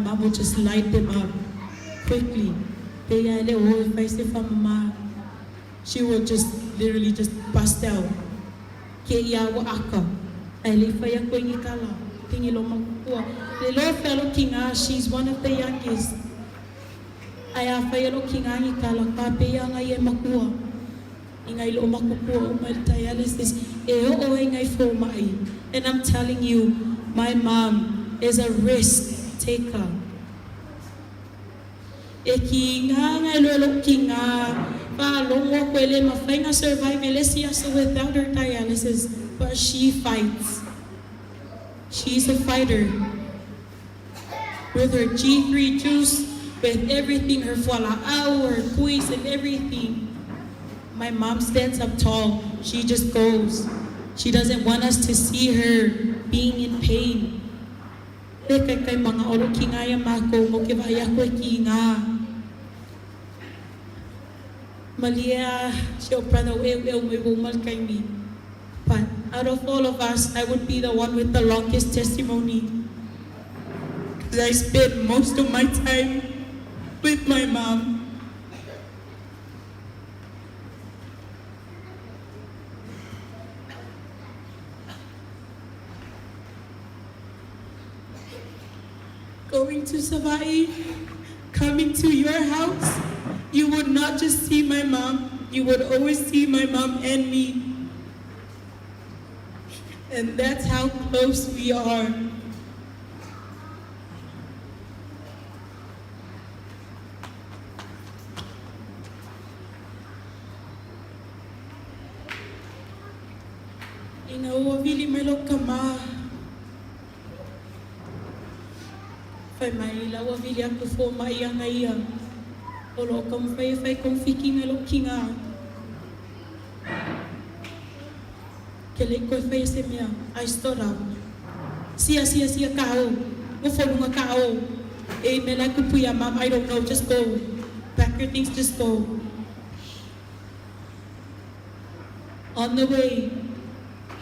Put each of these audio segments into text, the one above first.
mom will just light them up quickly. Pe ia le o e fai se whamama. She will just literally just bust out. Ke ia ua aka. Ai le fai a koe ngi kala. Tingi lo makukua. Le lo fellow kinga, she's one of the youngest. Ai a fai a lo kinga ngi kala ka pe ia ngai e makua. I ngai lo makukua o mai dialysis. E o o e ngai fo mai. And I'm telling you, my mom is a risk taker. E ki ngā ngai lo lo ki ngā wha longo koe le mawhainga survive e le siasa without her dialysis. But she fights. She's a fighter. With her G3 juice, with everything, her fuala'au, her kuis, and everything. My mom stands up tall. She just goes. She doesn't want us to see her being in pain. Le kai kai mga olo ki ngā ia mākou mo ke vai ako e ki ngā. Malia, si o brother e e mai wo mal kai mi. But out of all of us, I would be the one with the longest testimony. Because I spent most of my time with my mom. Going to Savaii, coming to your house, you would not just see my mom, you would always see my mom and me. And that's how close we are. Ina ua vili mai lo kama. Fai mai la ua vili aku fo mai anga ia. O lo ka mwhai whai konfiki ngai lo kinga. Ke le koe whai se mea. I stood up. Sia, sia, sia, kao. Ngofolunga kao. E me la kupuia, mom, I don't know, just go. Pack your things, just go. On the way,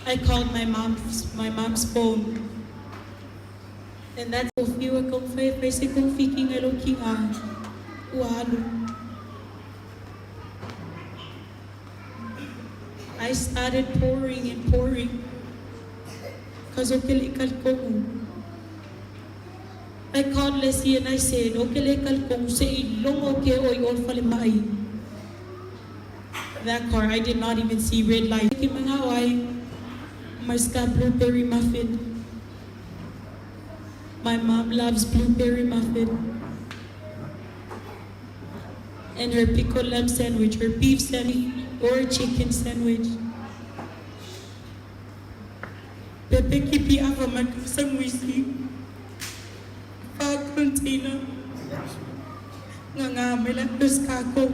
I called my mom's phone. And that's o fiwa kong whai whai se kong fiki ngai lo ki ngā ua alu. I started pouring and pouring. Cause o ke le kalkongu. I called Leslie and I said, o ke le kalkongu se i longo ke oi ol whale mai. That car, I did not even see red light. Ki mga wai, my ska blueberry muffin. My mom loves blueberry muffin. And her pickled lamb sandwich, her beef sandwich, or chicken sandwich. Pepe kipi ava makasangwisi. Fa container. Nga nga mela kako.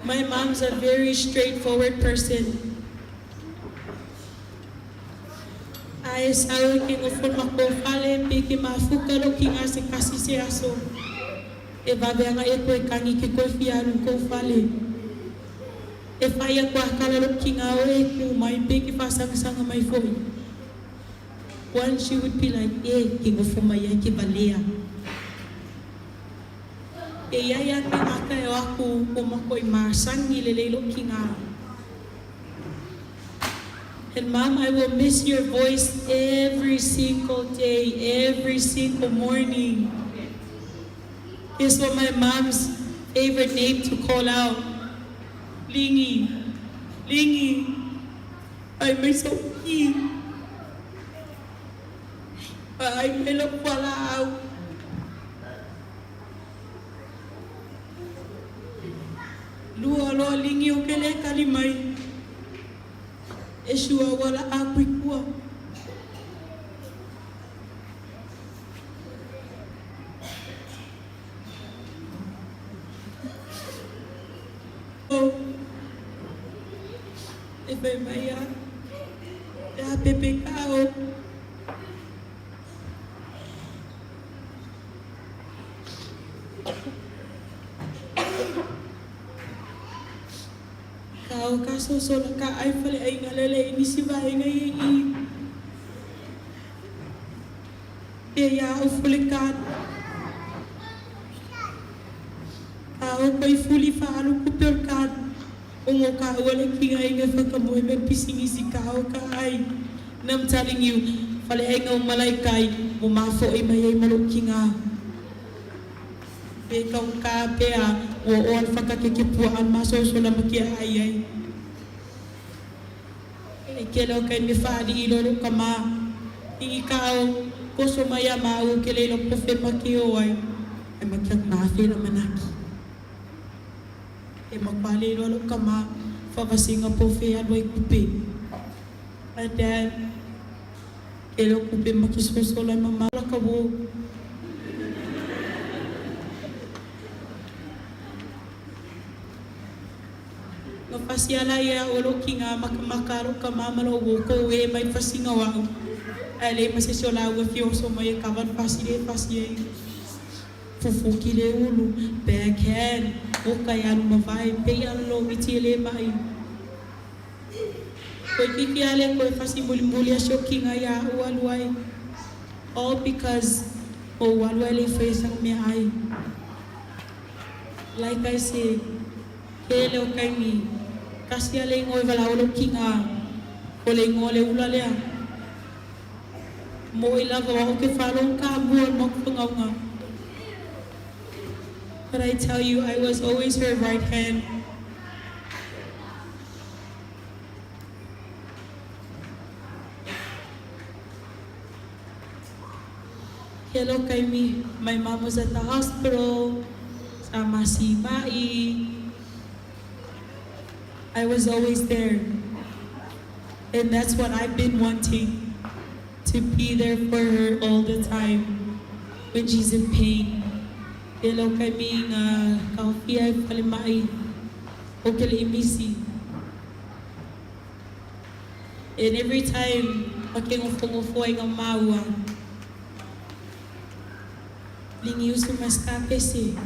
My mom's a very straightforward person. Ai sawe ki ngofo mako fale pe ki mafuka lo ki ngā se kasi se aso. E vaveanga e koe kangi ki koe fiaru kou fale. E whaia koe akala lo ki ngā o e ku mai pe ki whasangasanga mai foi. One, she would be like, e, ki ngofo mai ai ki valea. E ia ia ke ngaka e o aku o mako i māsangi le leilo ki ngā. And Mom, I will miss your voice every single day, every single morning. Guess what my mom's favorite name to call out? Lingi. Lingi. Ai mai soki. Ai mai lo palau. Lua loa lingi o ke le kali mai. E sua wala aku ikua. Oh. E whai mai a. E a pepe kao. Kao ka sosola ka ai fale ai ngalele i nisi vaenga i i. Pe ia au fule ka ka o koi fuli whaalu kupe o ka o ngō ka ua le kinga inga whakamoe me pisingisi ka o ka ai. And I'm telling you, fale ai ngau malai kai, mo mafo i mai ai malo kinga. Pe kau ka pea, o o al whakakeke pua al maso so la makia ai ai. E kele o kai me whaari i loro ka mā. Ingi ka o, koso mai a māu ke leilo pofe make o ai. Ai makia māwhera manaki. E makwale ilo alo ka mā, whavasinga pofe alu ai kupe. My dad, kele o kupe makisosola mamala ka wo. Nga fasi ala ia o lo kinga makamaka alo ka mama lo wo ko e mai fasinga wau. Ai le masese o la ua fioso mai e kawan fasi le fasi ai. Fufu ki le ulu, backhand, o kai alu mawai, pe alo miti le mai. Koe kiki ale koe fasi muli muli a kinga ia u alu ai. All because o alu ai le whae sang mea ai. Like I said, ke le o kaimi, kasi ale ngoi wala o lo kinga, ko le ngo le ula lea. Mo i lava wa o ke whalong ka mua mok whangaunga. But I tell you, I was always her right hand. Hello, Kaimi. My mom was at the hospital. Sama si Mai. I was always there. And that's what I've been wanting, to be there for her all the time when she's in pain. Hello, Kaimi nga kaufia e fale mai o ke le imisi. And every time pake ngofo ai nga maua, lingi usu mas kapese.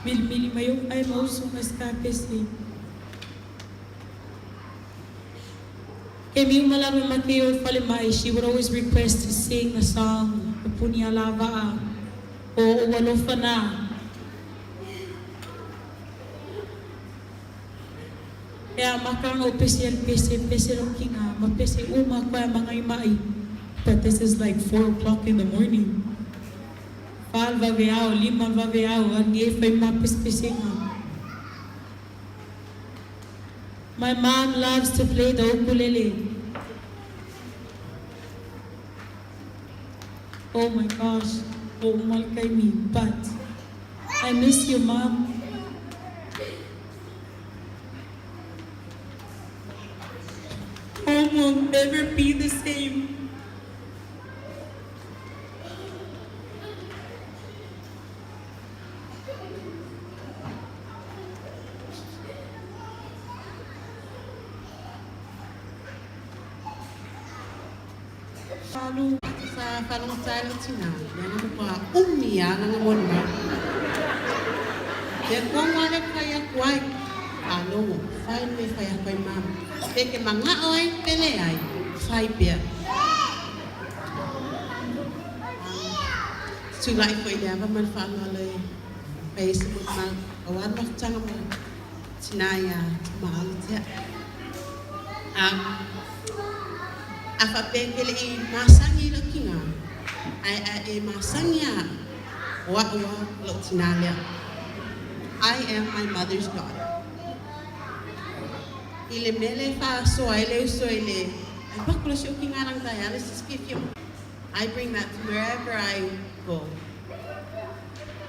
Mili mili mayo ay mausu mas kapese. Kemi umalama makeo fale mai, she would always request to sing a song, Puni alava o walofana. Ea makanga o pese al pese, pese lo kinga, ma pese uma kwa mangai mai. But this is like 4 o'clock in the morning. Fal vaveao, lima vaveao, ange fai ma pese pesenga. My mom loves to play the ukulele. Oh my gosh, oh malkaimi, but I miss you, Mom. Home will never be the same. Alu. Sa falongotsa le tina le nga mo pa umi ya nga monna ke kongwa le fai ya kwai a longo fai me fai ya kwai mama pe ke manga oi pele ai fai pia tulai foi le ava man fa le pe se mo ma awan ma tanga mo tina ya ma te a fa pe ke le i masangi lo kinga ai a e masangi a wa wa lo tina le. I am my mother's daughter. I le mele fa so ai le uso i le ai pakula si o kinga lang dialysis fi fi. I bring that to wherever I go.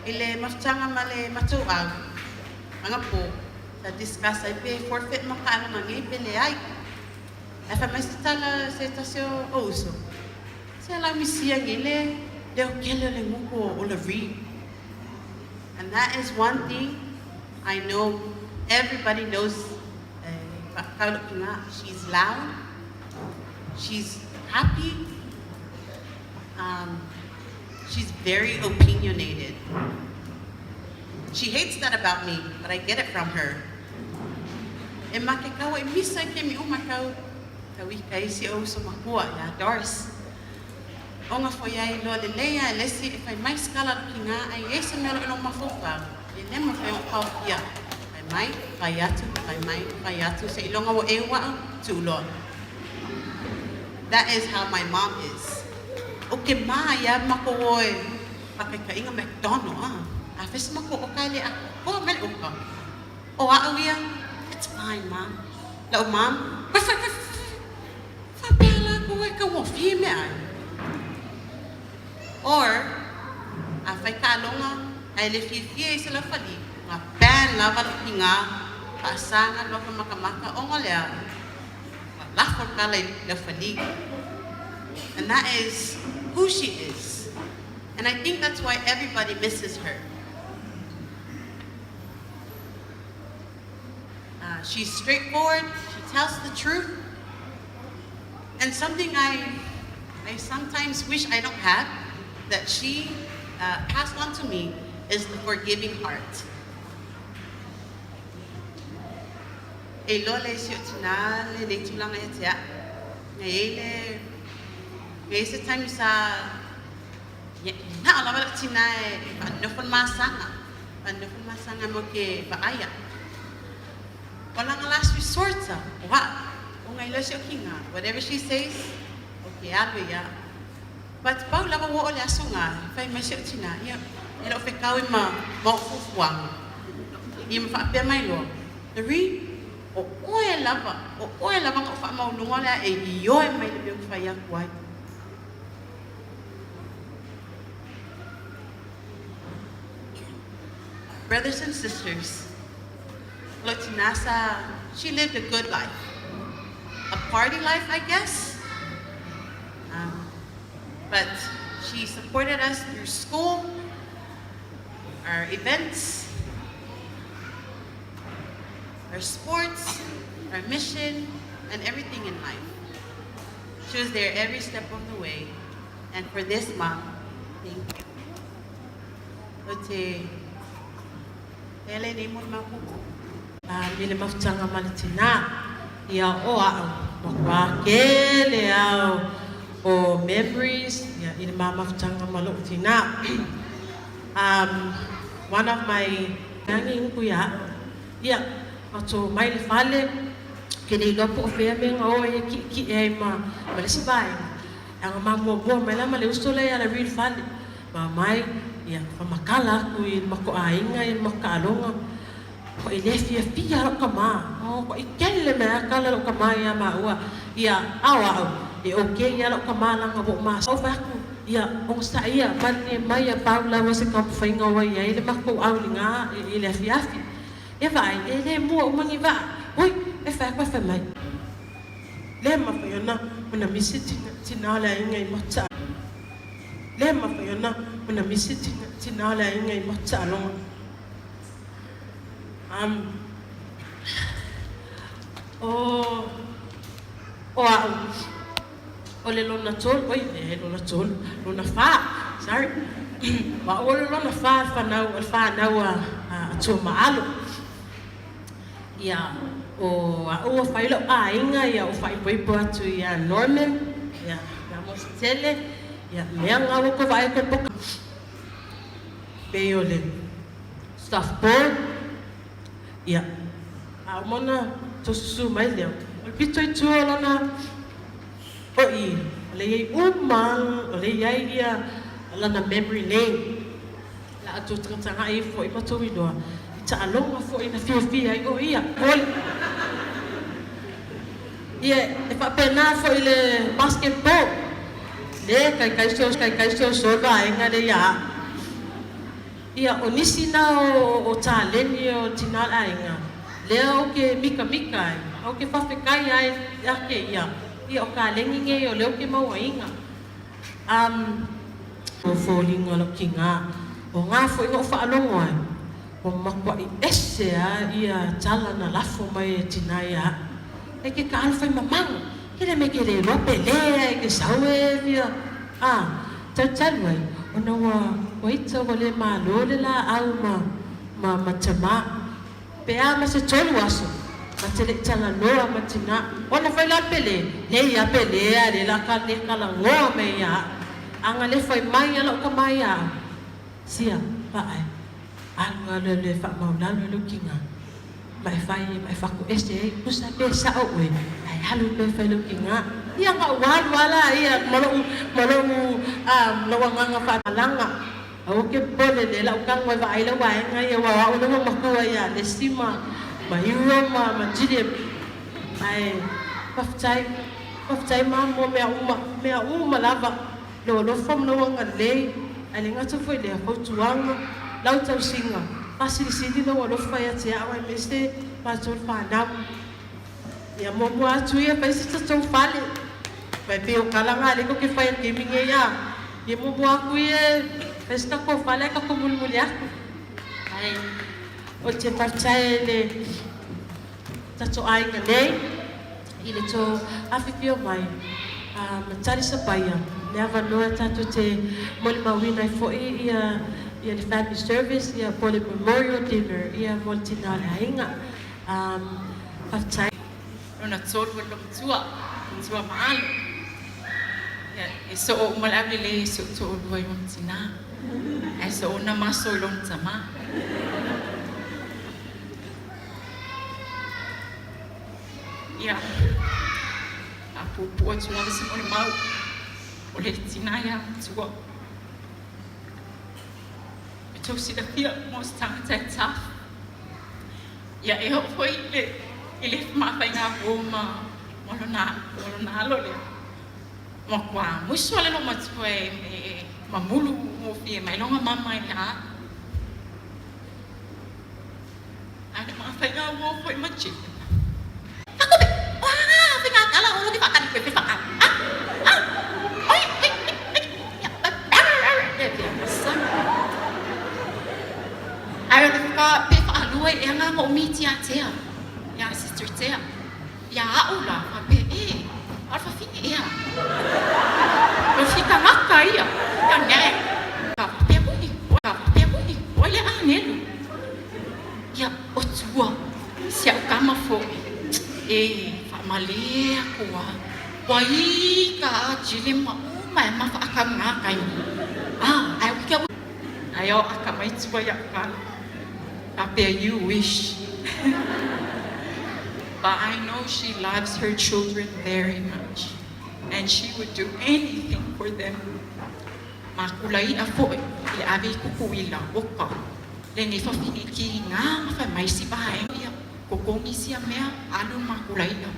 I le maftanga ma le matu au. Mga po, sa discuss ai pe forfeit makaano mangi pele ai. Ai fa mai se tala se tasio o uso. Se la misia ngile le o kele le nguko o le ri. And that is one thing I know everybody knows. She's loud. She's happy. She's very opinionated. She hates that about me, but I get it from her. E make kau e misa ke mi umakau. Kawi kai si o so makua ya Doris. Oga foi ai loa lelei a e le isi e fai mai se tala a le tina ae i ai se mea o lo o i lou mafaufau, e le mafai ona taofia. Fai mai, fai atu, fai mai, fai atu, seiloga ua eu au, tuu loa. That is how my mom is. Ou te mā ai lava matou o e faataitaiga McDonald a, a fai se matou oka e le atoatoa mai le oka. O au ia, it's fine mom. Lau mom, fai fai fai fai fai. Faapea latou e taugofie meaai. Or, a fai taaloga ae le fiafia i se laufali, na ban lava lou tiga faasaga loa ka matamata ona lea na lafo le tala i laufali. And that is who she is. And I think that's why everybody misses her. She's straightforward, she tells the truth. And something I sometimes wish I don't have, that she passed on to me, is the forgiving heart. E iloa le isi o tina lenei tulaga ia te au. Na i ai le, na i ai se taimi sa, na o lava lau tina e faanofo le masaga, faanofo le masaga mo ke vaai au. O lana last resort o a'u, ona iloa si o tina, whatever she says, o ke alu ia. But pau lava ua oo le aso na, fai mai si o tina, ia, e le o fetau i ma ma o'u fuafuaga. Ia ma faapea mai loa, Doreen, o oe lava, o oe lava na ou faamaualuga o le a e ioe mai le mea ou te fai atu ai. Brothers and sisters, o lou tina sa, she lived a good life. A party life, I guess. But she supported us through school, our events, our sports, our mission, and everything in life. She was there every step of the way. And for this, Mom, thank you. O te hele nei mo le makuku. I le mafutaga ma le tina, ia o a'u, matua kele ao o memories ia i le ma mafutaga ma lo'u tina. One of my agi upu ia a'u, ia, matou omai le fale, ke le iloa po o fea mea na o ai e ki'eki'e ai ma ma le isi vaega, aga ma muamua mai la ma le uso lea ia Larry i le fale, ma omai, ia, faamatala atu i le matou aiga i le matou taaloga, Ua i le fiafia lou tama, ua i tele mai lava tala lou tama ia maua, ia ao au, e okay ia lou tama leaga ua ou masau fai atu, ia onosai ia, malie mai ia pau lava se taumafaiga ua i ai le matou auliga i le afiafi. E vaai, e le mua uma ni vaa, oi, e fai atu ae fai mai. Le mafai ona ona misi tina o le aiga i matou Le mafai ona ona misi tina o le aiga i matou taaloga. O, o a'u, o le lona tolu, oi, leai lona tolu, lona fā, sorry, o a'u o le lona fā o le fanau, o le fanau a, a Tuamaalo. Ia, o a'u ua fai lo'u aiga, ia ou faaipoipo atu iā Norman, ia, ia Mositele, ia, mea na ua tou vaai atu i le poka. Pei o le staff board, ia, a uma ona tou susu mai lea, o le pito i tua o lona o i, o lea i ai uma lava, o lea i ai ia lana memory lane, la outou tagatagai ifo foi ma tou iloa i taaloga foi na fiafia ai o ia. Ia, e faapena foi i le basketball, le kaikai kaikai soso le vaega lea ia a'u. Ia, o nisi na o taleni o tina o le aiga, lea ou te mikamika ai, ou te faafetai ai ia te ia, ia o taleni nei o lea ou te mauaina. Um, o foliga o lou tina, o na foi na ou faalogo ai, ua matuai ese lava ia tala na lafo mai e tina ia a'u. E ke kaalo fai mamago, ke le mea e ke le iloa pe le a e ke sau e fia, a, tautalu ai, ona ua, ua ita ua le malo le laau ma, ma, ma tama. Pe a ma se tolu aso, ma te le'i talanoa ma tina, ona fai la Pele, nei a Pele a le la ka le kalagoa mai ia a'u. Aga le fai mai a lou tama ia au, sia, va'ae, alu alualu e fa'amaulalo i lou tiga, ma e fai ai ma e fato'ese ai, tusa pe sa'o oe, ae alu pea e fai i lou tiga. Ia na ou alu lava laia ma lo'u ma lo'u lou agaga fa'amalaga. Aua ke popole lea la ou tago e vaai lau aega ia aua o a'u lea ua matua ia Lesi ma ma Euro ma ma Gillian. Ae faafetai, faafetai ma mo mea uma, mea uma lava, lou alofa ma lou agalelei, ae le gata foi i lea, fautuaga, lau tausiga, faasilisili lou alofa ia te a'u aemaise matou le fanau. Ia muamua atu ia fai se tatou fale. Vai pei o tala na lea tou te fai i le taimi nei a. Ia muamua atu ia fai se tatou fale ae tatou mulimuli atu. Ae ou te faafetai i le tatou aiga nei i le tou afifio mai ma talisapaia le avanoa tatou te molimauina ai foi ia ia le family service ia po o le memorial dinner ia mo le tina o le aiga. Faafetai. Lona tolu o le lomatua, matua ma alo. Ia, e soo uma le aulelei i si ou toalua i lona tinā, ae soona maso i lona tamā. Ia, a puupuu atu lava se molimau, o le tinā ia matua. E tou silafia mo se tagata e tough. Ia, e oo foi i le, i le mafaiga uo ma, ma lona, ma lona alo lea. Matua musu lava le loomatua e, e mamulu gofie mai lona mama i le a. Ae le mafaiga uo foi ma Jane. Fakope! O a faiga tala o lo ke whaakari koe pe whaka. Ah! Ah! Oi! Oi! Oi! Ae o le whaka pe whaalua i anga mo miti a tea. Ia sister tea. Ia a'u la whape e. Alfa fine ea. Lo fika ngaka ia. Ia ne. Ka whapea kui. Ka whapea kui. Oi le anelu. Ia o tua. Si a'u tama fo'i. E whamalie aku a. Ua ika a Jilly ma uma e mawhaakau ngā kaimi. Ah, ae uki au. Ae o aka mai tua i aku kala. Ka pea you wish. But I know she loves her children very much and she would do anything for them. Makula i'a fo'i i le ave i Kukuila, oka, lenei fafine ki ngā ma fai mai si vaega ia kokogi sia mea alu makula i'a.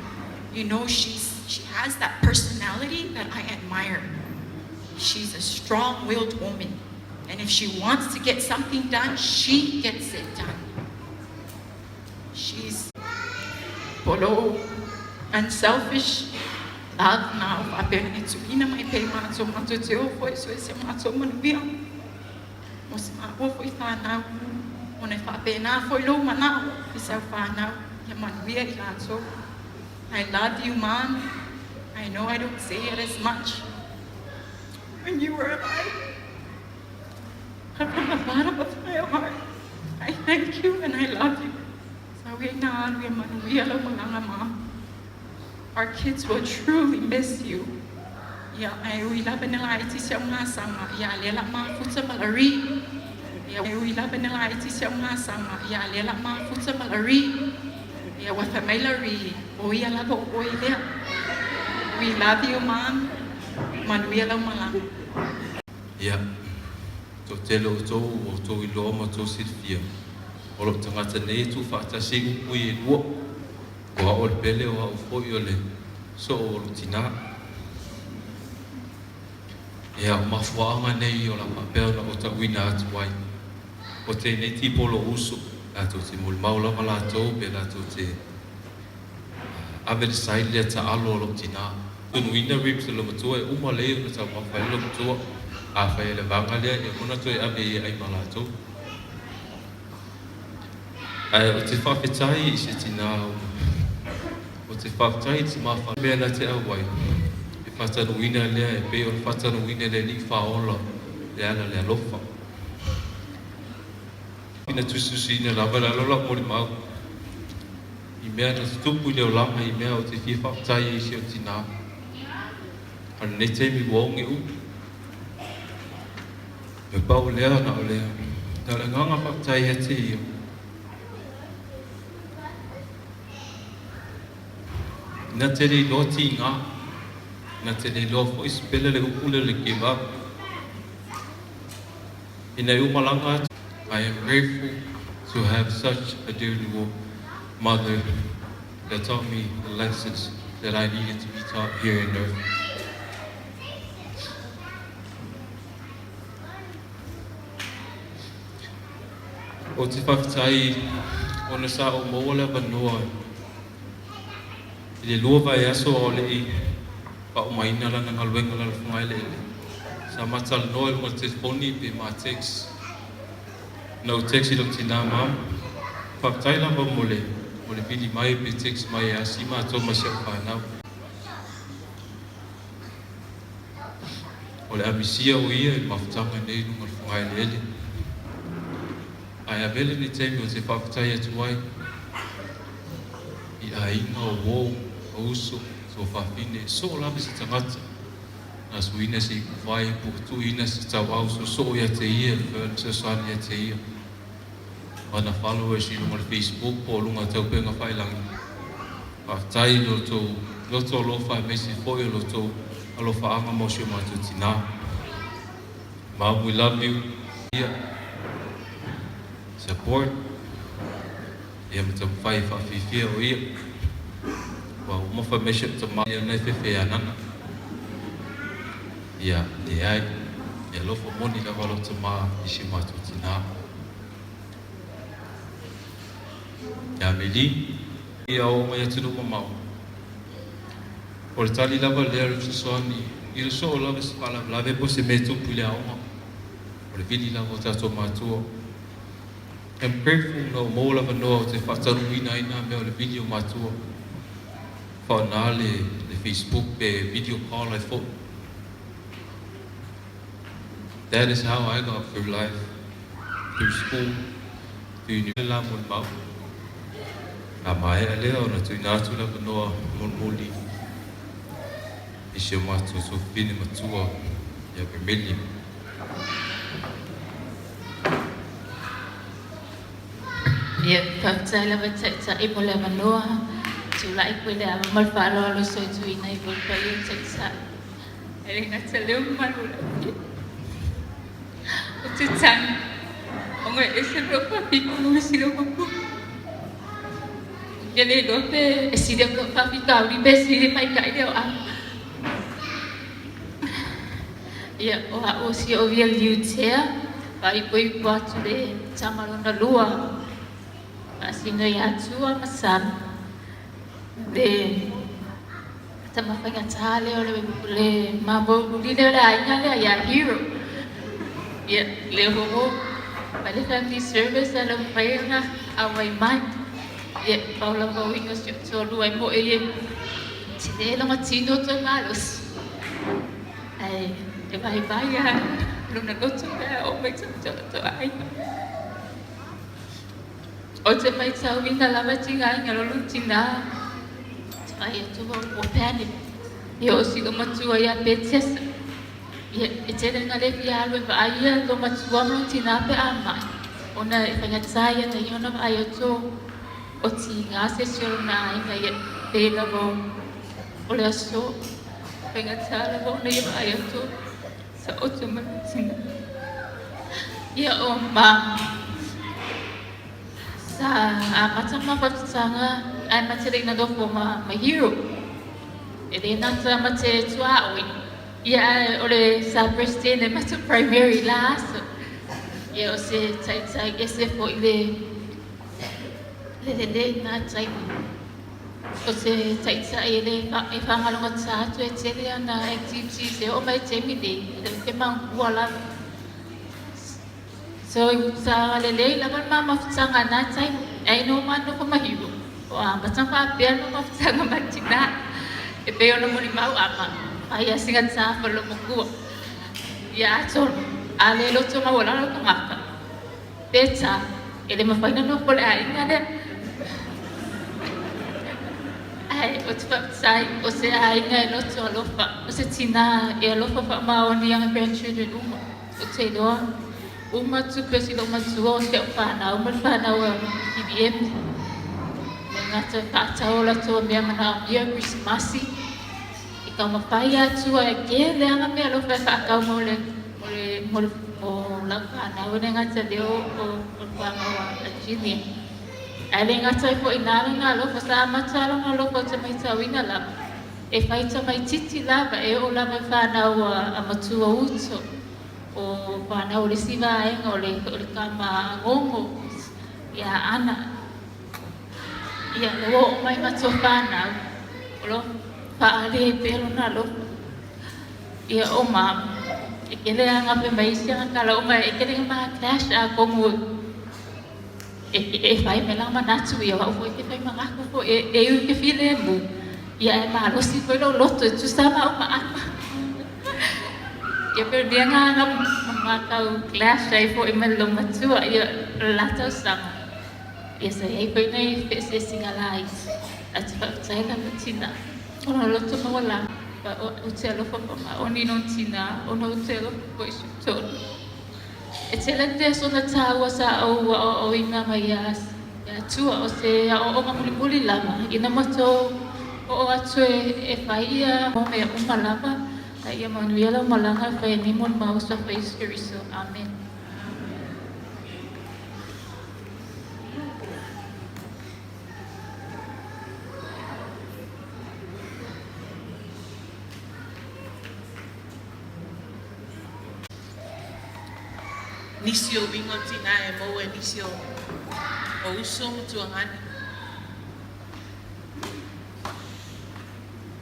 You know she's she has that personality that I admire. She's a strong-willed woman and if she wants to get something done, she gets it done. She's polo unselfish love na o faapea e tuuina mai pea i matou matou te o foi so e se matou manuia mo se maua foi fanau ona e faapena foi lou manao i sau fanau ia manuia i latou. I love you mom. I know I don't say it as much when you were alive. But from the bottom of my heart, I thank you and I love you. Our kids will truly miss you. Ia, ae ui lava ina laiti si au gasama, ia lea la mafuta ma lari. Ia, ae ui lava ina laiti si au gasama, ia lea la mafuta ma lari. Ia, ua fai mai lari, o ia lava o oe lea. We love you, Mom. Manuia lau malaga. Ia, toatele o outou ua outou iloa ma outou silafia, o lou tagata nei e tuufaatasi ai upu ia e lua, o au o le pele o au foi o le soo o lou tinā. Ia, o mafuaaga nei o le a faapea ona ou tauina atu ai, o tenei tipo o lou uso, latou te molimau lava latou pe latou te ave le saili lea taalo a lou tinā. Tunuina ribs a lou matua e uma lei ona taumafa ai lou matua. Afai e le vaga lea e ona toe ave ia ai ma latou. Ae o te faafetai i se tinā o te faafetai i te mafana mea na te auai e faatanuina lea e pei ona faatanuina e le Alii Faaola le ala le alofa. Ina tusitusiina lava le alo lau molimau i mea na tutupu i le olaga i mea o te fia faafetai ai i si ou tinā. A o lenei taimi ua oge upu. E pau lea na o le na o le agaga faafetai ia te ia. Na te le iloa tiga, na te le iloa foi sipela le upu lea o le give up. Ina i ou malaga atu. I am grateful to have such a dearly mother that taught me the lessons that I needed to be taught here in earth. Ou te faafetai ona sa ou maua le avanoa i le 2 vaiaso a o le i faaumaina lana galuega i lalo Fugaeleele. Sa ma talanoa i luga o le telefoni pe ma text. Na ou text i lou tinā, Mom, faafetai lava mo le mo le vili mai pe text mai e asi matou ma si au fanau. O le a misia o ia i le mafutaga nei i luga o le fogaeleele. Ae avele ni taimi ou te faafetai atu ai i aiga o uo, o uso, tuafafine, soo lava se tagata na suina se ipuvai po o tuuina se tauau soosoo ia te ia le fesoasoani ia te ia. Ana followers i luga o le Facebook po o luga o taupega failagi. Faafetai i lo outou loto alofa aemaise foi o lo outou alofaaga mo si o matou tinā. Mom, we love you. Ia support ia ma taumafai e faafiafia o ia. Ua uma fai mai si ou tama ia lena e fefe ia Nana. Ia, leai. E alofa moni lava lou tama i si o matou tinā. Ia Meli, ia oo mai atunuu mamao. O le tali lava lea o le fesoasoani i le soo lava se faalavelave po o se mea e tupu i le aoga. O le vili lava o tatou matua. I'm grateful na ua maua lava noa ou te faataunuuina ai nā mea o le vili o matua. Faaaoga le le Facebook pe video call ai foi. That is how I got through life, through school, through university. La molimau. A maea lea ona tuuina atu le avanoa mulimuli i si o matou tuafafine matua ia Vermilion. Ia, faafetai lava Taitai mo le avanoa. Tulai koe le ava ma le faaaloalo soituina i foi le paia o Taitai. E le gata lea o mamalu o le afioga. Ou te tagi, ona e ese lou faafitauli i lou matua. Ou te le iloa pe e sili atu lou faafitauli pe sili maika'i lea o Ava. Ia, o a'u o si o'u ia Liutea, faaipoipo atu le tama lona lua, faasino ia Tua ma Sam, le tama faigata lea o le, le mamoululi lea o le aiga lea ia Hero. Ia, le hoho, mai le family service a lau mafai ona auai mai. Ia, pau lava uiga o si o'u toalua e mo'e ia, tele lona tino toe malosi. Ae e vaivai lava lona loto pe a oo mai to aiga. Ou te matauina lava tigaina o lou tinā, te vaai atu ua panic. Ia o si matua ia Betesa. Ia e tele ina le fia alu e vaai ia lo matua ma lona tinā pe a mai. Ona e faigata ia na ia ona vaai atu o tiga se isi o lona aiga ia pei lava o le aso. Faigata lava ona ia vaai atu saoto ma le tina. Ia o ma sa amata ma whatutanga ai ma te reina nofo ma, ma hero. E le nata ma te tuaoi. Ia ai o le sa president e mata primary la aso. Ia o se taitai ese foi le le lelei na taimi. O se taitai e le e faagalogata atu e tele ana activities e oo mai taimi nei, e le o te magua lava. So sa lelei lava le ma mafutaga i na taimi, ai no ma nofo ma Hiro, o amata faapea le ma mafutaga ma tina, e pei ona molimau a ma fai a sigata ma lomokua. Ia atonu, a le loto maualalo tagata, Peta, e le mafai ona nofo le aiga lea. Ae ou te faafetai o se aiga e loto alofa, o se tinā e alofa faamaoni i ana grandchildren uma. Ou te iloa, uma tupe a si loomatua o si au fanau ma le fanau a PBM. Le gata e faatau o latou mea manaomia o Kerisimasi. E taumafai atu ae tele lava mea alofa e faatau mo le mo le mo le mo lau fanau e le gata i lea o o le fanau a Jillian. Ae le gata ai foi i ina lona alofa, sa amata lona alofa ou te matauina lava e fai tamaitiiti lava e oo lava i fanau a matua uto o fanau o le isi vaega o le o le tama a Gogo ia Ana. Ia, ua oo mai matou fanau, o lo o faaali ai pea lona alofa. Ia, o mama, e kele lava gape mai isi aga tala uma e kele ma clash atonu e e fai mai lana manatu, ia o au foi e fai manatu foi e e ui i ke filemu, ia ae malosi foi lou loto e tusa ma au ma Ama. Ia pei o le mea lena na matau clash ai foi ma le loomatua, ia o le la tausaga. Ia sa i ai foi nai feeseeseaiga laiti, ae ou te faafetai lava tina ona o loto maualalo. Ou te alofa faamaoni i lona tina ona ou te alofa foi i si ou toalua. E tele te aso na taua sa ou aoaoina mai ia Atua o se aoaoga mulimuli lava ina matou oo atu e fai ia mea uma lava, a ia manuia lau malaga e fai ai nei molimau i suafa Iesu Keriso. Amene. Nisi o uiga o tina e maua e nisi o uso ma tuagane.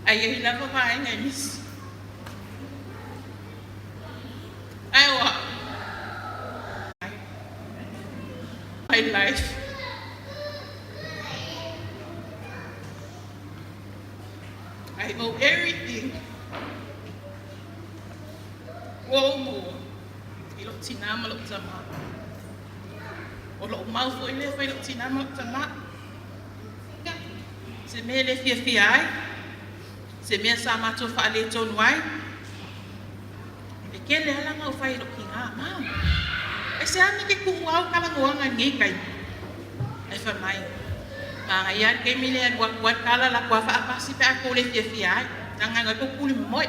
Ae i ai lava vaega e misi. Ae o au. My life. I owe everything. Ua ou maua i lou tinā ma lou tamā. O lou mau foi lea fai lou tinā ma lou tamā. Se mea e le fiafia ai, se mea sa matou faaletonu ai, E kele ala nga o fai i lou kinā, Mom, aisea mea ke kumu au kalagoaga i nei taimi? Ae fai mai, Manaia lava le taimi lea e alu atu ai le tala latou a faapasi pe a tou le fiafia ai, naga ai tou pule momoe.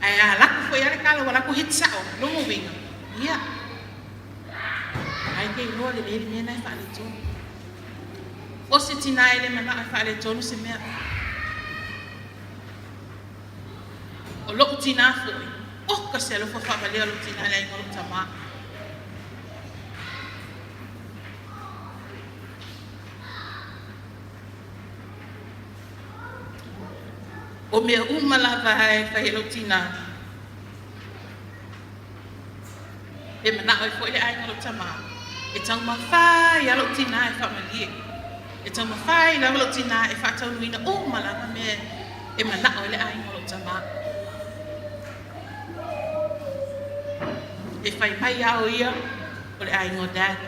Ae a alu atu foi lava le tala ua latou hit sao, lona uiga, ia, ai ke iloa lelei le mea lena e faaletonu. O se tinā e le manao e faaletonu se mea. O lou tinā foi, oka se alofa faavalea o lou tinā i le aiga o lou tamā. O mea uma lava e fai e lou tinā, e manao ai foi le aiga o lou tamā, e taumafai lava lou tinā e faamalie. E taumafai lava lou tinā e faataunuuina uma lava mea e manao ai le aiga o lou tamā. E fai mai lava o ia o le aiga o Dad.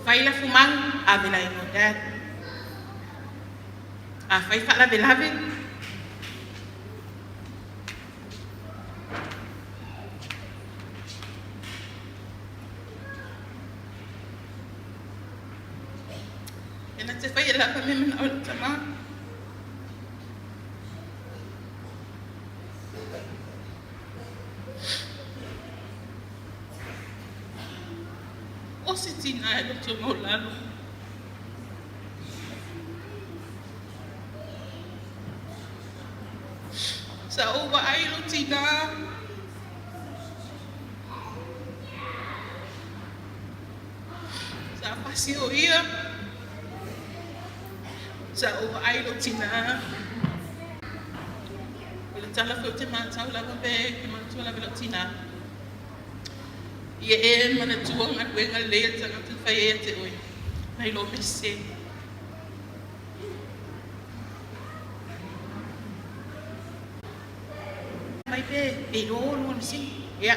Fai lafumanu, ave i le aiga o Dad. A fai faalavelave, E na te fai e lava me manao i lou tamā. O se tinā e loto maulalo. Sa ou vaai i lou tinā. Sa pasi o ia. Sa ou vaai i lou tinā. O le tala foi ou te matau lava pe ke manatua lava i lou tinā. Ia e manatua galuega lelei a le tagata na fai ai ia te oe, nai lo mea sese. Mai pe e iloa o lua masini. Ia.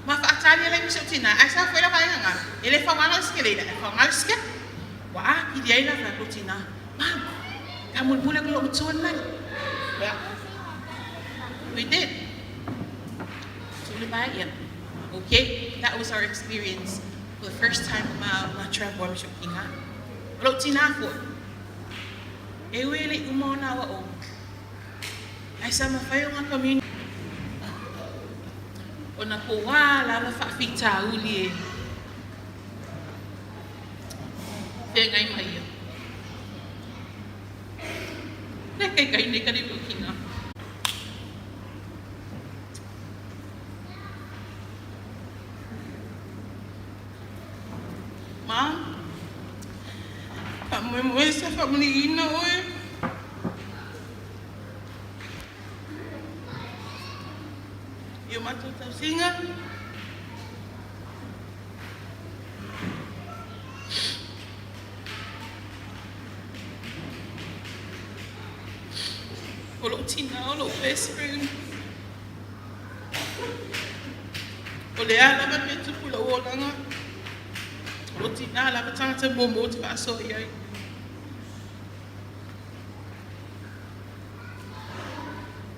Ma faatali ala i ma si ou tinā, ae sa foi la vaega nga, e le faoga le sikeleina, e faoga le sikepu. Ua atili ai la fai atu lou tinā, Mom, ta mulimuli atu i lou matua lena. Ia. We did. vai ia. Okay, that was our experience for the first time ma ma travel ma si ou tiga. O lou tinā foi, e ui e le i uma ona aoaoga, ae sa mafai ona communicate ona po o a lava faafitauli e feagai ma ia. Le kaikai nei ka le kina. Ma, faamoemoe sa faamuliina oe. I o matou tausiga. O lou tinā o lou best friend. O le a lava mea tupu i lou olaga, o lou tinā lava tagata muamua ou te faasoa i ai.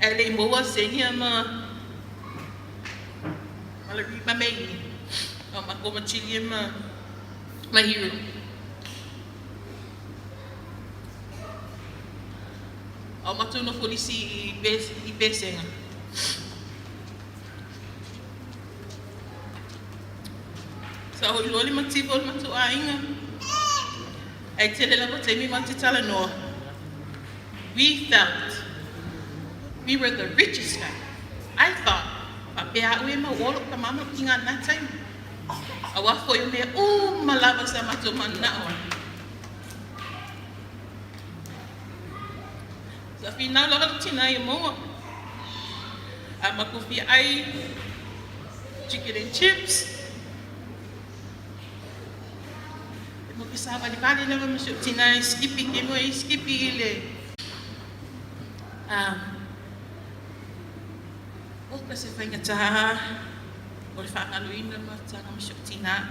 Ae le i maua Senia ma ma Larry ma Meili, a o matou ma Jillian ma ma Hero. A o matou nofo lisi i Pesega. Sa ou iloa le mativa o le matou aiga, ae tele lava taimi matou te talanoa. We felt we were the richest family. I thought, faapea au e mauoa lou tama ma lou tiga i lena taimi. Aua foi o mea uma lava sa matou mananao ai. Sa finau lava lou tina ia maua. A matou fia ai chicken and chips. E matou savalivali lava ma si ou tina e skipi, ke mua e skipi i le oka se faigata o le faagaloina le mafutaga ma si ou tina.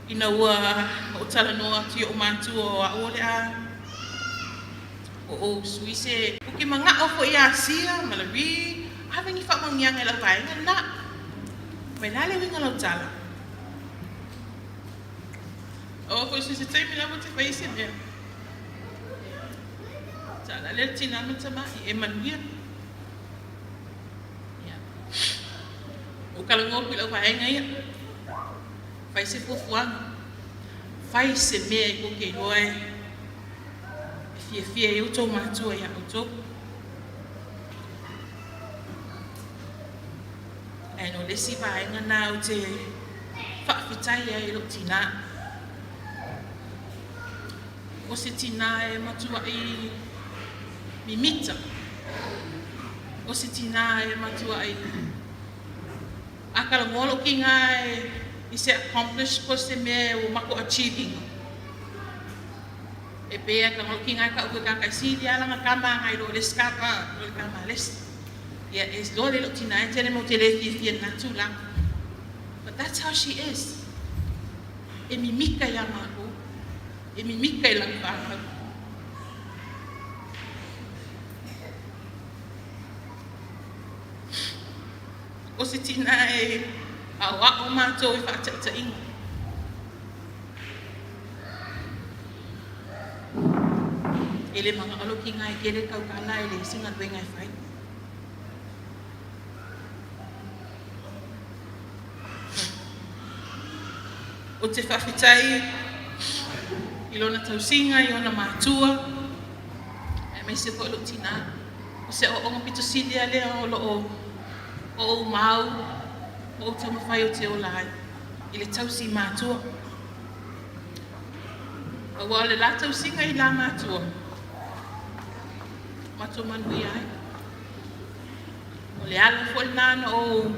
Ina ua ou talanoa atu i o'u matua o a'u o le a o ou sui se. Ou te mana'o foi ia Sia ma Larry, ave ni faamanuiaga i lau vaega lena. Mai la le uiga o lau tala. Aua foi so se taimi lava ou te fai ai se mea. Tala lea le tinā ma le tamai, e manuia. Ia. Ou talanoa atu i lau vaega ia. Fai se fuafuaga. Fai se mea e tou te iloa e fiafia ai outou matua ia outou. Ae no le isi vaega na ou te faafetai ai i lou tinā. O se tinā e matuai mimita. O se tinā e matuai a talanoa lou tiga i se accomplish po o se mea ua matou achieve ina. E pei e tago lou tiga e tau e tagata e sili lava lana tama agai lo le isi tama, lo le tama a le isi. Ia, e iloa lea e lou tina e tele mau te le fiafia i lena tulaga. But that's how she is. E mimita iā matou, e mimita i lana fanau. O se tina e aoao matou i faataitaiga. E le manao lou tiga e tele tautala e leai se galuega e fai. Ou te faafetai i lona tausiga i ona matua, aemaise foi lou tinā. O se aoaoga pito sili lava lea o lo o ou mau ma ou taumafai ou te ola ai i le tausi matua. Aua o le la tausiga i la matua, matou manuia ai. O le ala foi lena na ou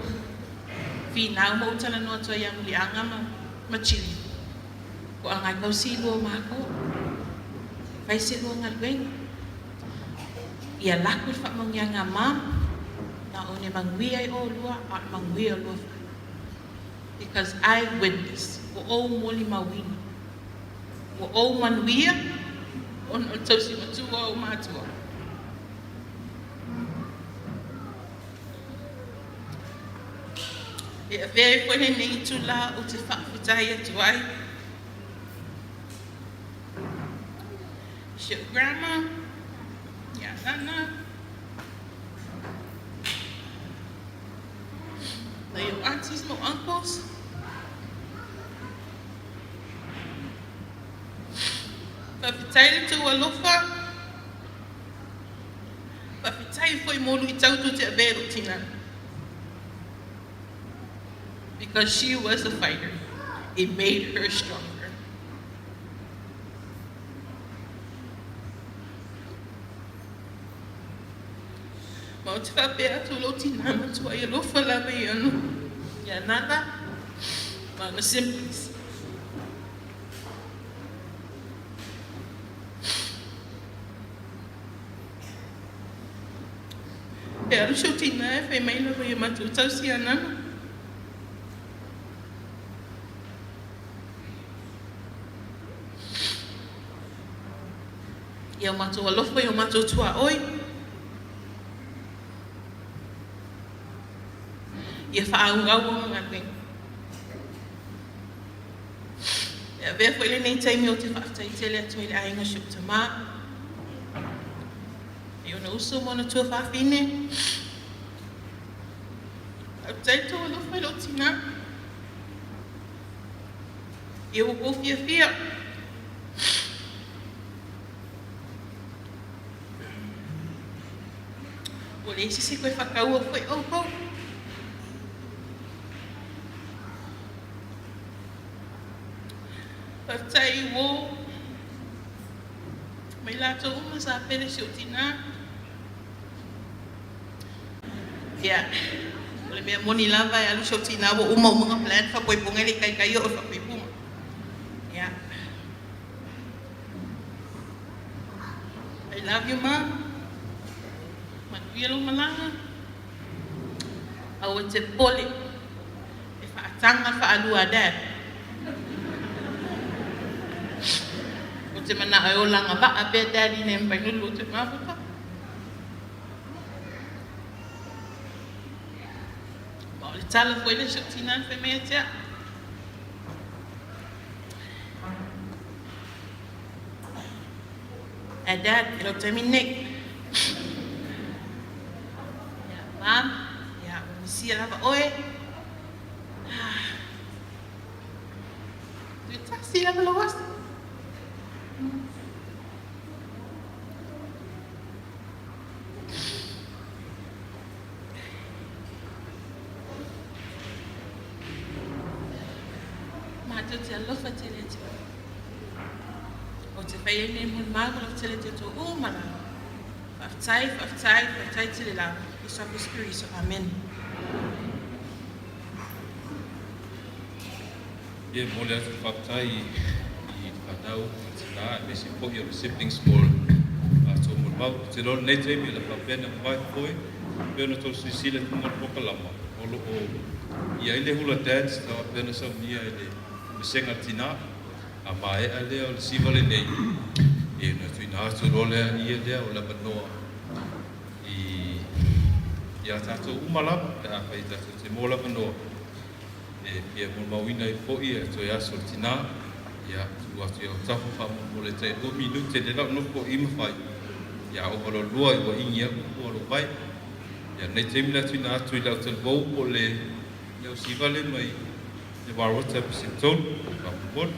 finau ma ou talanoa atu ai ia Muliaga ma ma Chili, ko agai tausi i lua o matou, fai se lua galuega. Ia lako le faamanuiaga a Mom, na o ne manuia i olua, a o le manuia o lua fanau. Because I witness, ua ou molimauina, ua ou manuia ona o le tausi matua o ou matua. E avea ai foi lenei itulā ou te faafetai atu ai i si o'u grandma, ia Nana, nai o'u aunties ma o'u uncles. Faafetai i lo outou alofa, faafetai foi mo luitau tou te avea i lou tinā. Because she was a fighter. It made her stronger. Ma ou te faapea atu lou tinā matua i alofa lava i ana ia Nana ma ana siblings. E alu si ou tinā e fai mai lava ia matou tausi ia Nana. Ia o matou alofa i o matou tuaoi. Ia faaauau ona galuega. E avea foi lenei taimi ou te faafetai tele atu ai i le aiga o si ou tamā, i ona uso ma ona tuafafine. Faafetai i tou alofa i lou tinā. Ia ua kou fiafia. Ua leai se isi koe whakaua foi oukou. Faafetai i uō ma i latou uma sa pele si ou tinā. Ia, o le mea moni lava e alu si ou tinā ua uma uma nga plan faapoipoga e le i kaikai oo i faapoipoga. Ia. I love you mom. Manuia lou malaga. Aua te pole. E faataga faalua a Dad. Ou te manao e ola agavaa pea Daddy nei mafai ona lua toe mafuta. Ma o le tala foi lea si ou tinā na fai mai ia te au. Ai Dad, e lou taimi lenei. Ia, Mom, ia, ua misia lava oe. Toe tasi lava lou aso. Matou te alofa tele atu ai. Ou te fai ai nei molimau ma lau tele te tou uma lava. Faafetai, faafetai, faafetai tele lava. Iesu Kristo. Amene. Ia, e momoli atu le faafetai i le fanau ma tina aemaise foi o le siblings mo le latou molimau. Ou te iloa o lenei taimi o le a faapea ona mavae foe pei ona tou silasila i luga o le polokalama o lo o i ai le hula dance sa faapea ona saunia e le Vasega Tina. A maea lea o le siva lenei, ia ona tuuina atu loa lea ia lea o le avanoa i ia tatou uma lava pe afai tatou te maua le avanoa e fia molimauina ai foi e toe aso le tina, ia tuu atu i autafa faamolemole tailua minute lea la o nofo i mafai, ia a ova loa lua ua igi aku pua lou vae. Ia lenei taimi le a tuuina atu i le autalavou po o le ausiva lea mai le Warota Pacific Zone, faamolemole.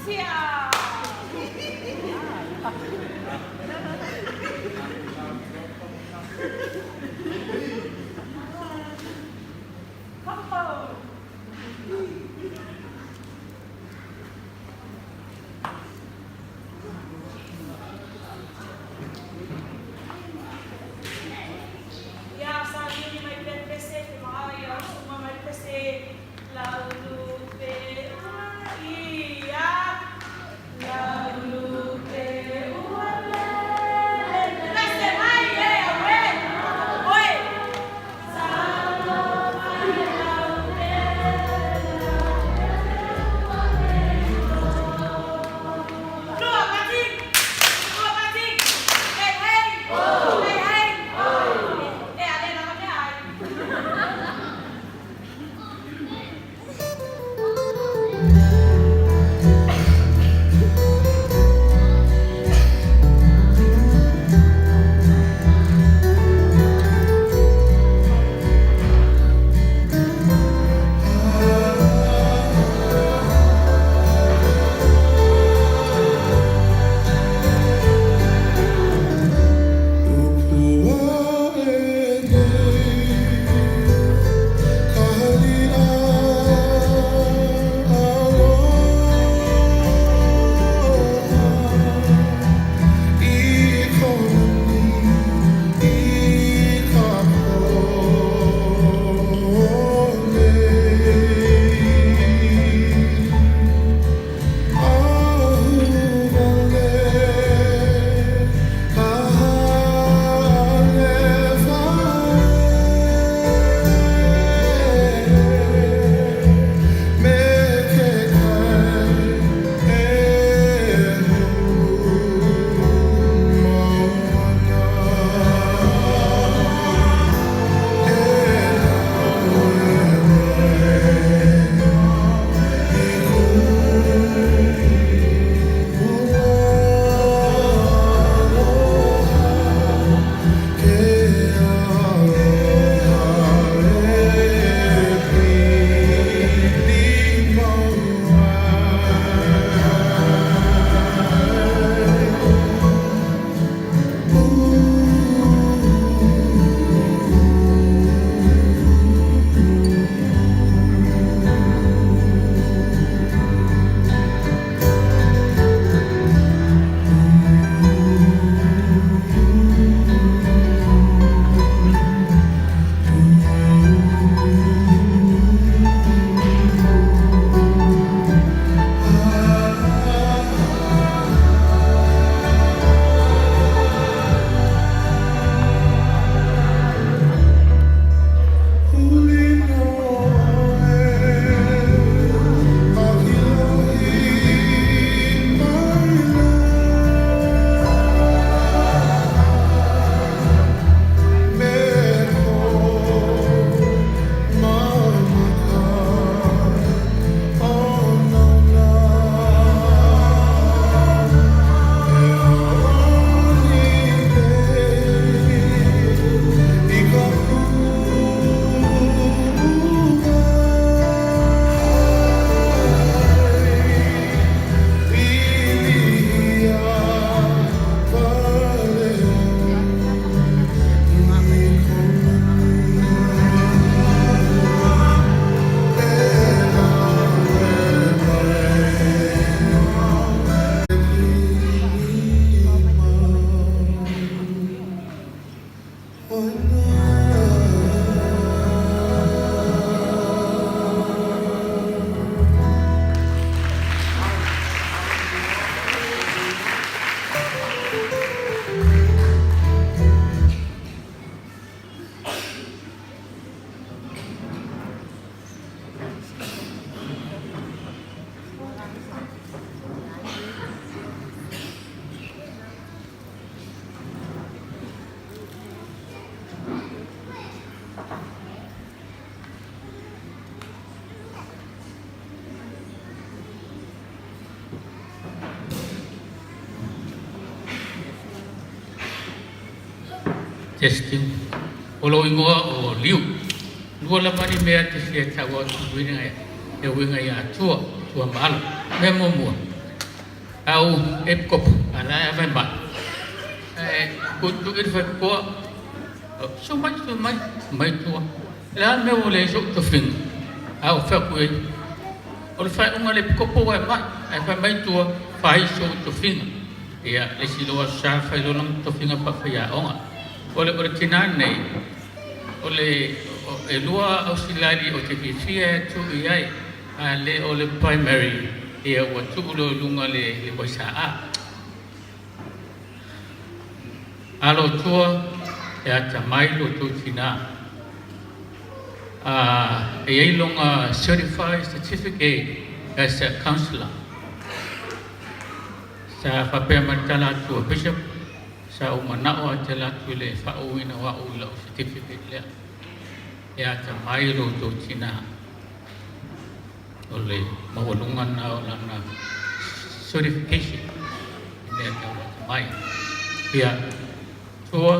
Ia, sa nini mai pea pese te maha ia uma mai pese laulu pe ua ia laulu pe ua le pese mai e awe oe salo mai lau pe Lua pati lua pati hey hey hey hey e ale la mea ai. Testing. O lou igoa o Liu. Lua lava ni mea te fia tau atu uiga e uiga ia Tua, Tua ma Alo. Mea muamua, Au epikopo a la e ave mai. Ae tuutuu i le faitotoa, Susu mai, susu mai, mai tua. O le a le mea ua leai so'u tofiga? A ou fai atu i ai, O le faaiuga a le epikopo ua e mai. Ae fai mai tua, Fai so'u tofiga. Ia, le isi loa aso sa fai loa lona tofiga faafaiaoga. O le, o le tinā nei, o le, e lua ausilali ou te fiafia e tuu i ai, a le o le primary, ia ua tuu loa i luga le, le YSA. Alo tua e atamai lo outou tinā. A e i ai lona certified certificate as a counsellor. Sa faapea mai le tala atu a Bishop, sa ou manao lava e tala atu i le faaauauina o au i lau certificate lea. E atamai lo outou tinā. O le maualuga lena o lana certification i mea tau atamai. Ia, tua,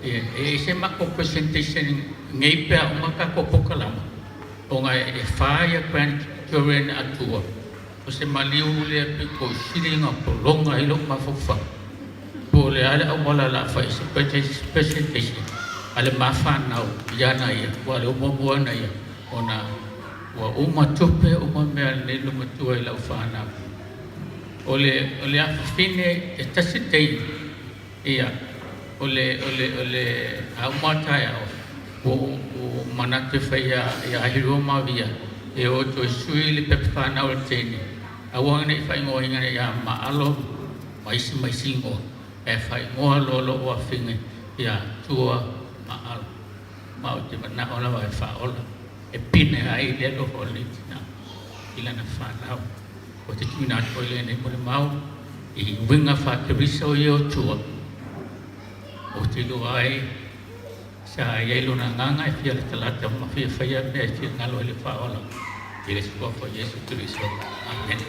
ia, e ese matou presentation nei pe a uma tatou polokalama, ona e fa ia grandchildren a tua, o se maliu lea pito sili ona pologa ai lou mafaufau, po o le a le auala o le a fai se presentation a le ma fanau ia na ia, ua le uma mua na ia. Ona ua uma tupe, uma mea lenei loomatua i lau fanau. O le, o le afafine e tasi le taimi, ia, o le, o le, o le a uma a taeao, ua ou, ua ou manatu e fai ia, ia Ahilua ma Via, e o toe sui le pepa fanau a le teine, aua ne i faaigoaina ia Maalo ma isi ma isi igoa, ae faaigoa loa lou afafine ia Tua Maalo. Ma ou te manao lava e faaola, e pine ai le alofa o lenei tina i lana fanau. Ou te tuuina atu ai lenei molimau i uiga faa-Keriso ia o tua, ou te iloa ai sa i ai lona agaga e fia latalata ma fia faia mea e finagalo ai le faaola i le Suafa o Iesu Keriso. Amene.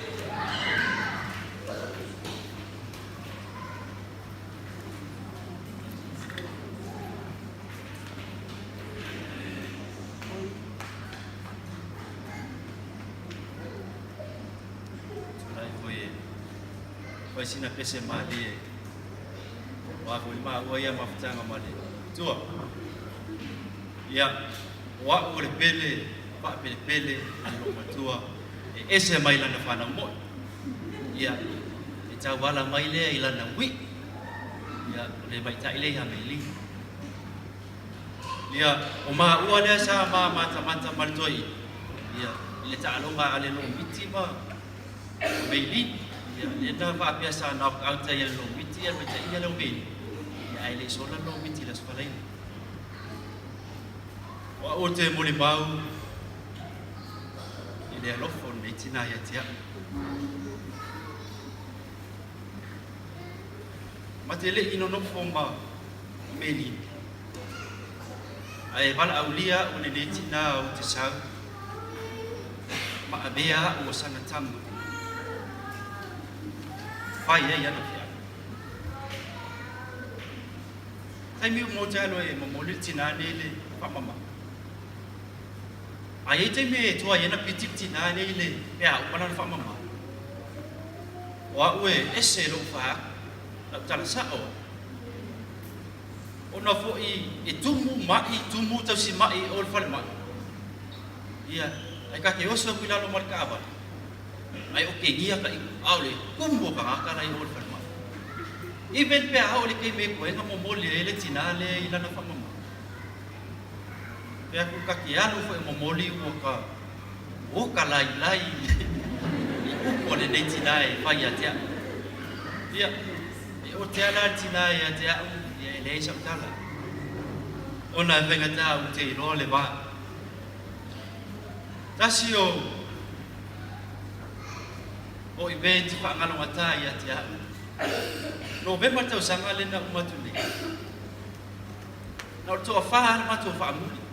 Tulai foi e fai sina pese malie o a foi maua ia mafutaga ma le tua. Ia, o a'u o le pele faapelepele a le loomatua e ese mai lana fanau mo'i. Ia, e tauala mai lea i lana ui'i. Ia, o le maita'i lea ia Meli. Ia, o maua lea sa ma matamata ma le toeaina, ia, i le taaloga a le Lomiti ma Meili. Ia, lea na faapea sa knock out ai e le Lomiti ia le maita'i lea o Meili, ia, ae le i sola le Lomiti i le Aso Faraile. O au ou te molimau i le alofa o lenei tinā ia te au. Ma te leʻi nonofo ma Meli, ae valaaulia aʻu lenei tinā ou te sau, ma avea aʻu o sana tama, fai ai ana feau. Taimi uma ou te alo e momoli le tinā nei le faamama. A i ai taimi e tuai ai na piti le tinā nei le pe a uma lana faamama. O aʻu e ese lou fā aku, lau tala saʻo ai. Ona foʻi e tumu maʻi, tumu tausi maʻi o le falemai. Ia, ai ka te oso aku i lalo ma le kaʻawale, ai o kegia ka ʻiʻo, ʻaʻole kumu o ka gakala i o le falemai. Even pe a ʻaʻole kei me koe nga momoli ai le tinā le i lana faamama. Pe aku ka ke alu foʻi momoli ua ka Ua ka lailai i upu a lenei tinā e fai ia te aʻu. Ia, e ote ana le tinā ia te aʻu, ia e leai sau tala. Ona e faigata ou te iloa le va. Tasi o o event whaangalongata ia te aʻu. Novema tausaga lena uma atu nei. Na o le toawhā le matou whaamuli.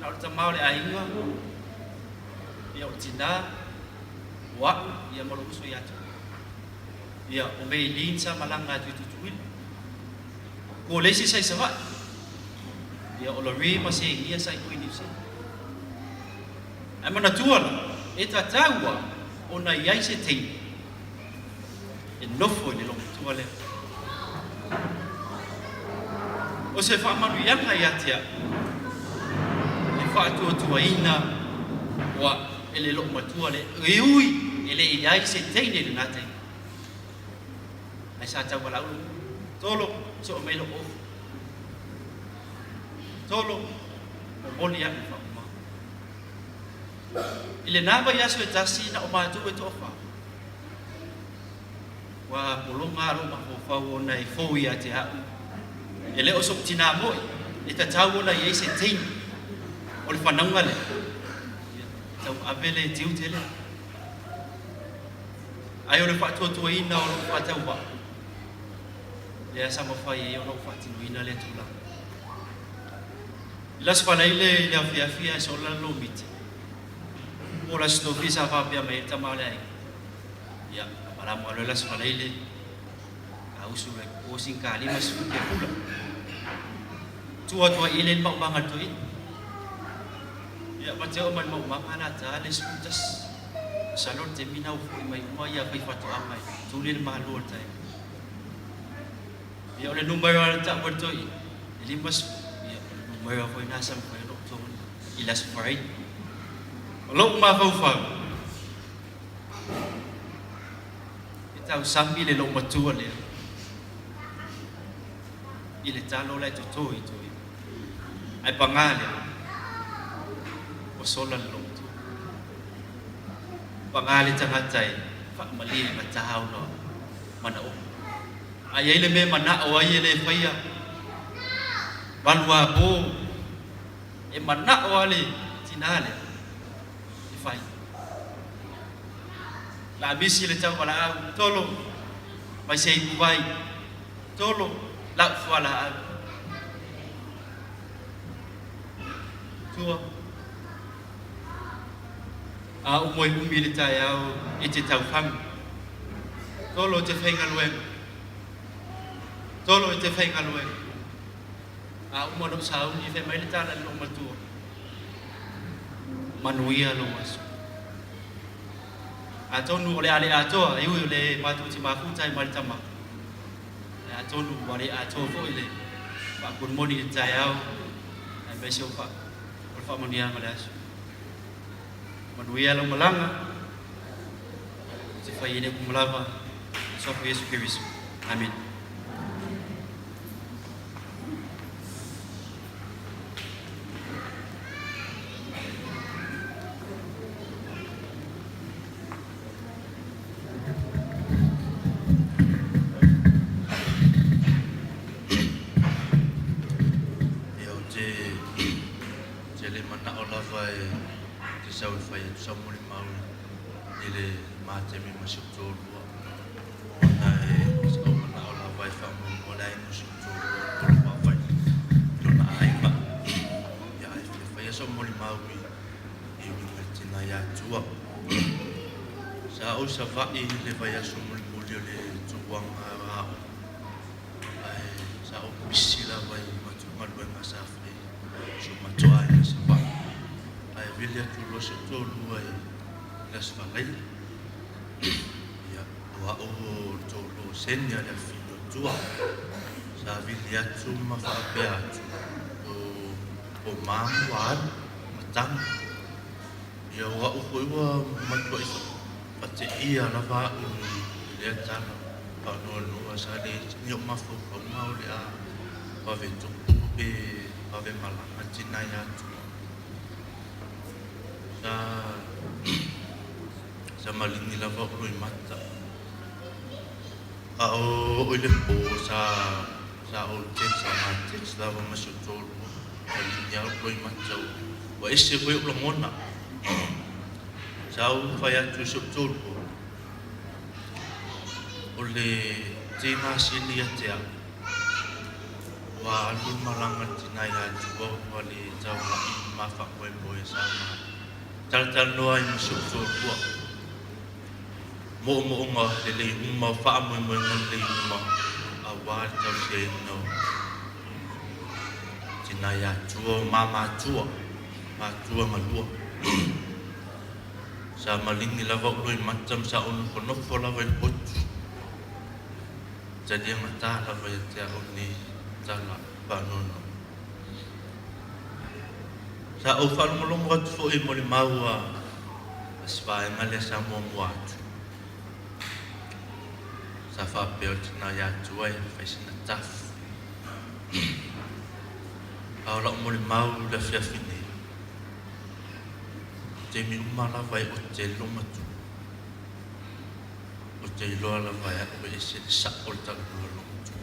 Na o le tama o le aiga, ia o le tinā, o a'u, ia ma lou uso ia te oe. Ia, o Maylene sa malaga atu i Tutuila. Ko le isi sa i Savaʻi. Ia, o Laree ma Segia sa i o i Niu Sila. Ae manatua la, e tatau a ona i ai se taimi. E nofo i le loomatua lea. O se faamanuiaga ia te au, le faatuatuaina ua e le loomatua lea, e ui e le i ai se teine i lena taimi. Ae sa taualaau le tolo, soo mai lou ofu. Tolo, momoli au i faamama. I lena vaiaso e tasi na o matou e toafa, ua pologa lou mafaufau ona e fou ia te au. E le o so'u tinā mo'i, e tatau ona i ai se teine o le fanauga lea. Ia, tauave le tiute lea. Ae o le faatuatuaina o lou faatauvaa, lea sa mafai ai ona ou faatinoina lea tulaga. I le Aso Faraile i le afiafi ae sola le lomiti, po o le Aso Tofi sa faapea mai ai le tama o le aiga, Ia, a malama loa le Aso Faraile, a usu loa i kosi ka 50 kia pula. Tu atu ai ile le maumaga le toeaina. Ia, ma te oo mai le maumaga la ta le 11. Masalo le taimi na ua foi mai uma ia faifaatoaga e tuli le malo o le taeao. Ia, o le numera na ta'u e le toeaina, e 50. Ia, o le numera foi na sa mafai ona ou totogiina i le Aso Faraile. O lou mafaufau, e tausami le loomatua lea i le talo la e toto i toeaina. Ae pagā lea, ua sola le loomatua. Pagā le tagata e faamalie i gata ona manaoga. A i ai le mea e manao ai e le faia, valuapo, e manao lava le tinā lea e fai. La misi le tauvalaau, tolo mai se ipuvai, tolo lau fualaau. Tua, a ou moe umi i le taeao e te taufagu. Tolo e te faigaluega. Tolo e te faigaluega. A uma ona ou sauni, fai mai le tala i le loomatua, Manuia lou aso. Atonu o le a le atoa, e ui o le matou te mafuta ai ma le tama, ae atonu ua le atoa foi le faakonimoni i le taeao, aemaise o le faamanuiaga o le aso. Manuia lau malaga, ou te fai ai le upu malava, i le Suafa o Iesu Keriso. Amene. Ia ou te te le manao lava e te sau e fai atu sau molimau i le matemi ma si ou toalua ona e sa ou manao lava e faamuamua le aiga o si ou toalua ona o lo o vaavaai i lona aiga. Ia ae fia faia sau molimau i e uiga i le tina ia Tua. Sa ou sava'i i le vaiaso mulimuli o le tauaga aoga, ae sa ou pisi lava i matou galuega sa fai si o matou aiga i Savaii. Ae vili atu loa si ou toalua i le Aso Faraile. Ia, o au o le toalua o Seni a le afifine o Tua. Sa vili atu ma faapea atu, o o Manu ua alu ma tama. Ia o au foi ua matuai faateia lava au i lea tala faanoanoa sa leai ni ou mafaufauga o le a vave tupu pe vave malaga tina ia Tua. Sa sa maligi lava ou loimata. A o oo i le po sa sa ou text a ma text lava ma si ou toalua maligi lava ou loimata ua ese foi ou lagona. Sa ou fai atu i si ou toalua o le tina sili ia te au ua alu le malaga le tina ia Tua ua le taulai ma faamoemoe sa ma talatalanoa ai ma si ou toalua. Moomooga lelei uma, faamoemoega lelei uma aua le tausiaina o tina ia Tua, o mamatua, matua galua. Sa maligi lava ou loimata ma sa ou nofonofo lava i le potu. taliagatā lava ia te a'u lenei tala faanoanoa. Sa ou faalogologo atu foi i molimau a si vaega lea sa muamua atu. Sa faapea o le tina ia Atua e fai sina tafu. A o la'u molimau i le afiafi nei, o taimi uma lava e ote ai le loomatua, ou te iloa lava e a'u e ese le sa'o o le talanoa a le loomatua.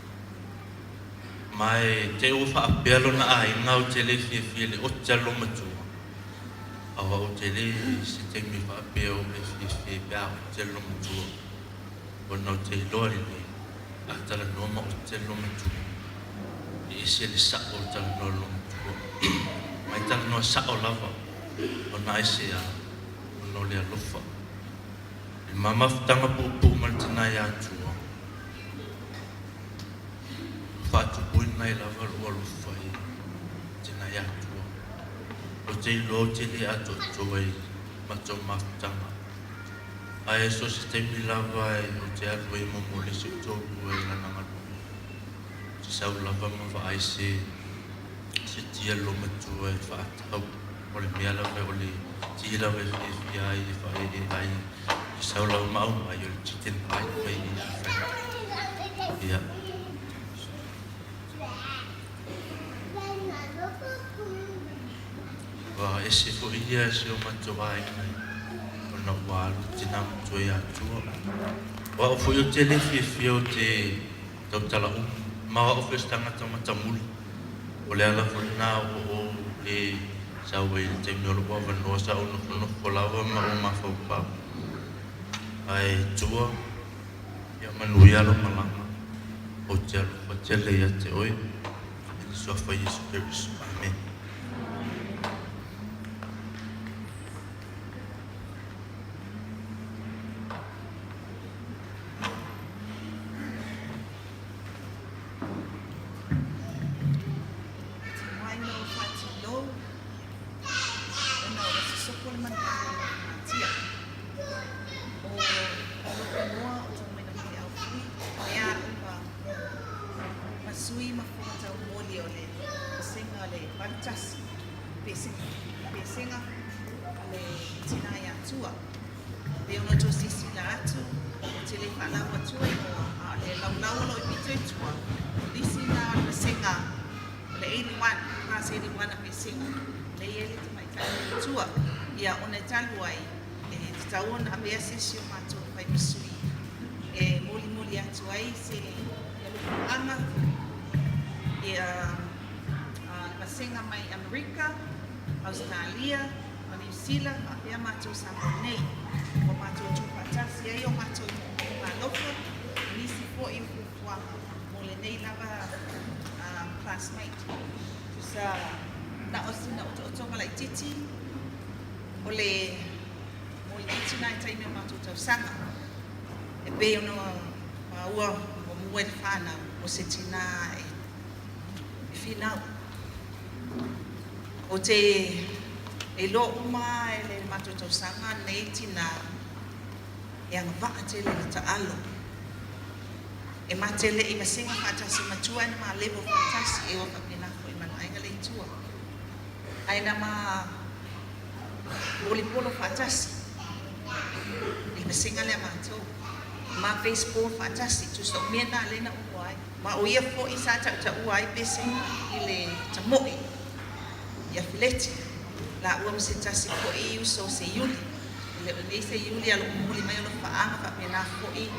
Ma e te i ua faapea lona aiga ou te le fiafia i le ote a le loomatua, a o a'u ou te le se taimi faapea ou e fiafia ai pe a ote le loomatua, ona ou te iloa lelei a talanoa ma ote le loomatua, e ese le sa'o o le talanoa a le loomatua. Ma e talanoa sa'o lava ona aisea? Ona o le alofa. I le ma mafutaga puupuu ma le tina ia Atua, ua faatupuina ai lava lou alofa i le tina ia Atua. Ou te iloa ou te le atoatoa i matou mafutaga, ae so o se taimi lava ou te alu ai e momoli si ou toalua i lana galuega. Ou te sau lava ma vaai se se tia lolomatua e faatatau o le mea lava o le ti lava e fiafia ai e faaeeee ai e sau lava ma aumai o le chicken pie mai i ia Frank. Ia. Ua ese foi ia si o matou aiga ona ua alu tina matua ia Atua. O au foi ou te le fiafia ou te tautala uma. Ma o au foi o se tagata matamuli. O le ala foi lena ua ou le sau ai i le taimi o lou avanoa sa ou nofonofo lava ma ou mafaufau. Ae tua, ia manuia lou malaga, ou te alofa tele ia te oe, i le Suafa Iesu Keriso. Amene. Te mai no Whatilou, ona o sosopo le manuaga ma le matia. O lou inoa o Tomoena Peleaufui, mea au ma ma sui ma fofoga taumoli o le vasega o le 81 pesega a le tina ia Tua. Pei ona outou silasila atu, ou te le faalau atua igoa, a o le laulau o lou pito i tua, o nisi na o le vasega o le 81, class 81 a Pesega, lea e i ai le tamaitai mai i tua. Ia, ona e talu ai, e tatau ona avea se isi o matou e fai ma sui e molimoli atu ai se alofaaga ia le vasega mai Amerika, Ausetalia, ma Niu Sila, faapea matou Samoa nei. Ua matou tuufaatasi ai o matou moomooga alofa ma nisi foi o fuafuaga mo lenei lava classmate. Tusa na o sina otootoga laitiiti o le mo lenei tina i taimi o matou tausaga. E pei ona maua muamua i le whanau o se tina e finau. Ou te iloa uma e le matou tausaga nei tina e agavaa tele i le taalo. E ma te le i vasega faatasi matua e na malevo faatasi e ua faapena foi ma le aiga le i tua. Ae na ma volleyball faatasi i le vasega lea matou. Ma baseball faatasi, tusa o mea na lea na ua ai. Ma o ia foi sa tautaua ai pesega i le tamoe i Afeleti, laua ma se tasi foi uso o Seiuli. E le o nei Seiuli a o lo o momoli mai alofaaga faapena foi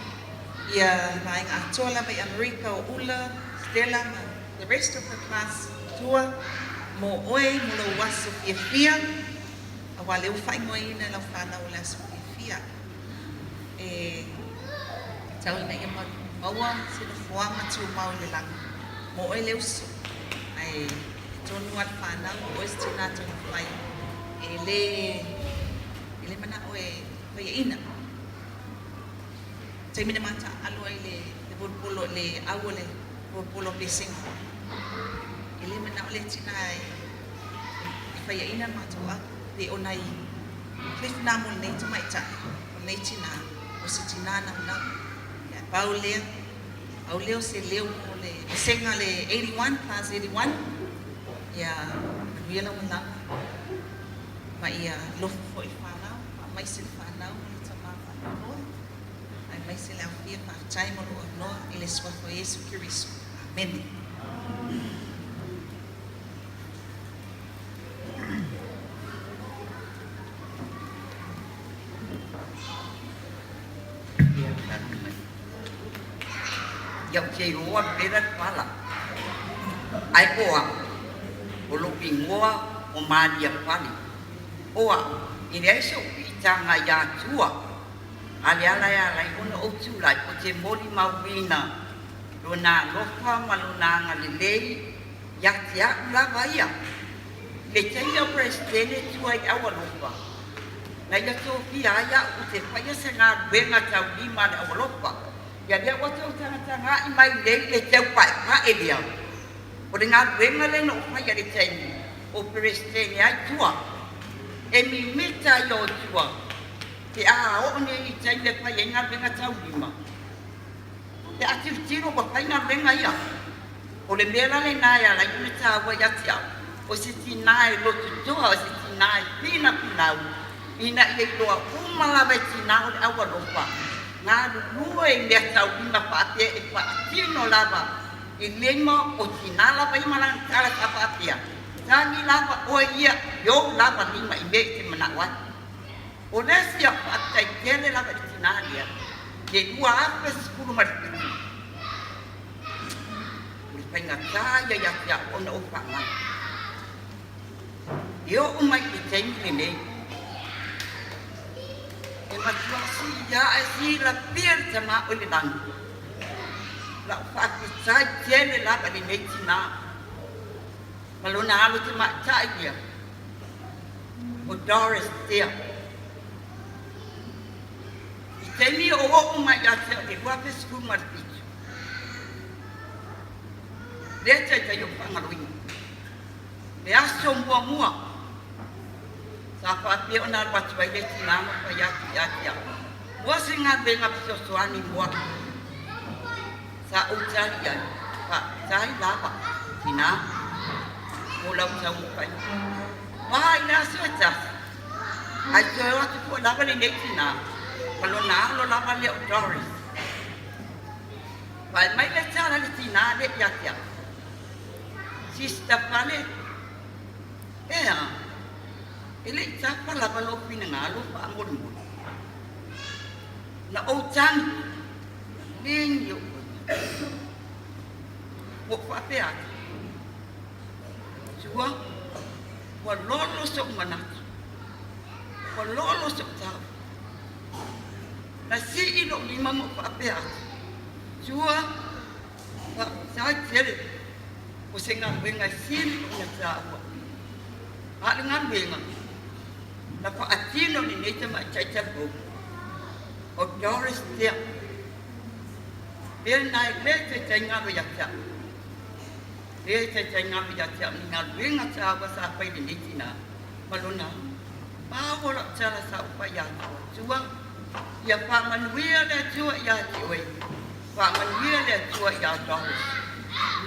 ia vaega atoa lava i Amerika o Ula, Stella ma the rest of the class tua mo oe mo lou aso fiafia aua lea ua faaigoaina e lau fanau o le aso fiafia. E tau ina ia maua se nofoaga tumau i le lagi mo oe le uso, ae e tonu lava le fanau o oe se tina taumafai e le e le manao e faiaina. Taimi na mataaalo ai le le volopolo le au o le volopolo pesega, e le manao le tina e e faiaina le matou au, pe o nai Cliff na mo lenei tamaitai, o lenei tina, o se tina naunau. Ia, pau lea, Pau lea o se leo mo le vasega le 81, Class 81. Ia manuia lau malaga ma ia alofa foi i le fanau, faamaise le fanau ma le tama faanoanoa, aemaise le aofia. Faafetai mo lou avanoa i le Suafa o Iesu Keriso. Amene. Ia ou te iloa pela le pala. Ae o au, o lou igoa o Malia Pale. O au, e leai so'u piitaga iā Tua, a le ala e ala ai ona ou tulai ou te molimauina lona alofa ma lona agalelei ia te a'u lava ia. I le taimi o Peresetene Tua i Aualofa, na ia tofia ai a'u ou te faia se galuega taulima a le Aualofa. Ia lea ua tou tagataga'i mai nei le teu pa'epa'e lea. O le galuega lea na ou faia i le taimi o Peresetene ai Tua. E mimita ia o Tua pe a oo nei i taimi e fai ai galuega taulima. Pe a tilotilo ua fai galuega ia. O le mea la lenā e ala ai ona tāua ia te au, o se tinā e lototoa, o se tinā e pinapinau, ina ia iloa uma lava e tinā o le aualofa, galulue i mea taulima faapea e faatino lava i lima o tinā lava ia ma lana tala sa faapea, Tagi lava oe ia i ou lava lima i mea i te manao ai. O le isi au faafetai tele lava i le tinā lea, le 2017. O le faigata ia ia te au ona ou faagalo. E oo mai i le taimi lenei, e matua siia e silafia le Tama o i le lagi. Lau faafetai tele lava i lenei tinā ma lona alo tamaitai lea, o Doris Tea. I taimi o oo mai ia te au i le 2017, lea taitai ou faagaloina. Le aso muamua sa faapea ona alu atu ai le tinā ma fai atu ia te au, Ua se galuega fesoasoani mo au. Sa ou tali i ai, Faafetai lava, tinā, mo lau taumafaiga. Pā i le aso e tasi, ae toe o atu foi lava lenei tinā ma lona alo lava lea o Doris. Fai mai le tala le tinā lea ia te au, Sister Fale, ea, e le i tapa lava lou finagalo faamolemole. Na ou tagi, leni ou loto. Ua ou faapea atu, Tua, ua lolo soʻu manatu, ua lolo soʻu tau. Na sii loʻu lima ma ou faapea atu, Tua, faafetai tele o se galuega e sili ona taua. A o le galuega na faatino lenei tamaitai talavou o Doris Tea. Mea lena e le taitai galo ia te au. Le taitai galo ia te au ni galuega taua sa fai lenei tinā ma lona maua lau tala sa ou fai atu Atua ia faamanuia le Atua ia te oe, faamanuia le Atua ia Doris.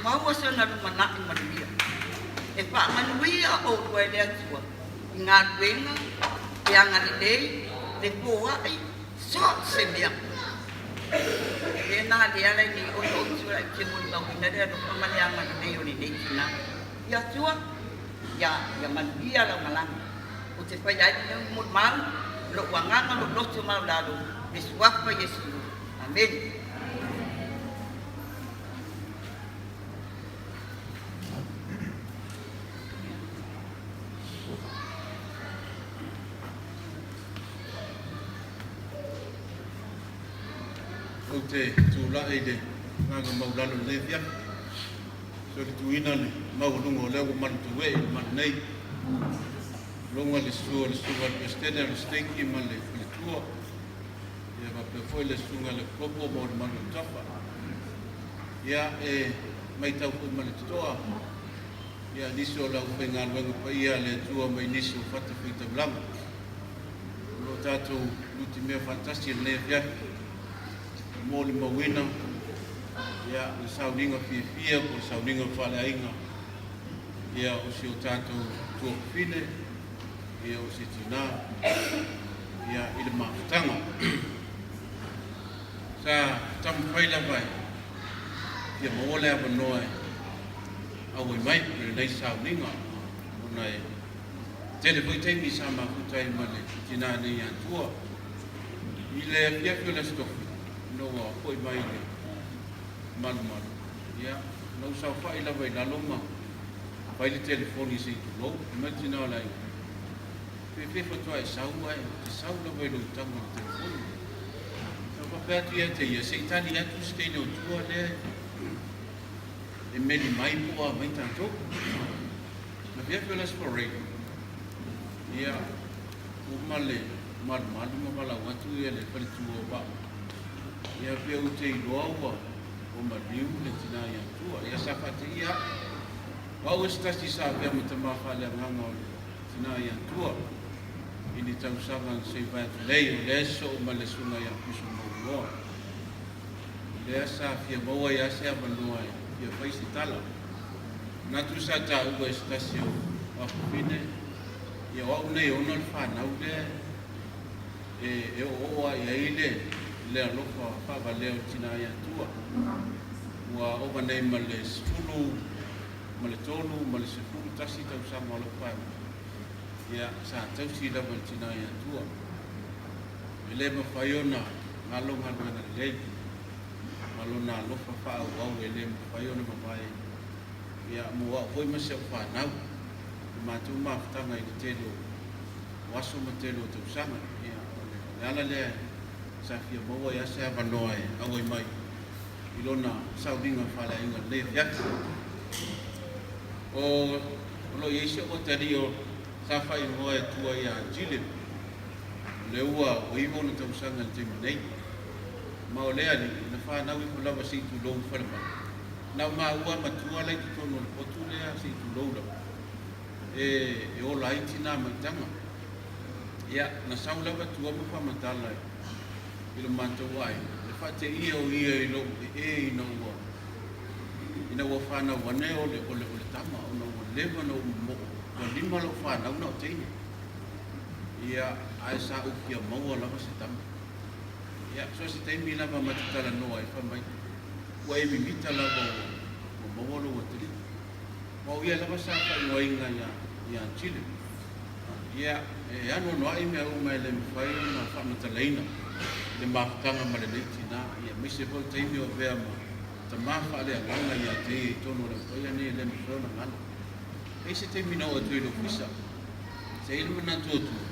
Maua sona lumanai manuia. E faamanuia oulua e le Atua i galuega, le agalelei, le foai, so o se mea. Lena le ala i nei ona ou tulai ou te molimauina le alofa ma le agalelei o lenei tina. Ia Atua, ia, ia manuia lau malaga. Ou te fai ai lenei molimau, lou agaga, lou loto maualalo, le Suafa Iesu. Amene. Ou te tulai i le agaga maualalo i lenei afiafi, solituina le maualuga o lea ua malutue'e i le malu nei. Loga le susu o le susuga i le Peresetene o le Steiki ma le faletua, ia faapea foi le susuga i le Kolopo mo le malu o Tafa. Ia e maitau foi ma le totoa ia nisi o le aufaigaluega paia a le Atua mai nisi o fata faitaulaga. O lo o tatou nutimea faatasi i lenei afiafi, e molimauina. Ia, le sauniga fiafia po o le sauniga faaleaiga, ia, o si o tatou tuafafine, ia, o se tinā, ia, i le mafutaga. Sa taumafai lava e fia maua le avanoa e auai mai i lenei sauniga, ona e tele foi taimi sa mafuta ai ma le tinā nei ia Tua. I le afiafi o le Aso Tofi, ina ua foi mai le malumalu, ia, na ou saofai lava i lalo ma fai le telefoni se i tulou. Fai mai le tina o le aiga, Fefe faatoa e sau ae ou te sau lava i lou tago i le telefoni. Sa ou faapea atu ia te ia, se i tali atu se teine o tua lea e meli mai po o a mai tatou. Na afiafi o le Aso Faraile, ia, uma le malumalu ma valaau atu ia le faletua o Vaa. Ia pe ou te iloa ua maliu le tina ia tua. Ia sa faateia au. O au e se tasi sa avea ma tama faaleagaga o le tina ia tua. I ni tausaga na se i vae atu nei, o lea e sosoo ma le susuga ia Piso Mauigoa. O lea sa fia maua ai lava se avanoa e fia fai se tala. Manatu sa taua e se tasi o afafine, ia o au nei e ona le fanau lea e oooo lava i ai le alofa faavalea o le tina ia Tua. Ua ova nei ma le 13 ma le 11 tausaga o lau fanau, ia sa tausi lava i le tina ia Tua. E le mafai ona galo galuega lelei ma lona alofa faaauau e le mafai ona mavae ia mo au foi ma si au fanau i matou mafutaga i le tele o aso ma tele o tausaga. Ia, o le ala lea sa fia maua ai lava se avanoa e auai mai i lona sauniga faaleaiga i lenei afiafi. O lo o i ai si ou atalii o sa faaigoa e tua ia Jillian, o lea ua 9 ona tausaga i le taimi nei. Ma o lea alii, na fanau ifo lava se i tulou i falemai. Na o maua matua la i totonu o le potu lea se i tulou lava e ola ai tina maitaga. Ia, na sau lava tua ma faamatala i lo matou aiga, le faateia o ia i lou ee ina ua ina ua fanau ane o le o le o le tama ona ua leva ona ou momoo, ua lima lau fanau na o teine. Ia, ae sa ou fia maua lava se tama. Ia, so se taimi lava ma te talanoa ai, fai mai, ua e mimita lava ua ua maua lou atalii. Ma o ia lava sa faaigoaina ia ia Chile. Ia, e anoanoai mea uma e le mafai ona faamatalaina i le mafutaga ma lenei tinā, ia, aemaise foi o taimi o avea ma tama faaleagaga ia te ia i totonu o le aupaia nei e le mafai ona galo. E i ai se taimi na oo atu ai i le ofisa, sa i ai le manatu o tua,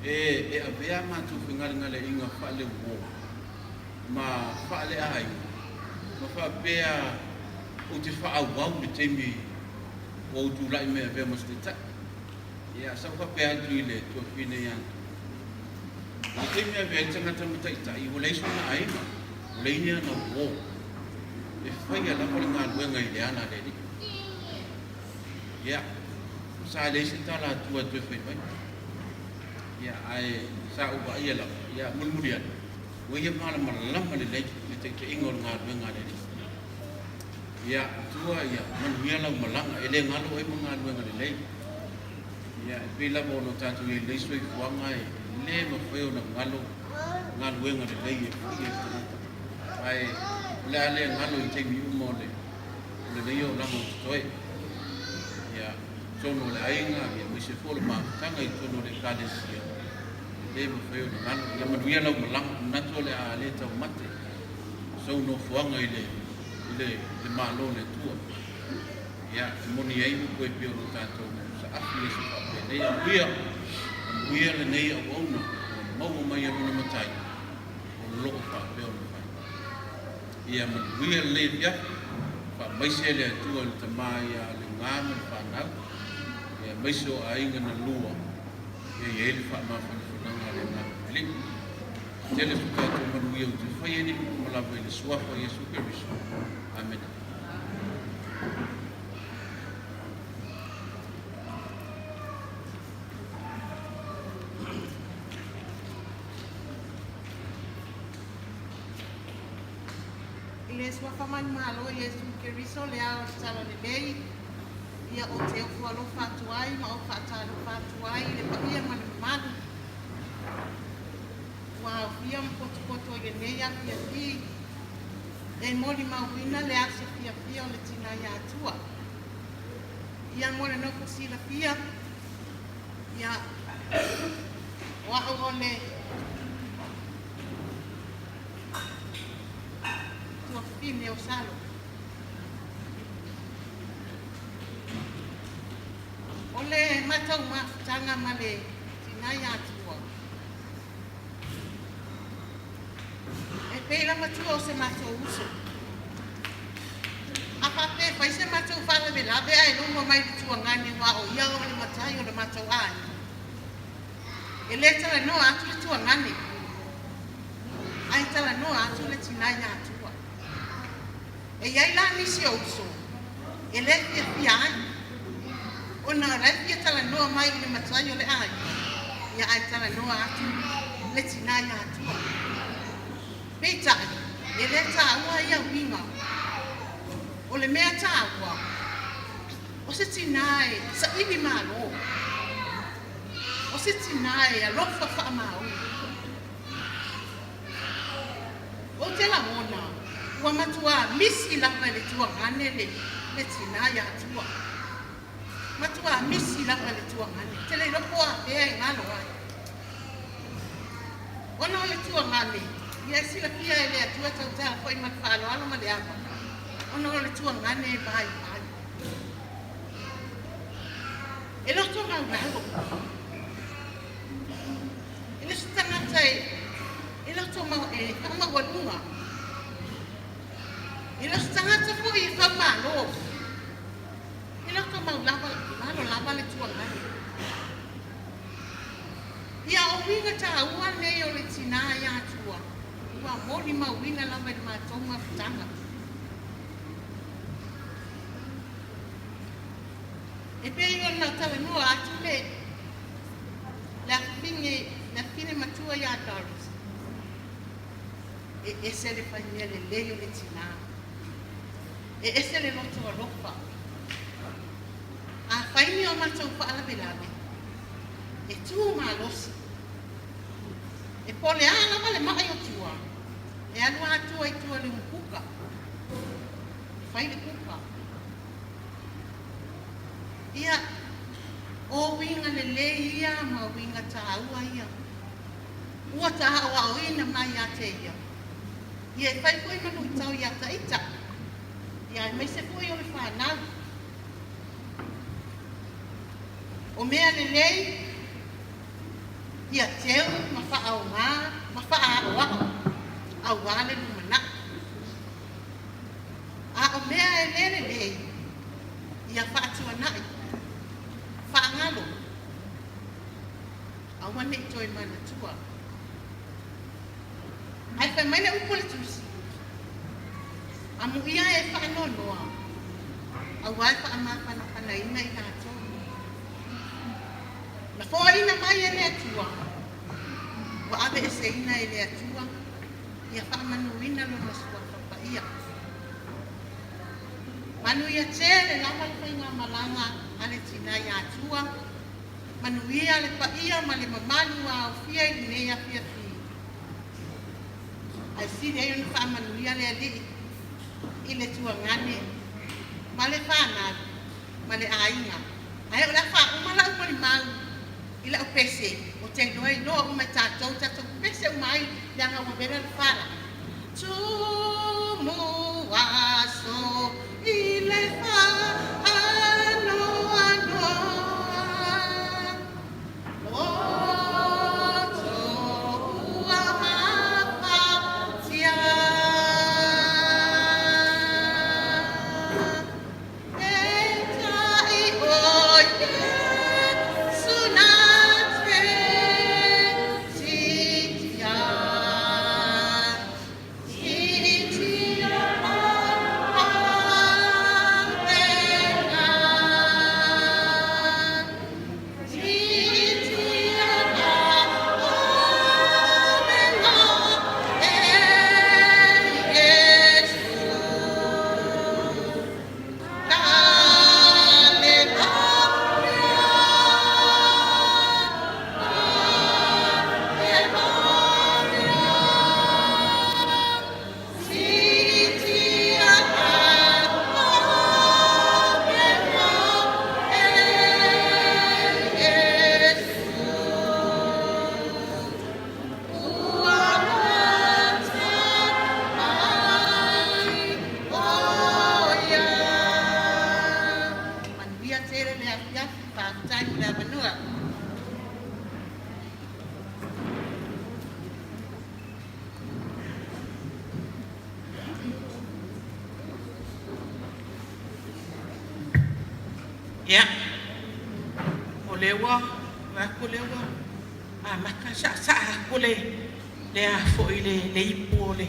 e, e avea a matou fegalegaleaiga faaleuo ma faaleaiga ma faapea ou te faaauau i le taimi ua ou tulai mai e avea ma se taitai. Ia, sa ou faapea atu i le tuafafine ia Atu, i le taimi e avea ai le tagata ma taitai, ua leai sona aiga, ua leai ni ana uo, e faia lava le galuega i le ala a le Alii. Ia, sa leai se tala a Tua e toe fai mai. Ia, ae sa ou vaaia lava, ia, mulimuli ane, ua ia malamalama lelei i le taitaiga o le galuega a le Alii. Ia, Tua, ia manuia lau malaga, e le galo oe ma galuega lelei. Ia, e pei lava ona tatou i ai i lenei soifuaga e le mafai ona galo galuega lelei e faia e le tagata. Ae o le a le galo i taimi uma o le o lenei olaga o totoe. Ia, totonu o le aiga, ia aemaise foi o le mafutaga i totonu o le Ekalesia, e le mafai ona galo. Ia manuia lau malaga, manatu o le a le taumate sou nofoaga i le i le le Malo o le Atua. Ia, e moni ai upu e pei ona tatou saafi i aso faapenei, Amuia, amuia lenei auauna ua maua mai e lona Matai o loo faapea ona fai. Ia manuia lenei afiafi, faamaise le Atua i le Tama ia Legā ma le fanau, ia aemaise o aiga na lua, ia i ai le faamafanafanaga a le Agaga Paia. Tele so tatou manuia ou te fai ai nei upu ma lava i le Suafa o Iesu Keriso. Amene. I le suafa manumalo o Iesu Keriso le Ao o le Talalelei, ia ou te ofo alofa atu ai ma ou faatalofa atu ai i le paia ma le mamalu ua aofia ma potopoto i lenei afiafi e molimauina le aso fiafia o le Tinai Atua. Ia mo le nofo silafia, ia o a'u o le tuafafine o Salo. O le matou mafutaga ma le Tinai Atua, e pei lava tua o se matou uso. A faapea e fai se matou faalavelave ae logo mai le tuagane aua o ia o le matai o le matou aiga, e le talanoa atu le tuagane, ae talanoa atu le Tinai Atua. E i ai la nisi o uso e le fiafia ai, ona o la e fia talanoa mai i le matai o le aiga, ia ae talanoa atu le Tinai Atua. Peitai, e le taua ia uiga. O le mea taua, o se tinā e saili malo, o se tinā e alofa faamaoni. Ou te lagona, ua matuā misi lava e le tuagane le le tinā iā Tua. Matuā misi lava e le tuagane. Ou te le iloa po o afea e galo ai. Ona o le tuagane, ia e silafia e le Atua tautala foi ma le faaaloalo ma le ava, ona o le tuagane e vaivai. E loto maulalo. E le o se tagata e e loto mau e faamaualuga. E le o se tagata foi e faumalo. E loto maulava lalo lava le tuagane. Ia o uiga taua nei o le tinā iā Tua, ua molimauina lava i le matou mafutaga. E pei ona talanoa atu le le afafine le afafine matua iā Doris, e ese le faimea lelei o le tinā, e ese le loto alofa. A fai ni o matou faalavelave, e tu malosi. E po o le a lava le ma'i o tua, e alu lava tua i tua i le umukuka, e fai le kuka. Ia, o uiga lelei ia ma uiga taua ia ua ta aʻoaʻoina mai ia te ia. Ia e fai foi ma luitau iā taita, ia aemaise foi o le fanau. O mea lelei ia teu ma faaogā ma faaaʻoaʻo auā le lumanaʻi. A o mea e le lelei ia faatuanaʻi, faagalo, aua ne i toe manatua. Ae fai mai le upu a le Tusi, Amuia e faanoanoa, aua e faamafanafanaina i latou. Na foaina mai e le Atua, ua aveeseina e le Atua, ia faamanuina Lona Suafa Paia. Manuia tele lava le faigamalaga a le Tinai Atua, manuia le paia ma le mamalu ua aofia i lenei afiafi. Ae sili ai ona faamanuia le Alii i le tuagane ma le fanau ma le aiga. Ae o le a faauma lau molimau i lau pese, ou te iloa e iloa uma e tatou, tatou pese uma ai leaga ua vela le fala. Tumu aso i le faanoanoa, loto ua mafatia. Peitai o Iesu na te titia, titia. Ia, o lea ua vaai atu o lea ua amata saasaa atu le le a foi le le ipu o le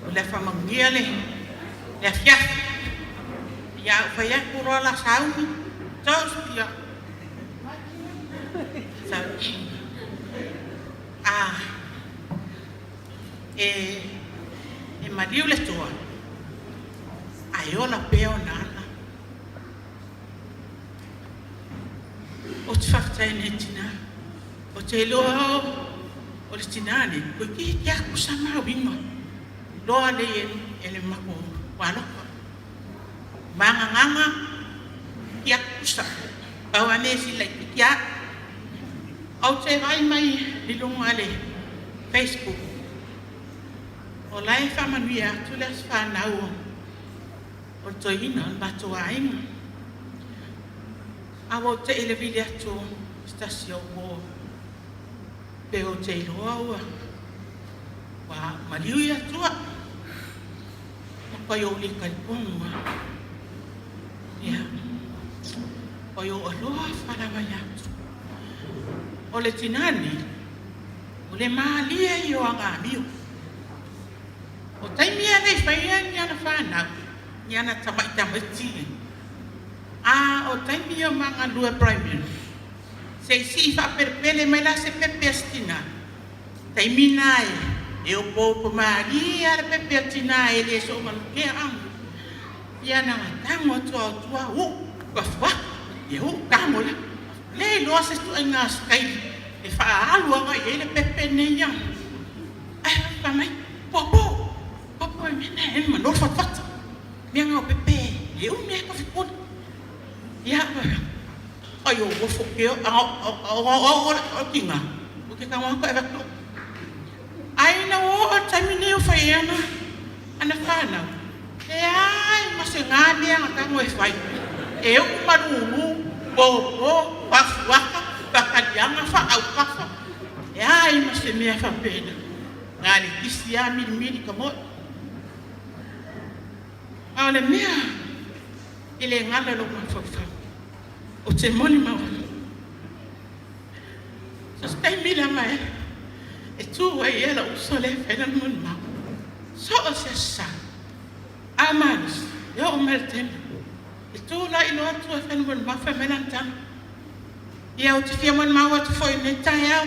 o le a faamanuia le le afiafi. Ia, a ou fai atu loa la sauni, toast, ia. A e e maliu le Atua ae ola pea ona ala. Ou te faafetai i lenei tina. Ou te iloa o le tina lenei, toeitiiti atu sama uiga loa lei e le matou alofa. Magagaga ia tusa. Pau lava mea e sili laitiiti a. Ou te vaai mai i luga o le Facebook, o la e faamanuia atu le aso fanau o le toeaina o le matou aiga. A ua ou tei i le vili atu o se tasi o uo pe ou te iloa ua ua maliu i Atua. Matuai ou le talitonu lava. Ia, matuai ou alofa lava ia te O le tinā nei, o le malie ia o ana amio. O taimi lava nei fai ai ni ana fanau, ni ana tamai tamaiti ia. A o taimi ia o ma galue primary, se i sii faapelepele mai la se pepe a si tinā, taimi na e opoopo malie lava le pepe a le tinā e le soomalutea a. Ia na tago atu lava o tua, uu, afuafu, ia uu tago la. Le iloa se ituaiga sikaili e faaalu agai i ai le pepe lenei ia. Ae fai mai, Popo, popo e mea na e manolo fatafata. Mea na o pepe e umi ai ka fipuli. Ia, ai o ofo ke o o o tinga. O ke tago atu e avatu. Ai na o o taimi nei o fai ana ana fanau. Leai ma se gā mea na tago e fai. E uu malulu, popo, faafuata, faataliaga, faaukafa. Leai ma se mea faapena. Na le kisi lava milimili ka moe. A o le mea e le galo i lou mafaufau, ou te molimau atu. So se taimi lava e tu ai ia lou uso lea e fai lana molimau. So o se aso Sa, a malosi, e oo mai le taimi, e tu la i loa atu e fai lana molimau, fai mai lana tala. Ia ou te fia molimau atu foi i lenei taeao.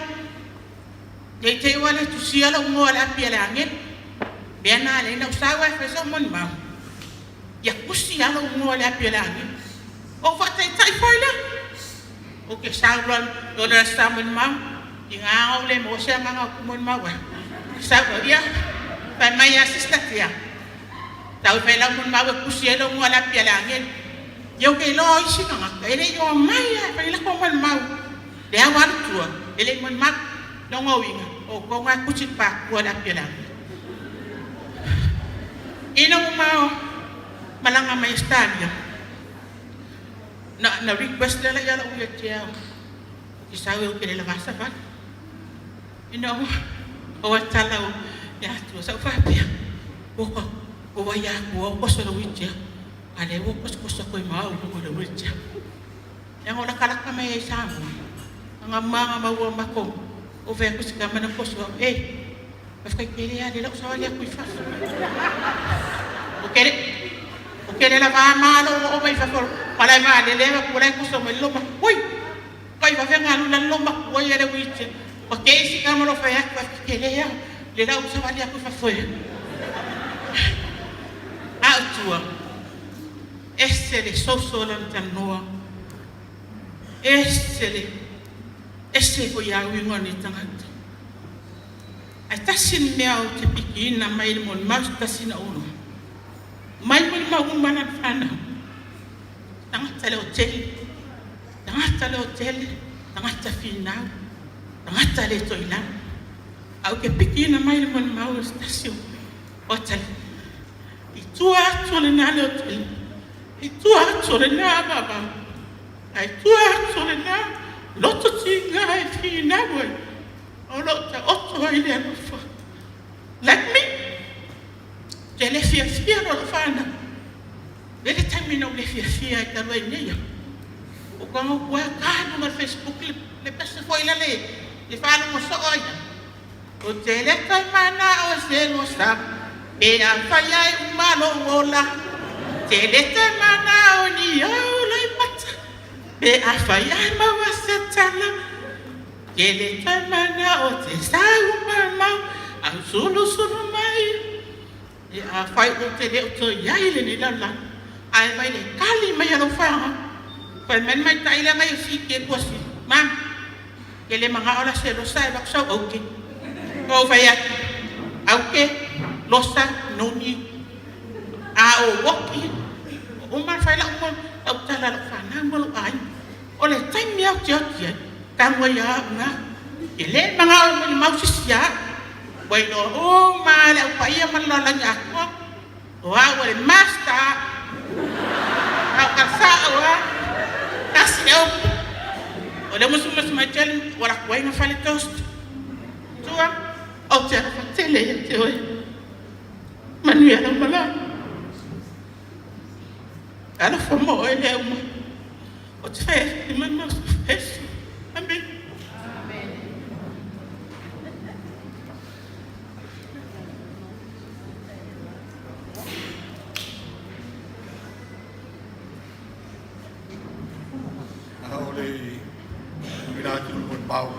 Ne i te i ua le tusia lou igoa i le api a le agelu. Mea na lea na ou sau ai e fai sou molimau. Ia tusi lava lou igoa i le api a le agelu. Ou faataitai foi lea. Ou te sau loa i o le sa molimau, tiga ou le maua se agaga ou te molimau ai. Sau loa, ia, fai mai ia Sister Tia, tau e fai lau molimau e tusi ai lou igoa i le api a le agelu. Ia ou te iloa o isi tagata e le i omai lava e fai latou molimau. Le au alu tua, e le i molimau. Lona uiga, o outou na e tusi le patua i le api a le agelu. Ina ua ma malaga mai Ausetalia, na, na request lea la ia lou ia te au, ou te sau e ou te le lava savali. Ina ua, ua tala o ia atua, sa ou faapea, ua ka, ua ia atua o koso le wheelchair, a lea ua kosokoso atu ai ma au i luga o le wheelchair. Leaga o latalata mai ai i Samoa, aga maga maua matou o fai atu si tama na koso au, e, faafetai tele lava lea la ou savali atu i fafo. Ou te le, ou te le lava malo ua oo mai i fafo malae vaalele avatu la e koso mai le lomatua. Ui! Matua vave ona alu i lalo lomatua ia le wheelchair. Ua tei si tama o lo o fai atu, faafetai tele lava lea la ou savali atu i fafo e. A o tua, ese le soso o lana talanoa, ese le ese foi a uiga o nei tagata. Ae tasi le mea ou te pikiina mai le molimau se tasi na ou iloa, mai molimau uma lana fanau, tagata le otele, tagata le otele, tagata finau, tagata le toilalo. Ae ou te pikiina mai le molimau o se tasi o atalii. I tua atu o lena le otele, i tua atu o lena vavau, a i tua atu o lena loto tiga e finau ai, o lo o taoto ai le alofa. Like me, ou te le fiafia loa lou fanau. E i ai le taimi na ou le fiafia ai talu ai nei au. O ka upu e ka i luga o le Facebook le le pese foi lea le le faalogo soo ai. Ou te le toe manao e selu o sa pe afai ae uma lou ola. Te le toe manao ni au loimata pe afai ae maua se tala. Te le toe manao te sau mamao au sulusulu mai. E afai ou te le o toe i ai i lenei lalolagi, ae vai le tali mai a lou fanau, fai mai le maitai lea nai o siki e tuasi, Mama, ke le manao la se losa e avatu sau aute. Ou fai atu, Aute, losa, noni, a o oki, ua uma ona fai lau lau tala i lau fanau ma lou aiga. O le taimi lava ou te oti ai, talu ai lava au na. E le manao e molimau se isi ia au. Ua iloa uma lava e le au paia ma le lalolagi atoa, o au o le Master. A o ka sao lava, tasi le upu. O le musumusu mai tele ua latou ai na fale toast. Tua, ou te alofa tele ia te oe. Manuia lau malaga. Alofa mo oe le uma. Ou te fai atu i mana o Iesu. Amene. A o le tumina atu le molimau,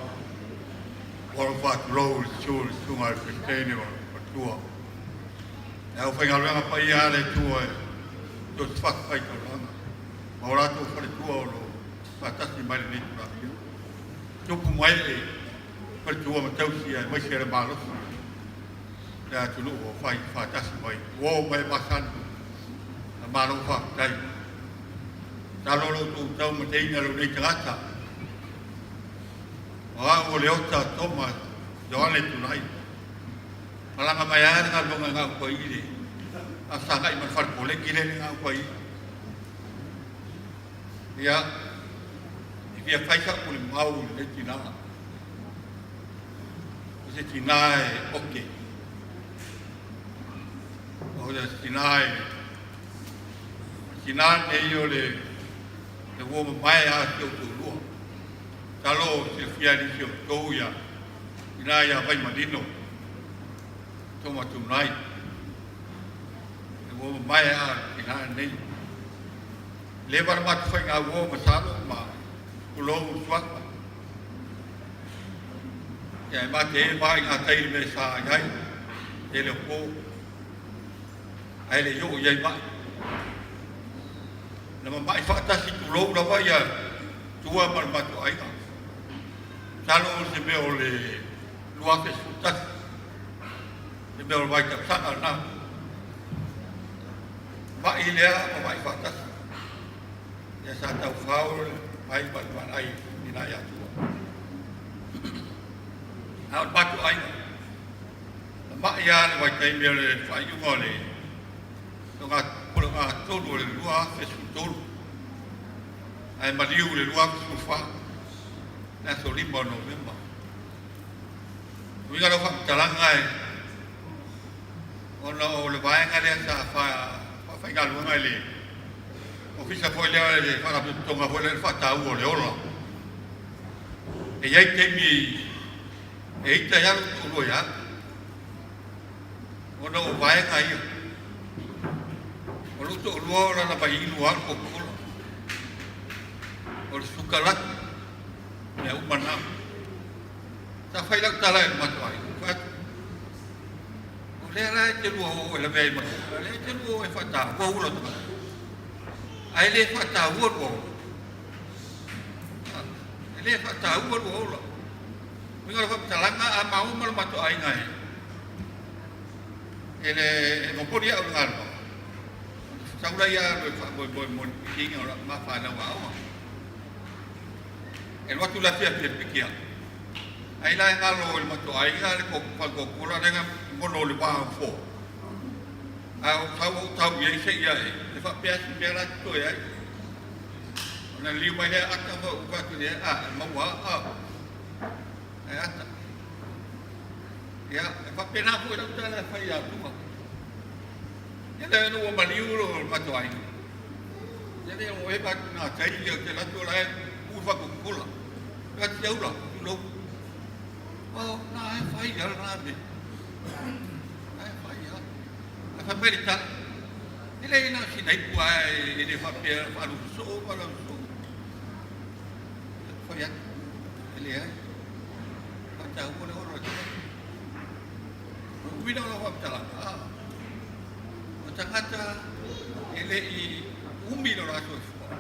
ua alofa tulou i le susu o le Susuga i le Peresetene o le Matua. Le aufaigaluega paia a le Atua e toe fatafaitaulaga ma o latou faletua o lo o faatasi mai lenei itula. Tupu ma ee faletua ma tausi aemaise le malosi le atunuu o fai faatasi mai uo mai masani na malo faafetai. Talo lo outou taumateina lou nei tagata. O au o Leota Toma Ioane Tunai. Malaga mai lava le galuega i Gauta i le asagai ma le fale koleki lea i Gauta i. Ia, e fia fai sa'u molimau i lenei tinā. O se tinā e oke. O se tinā e... O le tinā lenei o le le uo mamae a si ou toalua. Masalo silafia e nisi o outou ia tinā ia Vaimalino Toma Tunai. Le uo mamae a le tinā lenei. Leva le matou faiga uo masalo ma tulou le suafa. Ia e mate e ma i ngā tai le mea sa ai ai, tele o pō. Ae le i oo i ai mai. Na mama'i faatasi tulou lava ia tua ma le matou aiga. Masalo o se mea o le 2011. Se mea o le vaitausaga lena. Ma'i lea ma ma'i faatasi. Ia sa taufao le mai ma le vaai i nai atua. A o le matou aiga, na ma'i lava le vaitaimi o le faaiuga o le tolu o le 2013, ae maliu i le 2014, le aso 5 o Novema. Uiga lau faamatalaga e ona o le vaega lea sa faafaigaluega i le ofisa foi lea le faalapotopotoga foi lea le faataua o le ola. E i ai taimi e ita ai lou toalua ia au ona o vaega ia. O lou toalua o lana vai inu lava le Coca-Cola. O le sukalaki, mea uma na. Sa fai lau tala i le matou aiga, ou fai atu, O lea la e te lua o e lavea ai ma le lea e te lua o e faataua ula tagata. Ae le faataua lua ola. E le faataua lua ola. Uiga o le faamatalaga a maua ma le matou aiga e e le e momoli au i le galuega. Sau la ia alu e faamoemoe mo le pikiina o lau ma fanau aoga. E alu atu le afiafi e piki au. Ai la e galo i le matou aiga le fale Coca-Cola lea na gono o le va o fo. A o sau ou tau i ai seia e e faapea se mea la totoe ai. Ona liu mai lea ata ma ou fai atu i ai, a, e maua a, e ata. Ia, e faapena foi lau tala e fai ia Tuma. Ia lea ua maliu lo matou aiga. Ia le o eva atu nā tai ia te latu la e ku fa ku kula. Ka te aula, tu lou. O, nā e whai ia nā me. Nā e whai ia. A whai mai le tala. E le ina si nei kua e le whapea whalu so, whalu so. Whai atu. E le ai. Whata ua le ora te. O uina o la whaptala. Ah. O tangata e le i umi lo latou fua.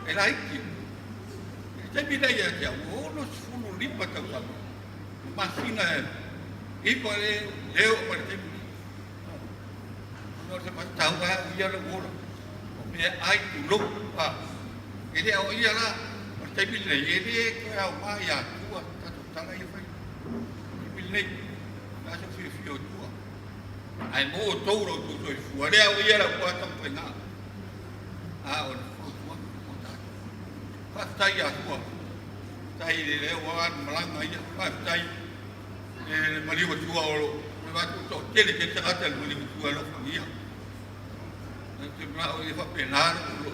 E laiti. I le taimi nei ia te au, ua 65 tausaga, ma masina e 9 le leo ma le taimi nei. Ona o se matau a au ia lou ola. O mea ai tulou. A, e le ao ia la, o le taimi lenei, e le toe ao mai ia tua tatou tala ia fai. Taimi lenei, o le a se fiafia o tua. Ae mo outou lo outou soifua, lea o ia lau kua taumafaiga. A o le fautuaga mo tatou. Faafetai ia Atua. Faafetai i le leo a le malaga ia. Faafetai i le maliu atua o lo le matou toatele tele tagata le maliu atua e alofagia. Te manao ia faapena lo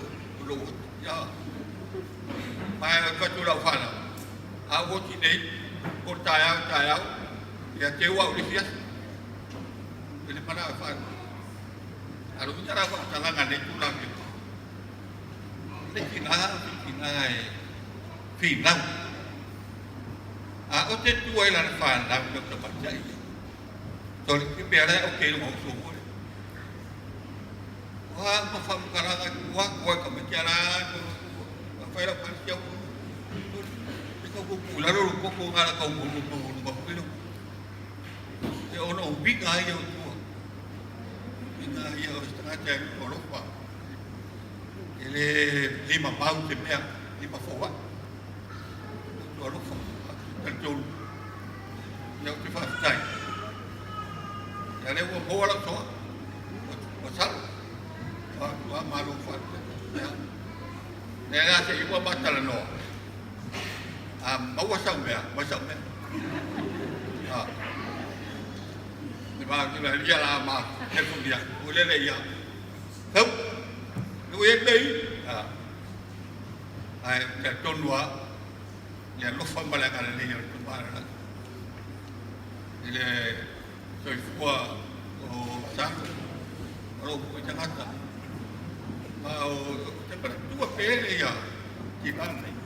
lou atu. Ia. Ma e fatu lau whanau. A ua ti nei, o taeao taeao, ia te ua au le fiasi. E le mana e whanau. Alo ina rā whakatalanga nei tū rā ke. Le tina, le tina e whinau. A o te tua i lana whanau me o tamatia i. Tole ki pea rea o ke runga o sō Ua ma whamukaranga ua kua ka matia rā ka whai rau whai au e kau kuku laro ro koko ngā ra kau mo mo mo mo mo e ono winga ai o tua winga ai o tangata e o lofa e le lima mau te mea lima fōa tua lofa te tolu ia o te whaafitai ia le ua moa lau toa ua salo ua tua malo whaafitai ia le a se i ua matala noa a maua sau mea mai sau mea a le ma ki la ia la ma te fu ia o le le ia kau lu e nei a ai te tonu a ia lofa ma le ngala le o te mara i le soifua o sa o lo ku tangata ma o te para tua pele ia ki nei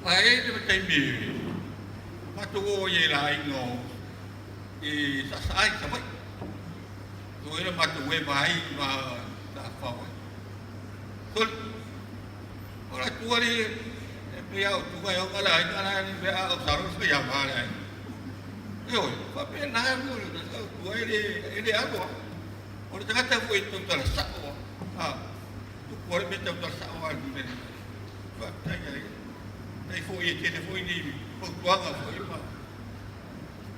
a e te taimi matou o i la ingo i sa sa ai sa mai tu era matou e mai ma sa fa mai tol ora tua le e pe au tu vai o ngala ai ngala ni pe au sa ro sa ya ma le e oi fa pe na mo le sa tu ai le e le alo o le tagata foi tu tala sa o a tu ko le me tu tala sa o a ni fa tai ai tai foi e tele foi ni fautuaga foi ma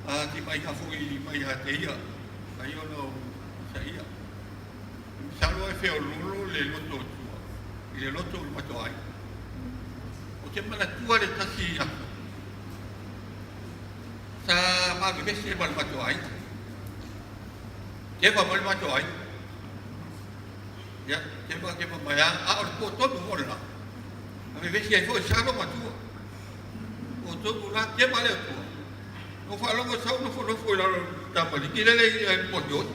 a ti mai ka foi mai ha te ia ai ono sa ia salo e feo lolo le loto tua i le loto o le mato ai o te mana tua le tasi aso sa ma vevesi ma le mato ai te va ma le mato ai ia te va ke mai a a o le po tonu mo le la a vevesi ai foi salo ma tua o tonu la te va le tua no whaalogo sau no fo i lalo tapali ki lele i e po te oi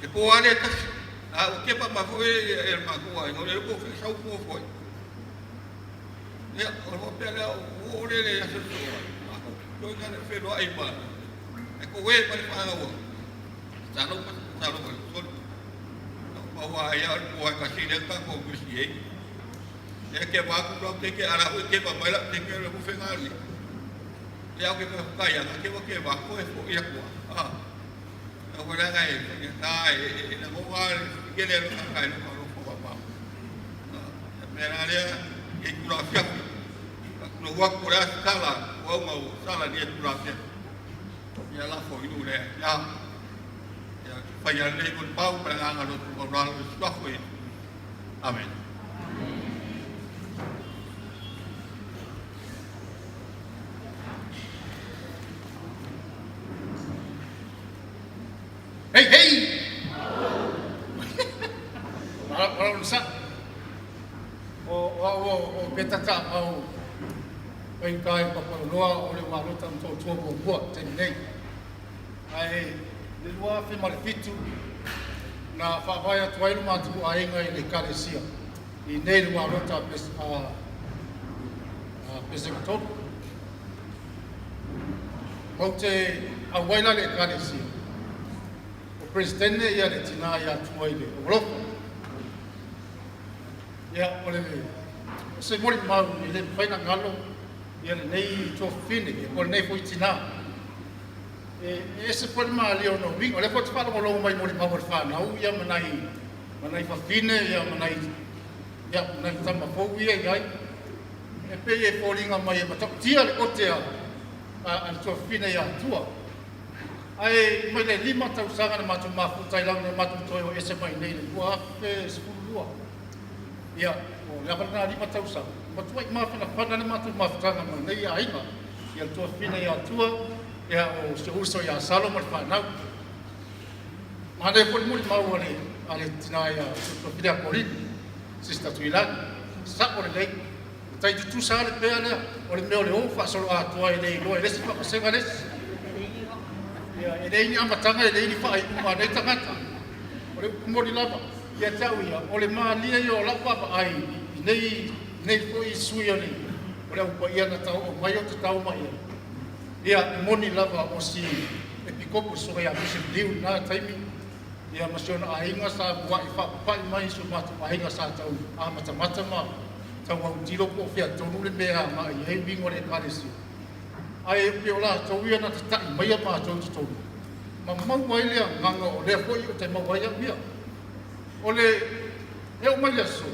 e po ale tasi a o kepa ma fo e e ma ko ai no le ko fi sau ko fo ia o lo pe le o le le aso so a ko to ka le fe lo ai ma e ko we pa le fa o sa lo pa sa lo pa so no pa wa ia o ko ka si le ka ko ku si e e ke ma ku lo te ke ara o ke pa mai la te ke le ku fe nga ni le au ke ka ka ia ke wa ke wa ko e fo ia ko a a ko la ga e ka e na mo wa ke le lo ka ka lo lo fo pa me ra le e ku la fia no wa ko la sala wa ma sala ni ku la fia ia la fo i le ya ya fa ia le ko pau pa nga lo tu ko la lo fo amen. Hey, hey! taaao mai uta i Papaloloa o le Ualota Motootua muamua i le taimi nei. Ae i le 2007 na faavae atu ai lo matou aiga i le Ekalesia i nei le Ualota a Pesega Tolu. Ou te auai la i le Ekalesia, o Peresetene ia le tinā ia Tua i le Olofa. Ia, o le o se molimau e le mafai ona galo ia lenei tuafafine, ia po o lenei foi tinā. E ese foi le malie o na uiga. O lea foi ou te faalogologo mai i molimau a le fanau ia ma nai ma nai fafine ia ma nai ia ma nai tama fou ia i ai. E pei e foliga mai e matautia le ote a a le tuafafine ia Tua. Ae mai le 5 tausaga na matou mafuta ai lava na matou toe o ese mai nei i le 2012. Ia, o le ava lena 5 tausaga, matuai mafanafana le matou mafutaga ma lenei aiga, ia le tuafafine ia Tua, ia o si ou uso ia Salo ma le fanau. Manaia foi le molimau a le a le tina ia Tuafafine a Kolini, Sister Tuilagi, sao lelei. E tai tutusa lava le pea lea, o le mea o le o faasoloatoa e le iloa e le isi faavasega le isi. Ia, e leai ni amataga, e leai ni faaiuga a nei tagata. O le upu moni lava, ia te au ia, o le malie ia o lau vaavaai i nei, nei foi sui o le, o le Au Paia na taoo mai ou te tau mai ai. Ia, e moni lava o si Epikopo le Susuga ia Bishop Liu i lena taimi, ia ma si ona aiga sa mua'i faapapa'i mai i si o matou aiga sa tau amatamata ma tau autilo po o fea tonu le mea e agai i ai uiga o le Ekalesia. Ae pei o latou ia na tata'i mai a matou i totonu, ma maua ai le agaga o lea foi ou te maua ai au ia. O le e oo mai le aso,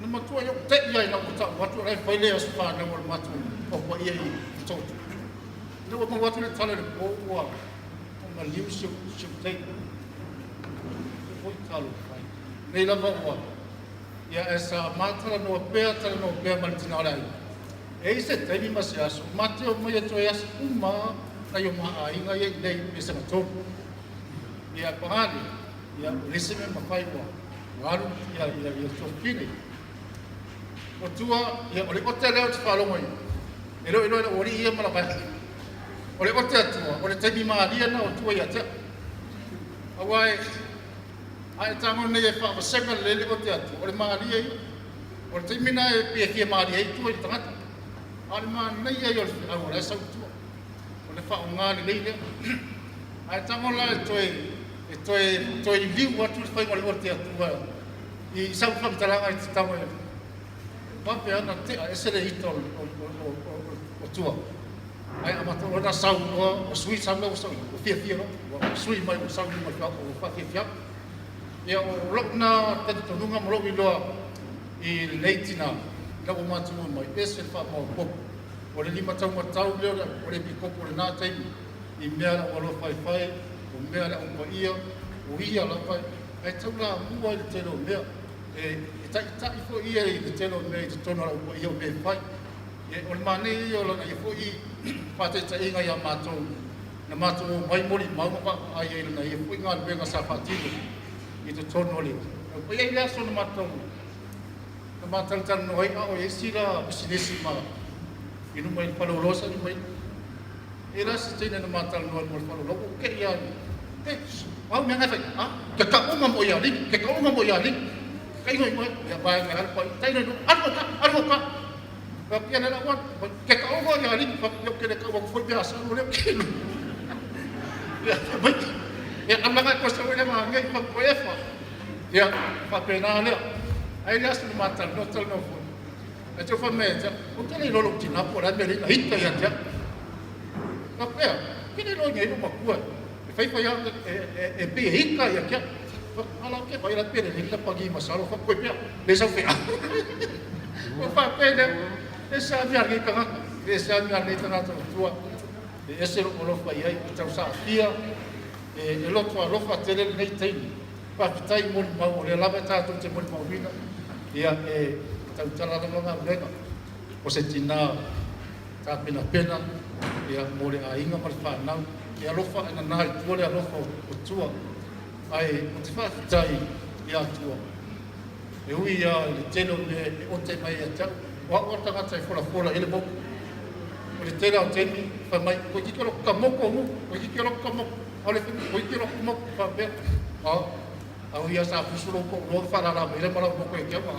na matuai ou te'i lava ina ua ta'u atu o la e fai le aso fanau a le matou papaia i Motootua. Ina ua maua atu le tala i le po ua maliu si ou teine. Oi talofa e. Nei lava ua ia ae sa ma talanoa pea, talanoa pea ma le tina o le aiga. E i ai se taimi ma se aso, ma te omai e toe asi uma nai o ma aiga ia i nei i Pesega 3. Ia paga lea, ia o le isi mea mafai ua ua alu ia ia ia tuafafine. O tua, ia o le ote lea ou te faalogo ai, e le o iloa e lou alii ia ma lau vaega. O le ote a tua, o le taimi malie lena o tua ia te au. Aua e, a e tago nei e faavasega lelei le ote a tua, o le malie ia. O le taimi lena e pei e fia malie ai tua i le tagata. A o le manaia ia o le feau o la e sau i tua. O le faaaoga lelei lea. A e tago la e toe, e toe, toe liliu atu le faiga o le ote a tua i sau faamatalaga i te tago e vave lava ona tea ese le ita o tua. Ae amata loa ona sau loa, ua sui sau la ua sau, ua fiafia loa, ua sui mai ua sau i luma o le faafiafiaga. Ia o lou na talitonuga ma lou iloa i lenei tina, ina ua matou omai, ese le faamaopoopo. O le limataumatau lea o le epikopo i lena taimi, i mea a le aualofa e fai, o mea a le aupaia, o ia lava ae tau lamua i le tele o mea. E taitai foi ia i le tele o mea i totonu o le aupaia o mea e fai. O le manaia ia o lana ia foi faataitaiga ia matou, na matou omai molimau ma vaavaai ai i lana ia foi galuega sa faatino i totonu o le aupaia. E i ai le aso na matou na ma talatalanoa ai a o i ai sila pisinisi ma i luma i le faleoloa sa luma i e la se teine na ma talanoa mo le faleoloa ua ke ia e au mea ngai fai a ke ka uma mo ia li ke ka uma mo ia li ka ingo ingo ia ba ngai al pa tai no alu ka alu ka fa pia le la wa ke ka uma ia li fa pia ke le ka wa foi pia sa lo le ke ia mai ia am la ko sa le ma ngai fa ko e fa ia faapena lea. Ae le aso na ma talanoa talanoa foi. Ae te fai mai ia te au, ou te le iloa lou tina po o le a le mea lea na ita ia te au. Faapea, ke le iloa nei lou makua e faifai lava e pei e ita ia te au. Ala ke vai la pe le le pagi masalo fa koe pea le sau feau. O faapea lea, e se a mea lenei tagata, e se a mea lenei tagata o tua, e ese lou alofa i ai, e tausaafia, e loto alofa tele lenei taimi. Faafetai molimau, o lea lava e tatou te molimauina, ia e tautala lava galuega o se tina tapenapena ia mo le aiga ma le fanau. E alofa e nana i tua le alofa o tua, ae ou te faafetai ia Tua, e ui lava i le tele o mea e ote mai ia te au. O a'u a le tagata e folafola i ai le moku. O le tele lava o taimi, fai mai, Toeitiiti o lota ta moku amu, toeitiiti o lota ta moku. A o le fai mai, Toeitiiti o lota moku, faapea. A, au ia sa fusu lou to'uloa ma faalala mai ai ma lau moku ia te au.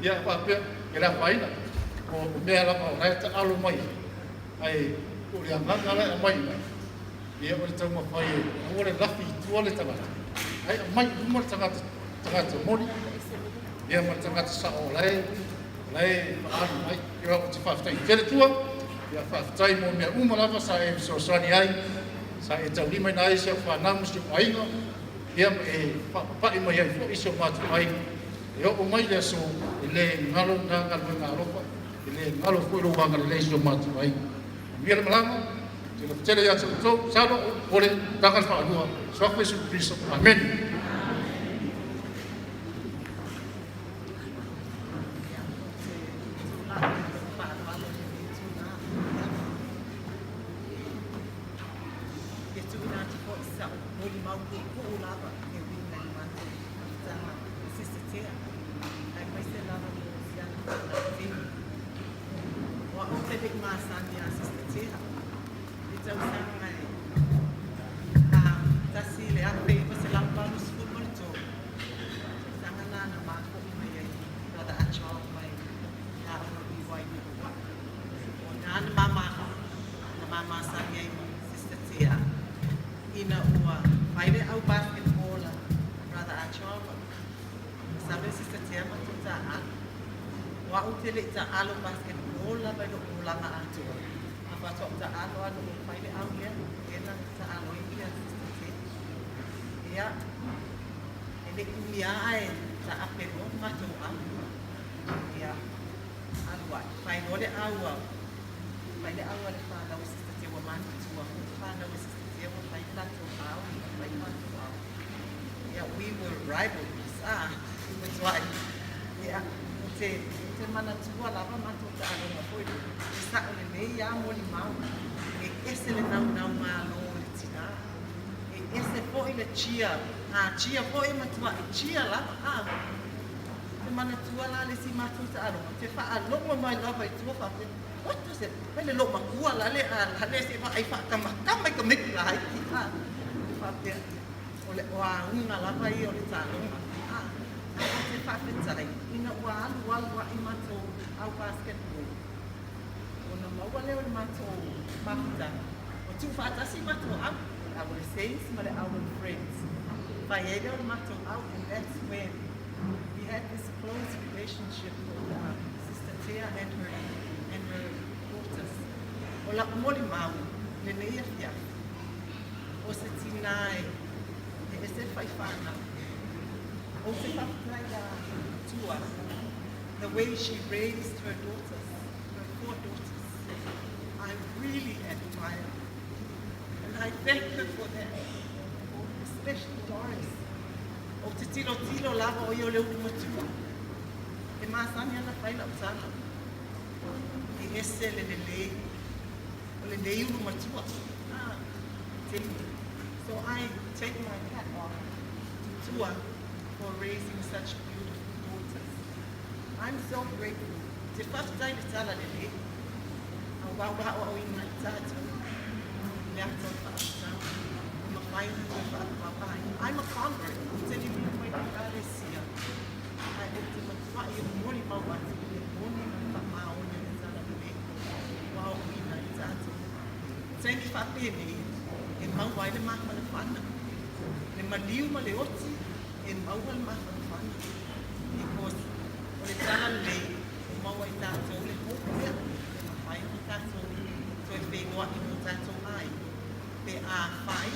Ia, faapea, e le afaina. O mea lava o la e taalo mai ai, ae o le agaga la e aumai i ina, ia o le taumafai e aua le lafi i tua le tagata, ae aumai i luma le tagata, tagata moni, ia ma le tagata sa'o o la e o la e faaalu mai. Ia ou te faafetai tele tua, ia faafetai mo mea uma lava sa e fesoasoani ai, sa e taulimaina ai si au fanau ma si ou aiga, ia ma e faapapa'i mai ai foi si o matou aiga. E oo mai le aso, e le galo na galuega alofa, e le galo foi lou agalelei i si o matou aiga. Manuia le malaga, ou te alofa tele ia te outou, masalo o le taga le faalua, Suafa Iesu Keriso. Amene. Ia tuuina atu foi sau molimau puupuu lava e uiga i le matou mafutaga i Sister Tea, aemaise lava mo si ana fanau tele. O a'u te le'i masani iā Sister Tea i tausaga e 1983, tausaga na na mafo'i mai ai Brother Achong mai le aoga o BYU Hawaii. O ina na mama na ma masani ai ma Sister Tea ina ua fai le au basketball a Brother Achong masalo e Sister Tea matou taaalo. O a'u te le'i taaalo basketball lava i lo'u olaga atoa, a faatoa ou taaalo a na ua fai le au lea, lea na taaalo ai ia Sister Tea. Ia, e le'i umi a ae taape loa le matou au. Ia, alu ai, fai loa le au a, fai le au a le fanau a Sister Tea, ua matutua foi le fanau a Sister Tea, ua fai le latou au, ua fai le matou au. Ia, we were rivals, ah, matuai. Ia, ou te, ou te manatua lava matou taaloga foi lea, e sa'o lelei lava molimau, e ese le naunau malo o le tinā, e ese foi le cheer, a cheer foi e matuai cheer lava, ah. Te manatua la le isi matou taaloga, te faalogo mai lava i tua faapea, What does it, mai le loomatua la le a la le se vaai faatamatama i ka meki laiti, a. Te faapea, o le oauga lava ia o le taaloga, a. Ae ou te faafetai ina ua alu alu a'i matou au basketball, ona maua lea o le matou mafutaga, ua tuufaatasi matou au, o le au o le Saints ma le au o le Friends. Fai ai lea o le matou au, and that's when we had this close relationship with Sister Tea and her, and her daughters. O la'u molimau lenei afiafi, o se tinā e, e ese le faifanau. Ou te faafetai iā Tua, the way she raised her daughters, her four daughters. I really admire. And I thank her for that, especially Doris. Ou te tilotilo lava o ia o le ulu matua. E masani ana fai la'u tala. E ese le lelei o lenei ulu matua. Ah, te, so I take my hat off to Tua for raising such beautiful daughters. I'm so grateful. Te faafetai le tala lelei. Aua ua aoaoina i tatou i le ata o le faamatalaga, ua mafai ona toe faapapaina. I'm a convert, ou te liliu mai le Ekalesia, ae ou te matuai o molimau atu i le moni ma le faamaoni o le tala lelei ua aoaoina i tatou. O taimi faapenei e maua ai le mafanafana, le maliu ma le oti e maua le mafanafana, because o le tala lelei ua maua i tatou le hope lea e mafai ona tatou toe feiloai ma o tatou aiga pe afai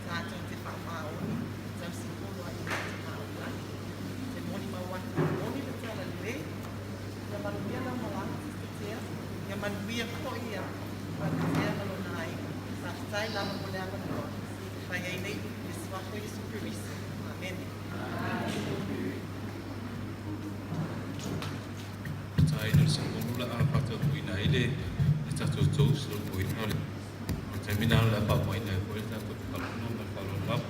tatou te faamaoni e tausipolo ai i te maulagi. Te molimau atu e moni le tala lelei, ia manuia lau malaga Sister Tea, ia manuia foi ia Brother Tea ma lona aiga. Faafetai lava mo le avanoa e fai ai nei upu i le Suafa o Iesu Keriso. Amene. Taina le sapolu la a faataunuuina ai le tatou toast o le moina o le taimi lena o le a faamoaina ai foi le tatou faalogo ma le faaaloalo lava.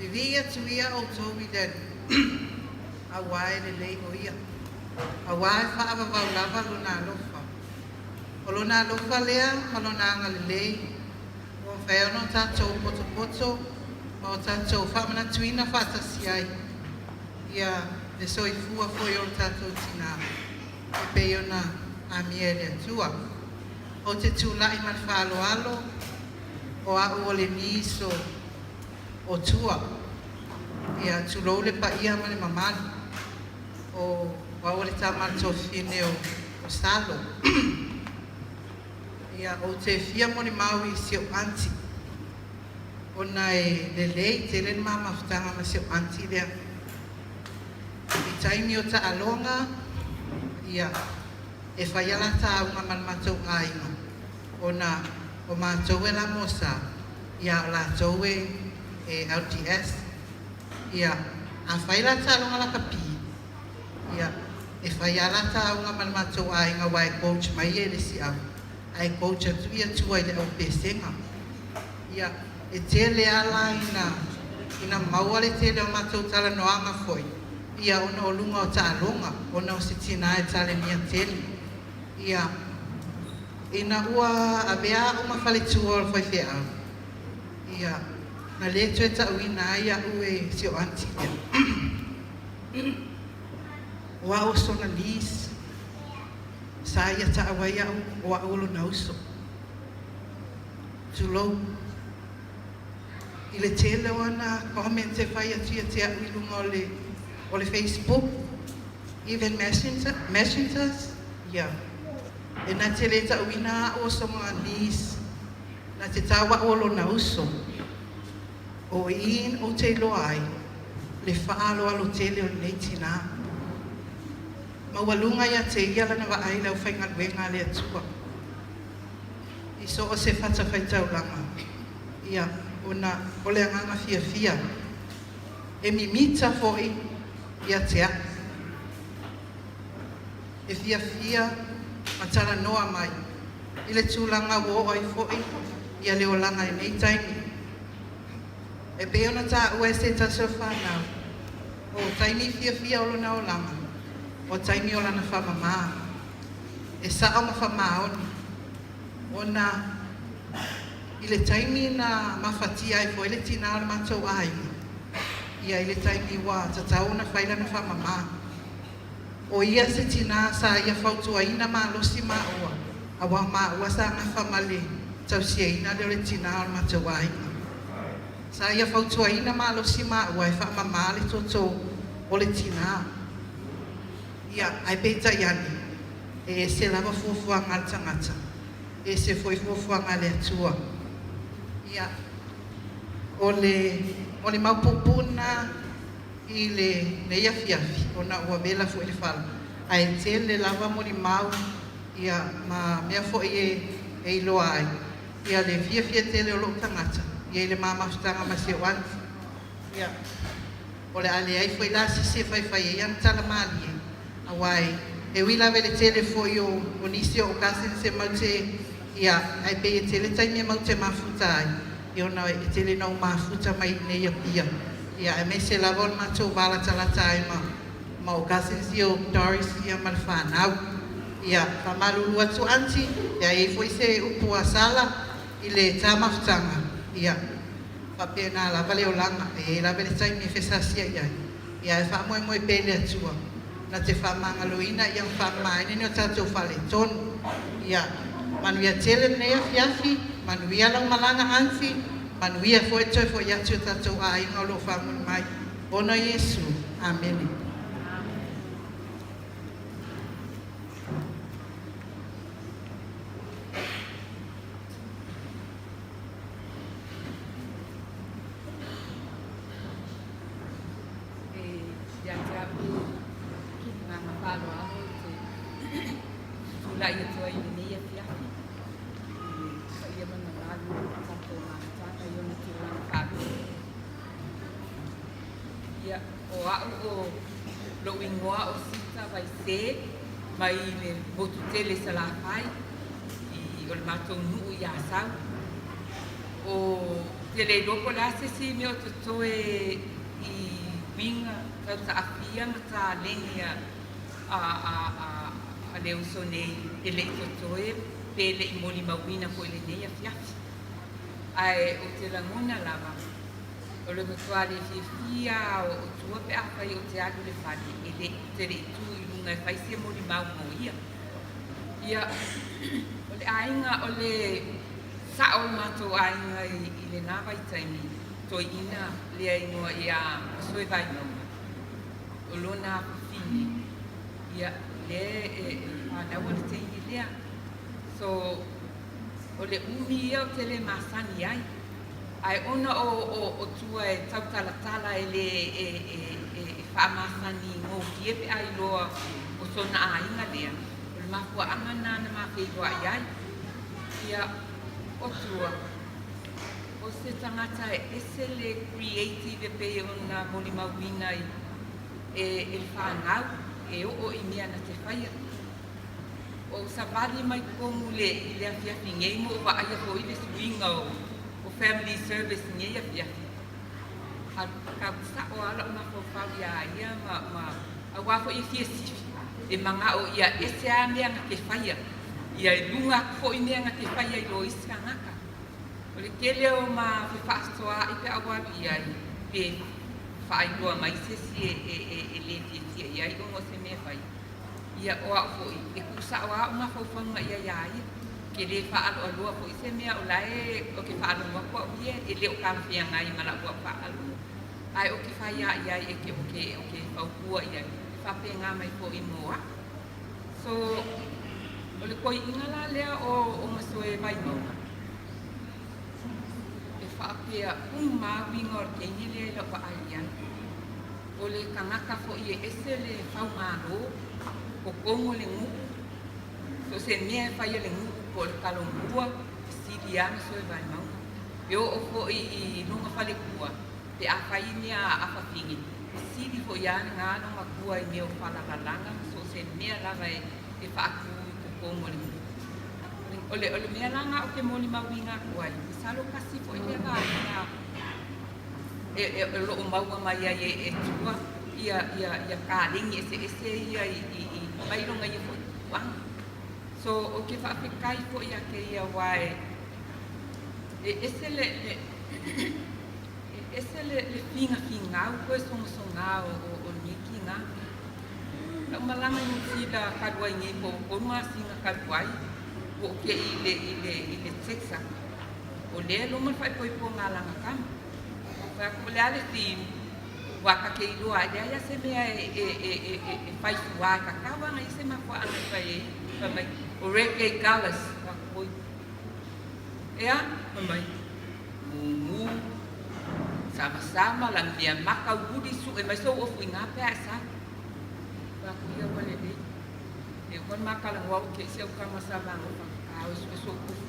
Vivii atu ia outou i le Alii, auā e lelei o ia, auā e faavavau lava lona alofa. O lona alofa lea ma lona agalelei ua mafai ai ona o tatou potopoto ma o tatou faamanatuina faatasi ai ia le soifua foi o le tatou tinā e pei ona amia e le Atua. Ou te tulai ma le faaaloalo o au o le niece o Tua. Ia, tulou le paia ma le mamalu o au o le tama a le tuafafine o Salo. Ia, ou te fia molimau i si ou aunty ona e lelei tele le ma mafutaga ma si ou aunty lea. I taimi o taaloga, ia, e fai a lata auga ma le matou aiga ona o matou e lamosa, ia, o latou e LDS. Ia, a fai la taaloga lakapi, ia, e fai lava la taauga ma le matou aiga aua e coach mai ia i le isi au, ae coach atu ia tua i le aupesega. Ia, e tele lava la ina maua le tele o matou talanoaga foi, ia, ona o luga o taaloga, ona o se tinā e talenia tele. Ia, ina ua avea au ma faletua o le faifeau, ia, na le toe tauina ai au e si ou aunty lea. O au o sona niece, sa ia taau ai au o au o lona uso. Tulou. I le tele o ana comment e fai atu ia te au i luga o le Facebook, even messenger, messengers, ia. E na te le tauina au o sona niece, na te tau au o lona uso. O i ou te iloa ai le faaaloalo tele o lenei tinā. Maualuga ia te ia lana vaai i le aufaigaluega a le Atua. I so o se fatafaitaulaga, ia, ona o le agaga fiafia e mimita foi ia te au. E fiafia ma talanoa mai i le tulaga ua oo ai foi ia le olaga i nei taimi. E pei ona taua e se tasi o fanau, o taimi fiafia o lona olaga, o taimi o lana faamamā. E sao ma faamaoni, ona i le taimi na mafatia ai foi le tinā o le matou aiga, ia i le taimi ua tatau ona fai lana faamamā. O ia se tinā sa ia fautuaina malosi maua, auā o maua sa gafa ma le tausiaina lea o le tinā o le matou aiga. Sa ia fautuaina malosi maua e faamamā le toto o le tinā. Ia, ae peitai ane, e ese lava fuafuaga a le tagata, e ese foi fuafuaga a le Atua. Ia, o le molimau puupuu lena i lenei afiafi, ona ua vela foi le fala, ae tele lava molimau ia ma mea foi e iloa ai ia le fiafia tele o lou tagata ia i le ma mafutaga ma si ou aunty. Ia, o le a leai foi la se isi e faifai ai ana tala malie, auā e ui lava i le tele foi o nisi o ou cousins e mau te, ia, ae pei e tele taimi e mau te mafuta ai, ia ona e tele ina ou mafuta mai i inei i Apia, ia, aemaise lava o le matou va latalata ai ma ou cousins ia o Doris ia ma le fanau. Ia, faamalulu atu aunty, pe a i ai foi se upu a sala i le ta mafutaga, ia, faapena lava le olaga, e i ai lava le taimi e fesasia'i ai, ia ae faamoemoe pea i le Atua na te faamagaloina ia ma faamamaina ni o tatou faaletonu. Ia, manuia tele lenei afiafi, manuia lau malaga aunty, manuia foi le toe foi atu i o tatou aiga o lo o faamuli mai. Ona o Iesu. Amene. E ia te au le agaga faaaloalo ou te tulai atu ai i lenei afiafi i le paia ma le mamalu o le tatou mafutaga i ona tulaga faalua. Ia, o au o lou igoa o Sita Vaise mai le motu tele i Salafai i o le matou nuu i Asau. O. te le iloa po o le a se isi mea o totoe i uiga tau taafia ma taleni a a a a a le uso nei e le i totoe pe le i molimauina foi i lenei afiafi. Ae ou te lagona lava o le matua le fiafia lava o tua pe afai ou te alu i le fale e le ou te le i tu i luga e fai se molimau mo ia. Ia, o le aiga, o le sa'o o le matou aiga i lena vaitaimi, toeaina lea igoa ia Masoe Vaimauga, o lona afafine, ia, lea e fanau le teine lea. So, o le umi ia ou te le masani ai. Ae ona o tua e tautalatala e le e faamasani gofie pe a iloa o sona aiga lea, o le mafuaaga lena na ma feiloai ai. Ia, o tua, o se tagata e ese le creative e pei ona molimauina i e le fanau e oo i mea na te faia. Ua ou savali mai totonu i le afiafi nei ma ou vaaia foi le suiga o family service i nei afiafi. Tau sa'o lava la'u mafaufau iā ia ma auā foi e fia sifi e mana'o ia ese lava mea na te faia ia i luga atu foi mea na te faia i lo isi tagata. O le tele o ma fefaasoaa'i pe a ou alu i ai pe faailoa mai se isi e le fiafia i ai ona o se mea fai. Ia, o au foi, e tuusa'o lava ou mafaufauga i ai iā ia. Ke lē faaaloaloa foi se mea o la e o ke faalogo atu au ia e le o talafeagai ma la'u au faalogo, ae o ke fai a i ai e ke o ke o ke faukua i ai, e faapena mai foi mo a'u. So, o le koiʻiga la lea o o Masoe Vaimauga, e faapea uma lava uiga o le teine lea i la'u vaai i ai. O le tagata foi e ese le faumalo, totonu o le nuu, so o se mea e fai a le nuu po o le talomua, fesili lava Masoe Vaimauga. E oo foi i lona faletua, pe a fai mea a fafine, fesili foi lava lena lona tua i mea o falalalaga ma so o se mea lava e faatu i totonu o le nuu. O le mea la lena ou te molimauina atu ai, masalo tasi foi lea vaega e o loo maua mai ai e tua ia kalegi eseese ia i mai loga ia foi tuaga. So o ke faafetai foi ia te ia auā e ese le e ese le figafigau koe sogasogā o lenei kigā. La'u malaga i Niusila talu ai nei po o 3 masina talu ai, ua ou te'i i le Texas o lea e loma le faaipoipoga a lana tama. Ou fai atu, o le a le theme? Ua ta te iloa ai leai a se mea e fai fuā e tatau ana i se mafuaaga e fai ai. Fai mai o reggae colours. Oi ea, fai mai mumu samasama lagi mea maka uli su'e mai sou ofu i gā pe a e sa. Fai atu ia ua lelei e ua makalanoa ua ke'i si au tama sa magofa ao e su'e so'u ofu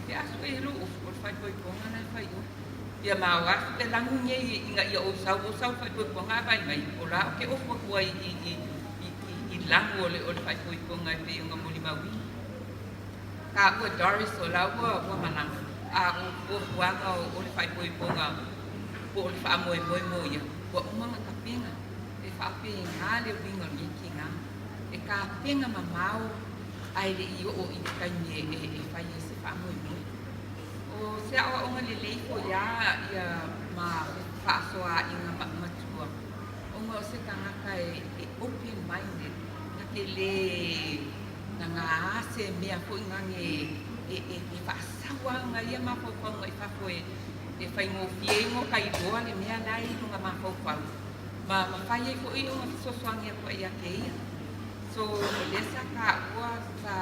e a su'e i lou ofu o le faaipoipoga na e fai oe ia ma o a su'e lanu nei ina ia ou sau ou sau le faaipoipoga a vai mai o la o ke ofu atu ai i lanu o le faaipoipoga e pei ona molimauina ka ua Doris o la ua malaga a o fuafuaga o le faaipoipoga po o le faamoemoe mo ia ua uma na tapena e faapegā le uiga o lenei kigā e tapena mamao ae le i oo i le taimi e fai ai se faamoemoe. O se aʻoaʻoga lelei foi a ia ma faasoaʻiga matua ona o se tagata e open minded na te lē nagā se mea foi nage e faasau aga ia mafaufauga i fafo e faigofie ai no kailoa le mea la e i lona mafaufau ma fai ai foi ona fesoasoani atu ai ia te ia. So o lea sa taua sa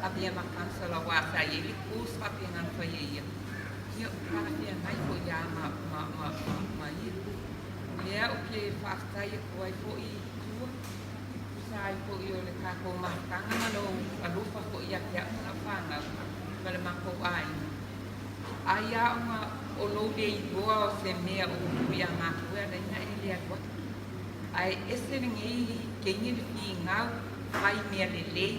avea ma counselor auā sa i ai le course faapena na fai ai ia ia o talafeagai foi ia ma ia lea o ke faafetai atu ai foi tua tusa ai foi o le tatou mafutaga ma lou alofa foi ia te a'u ma la'u fanau ma le matou aiga ai a ona o lou le iloa o se mea o tupu iā matou e ala ai na e le alu atu ae ese lenei keine le figau fai mea lelei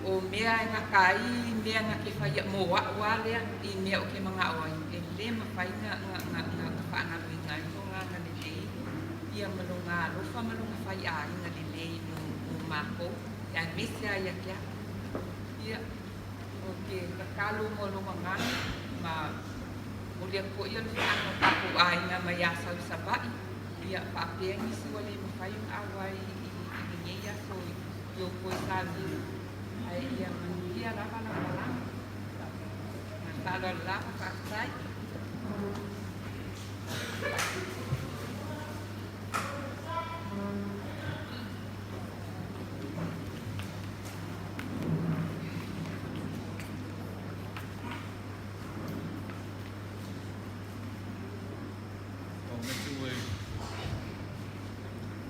o mea e gata ai mea na ke faia mo a'u a lea i mea o ke mana'o ai e. le mafai na na na na na faagaloina ai lona agalelei ia ma lona alofa ma lona faiaiga lelei mo mo makou aemaise lava ia te a'u. Ia, ou te tatalo mo lou agaga ma momoli atu foi le faaga o tatou aiga mai Asau i Savaii, ia faapea nisi ua le mafai ona auai i lenei aso i outou e sauni, ae ia manuia lava lau malaga. Ma le faaaloalo lava, faafetai. Tau e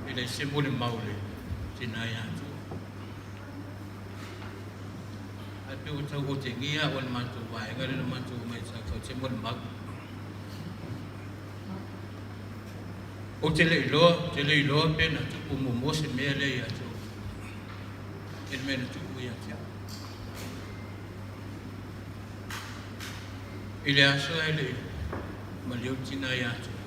e le se mo le mau le tina ia atu. Ai pe o tau o te ngia o le matou vaega le matou mai sa fau se mo le mau. O te le iloa, te le iloa pe na tupu muamua se mea lea ia te au. E le mea na tupu ia te au. I le aso e le maliu tina ia te au.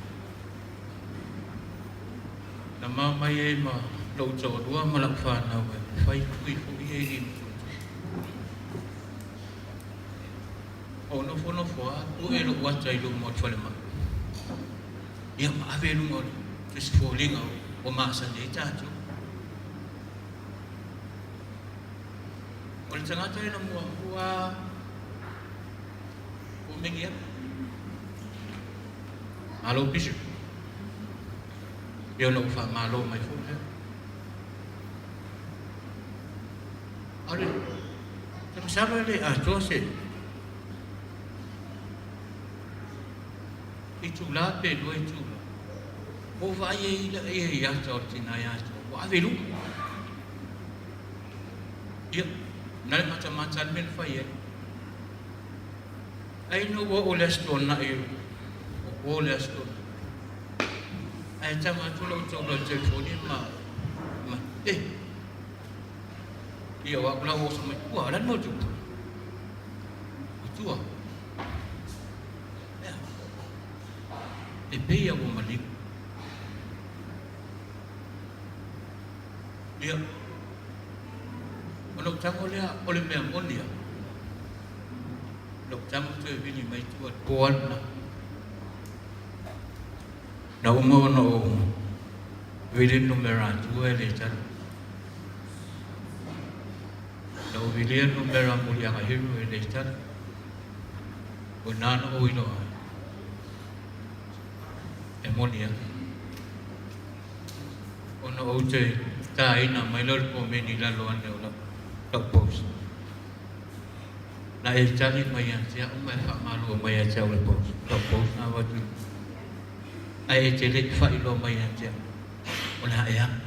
Na ma mai ai ma lou toalua ma lau fanau e fai tui foi e i ma tuatusa. Ou nofonofo lava, pue lou ata i luma o le falemai. Ia ma ave i luga o le tusi foliga ua masani ai tatou. O le tagata e na muamua ua megi atu. Malo Bishop. Ia ona ua faamalo mai foi lea. Ale, te masalo e le atoa se itula pe 2 itula. Ua ou vaai ai i i ata o le tina ia te ua ave i luga. Ia, na le matamata le mea na fai ai. Ai na ua oo le Aso Toonai, o po le Aso Toonai. Ae taga atu lau taula i le telefoni ma, ma, eh, ia o au la ua oso mai, ua, o le a le mea o tupu? O tua. Ea, e pei a ua maliu. Ia, ona ou tago lea, o le mea moni a, lou tago toe vili mai tua i le po lena. Na uma ona ou vili le numera atua e le tali. Na ou vilia le numera Muliaga Hero e le tali. O ina na ou iloa ai. E moni a. Ona ou te tāina mai lea o le komeni i lalo ane o lau post. Na e tali mai ia te au ma e faamalua mai ia te au le post. Lau post na avatu i Ae e te le i faailoa mai ia te au, o le a e alu.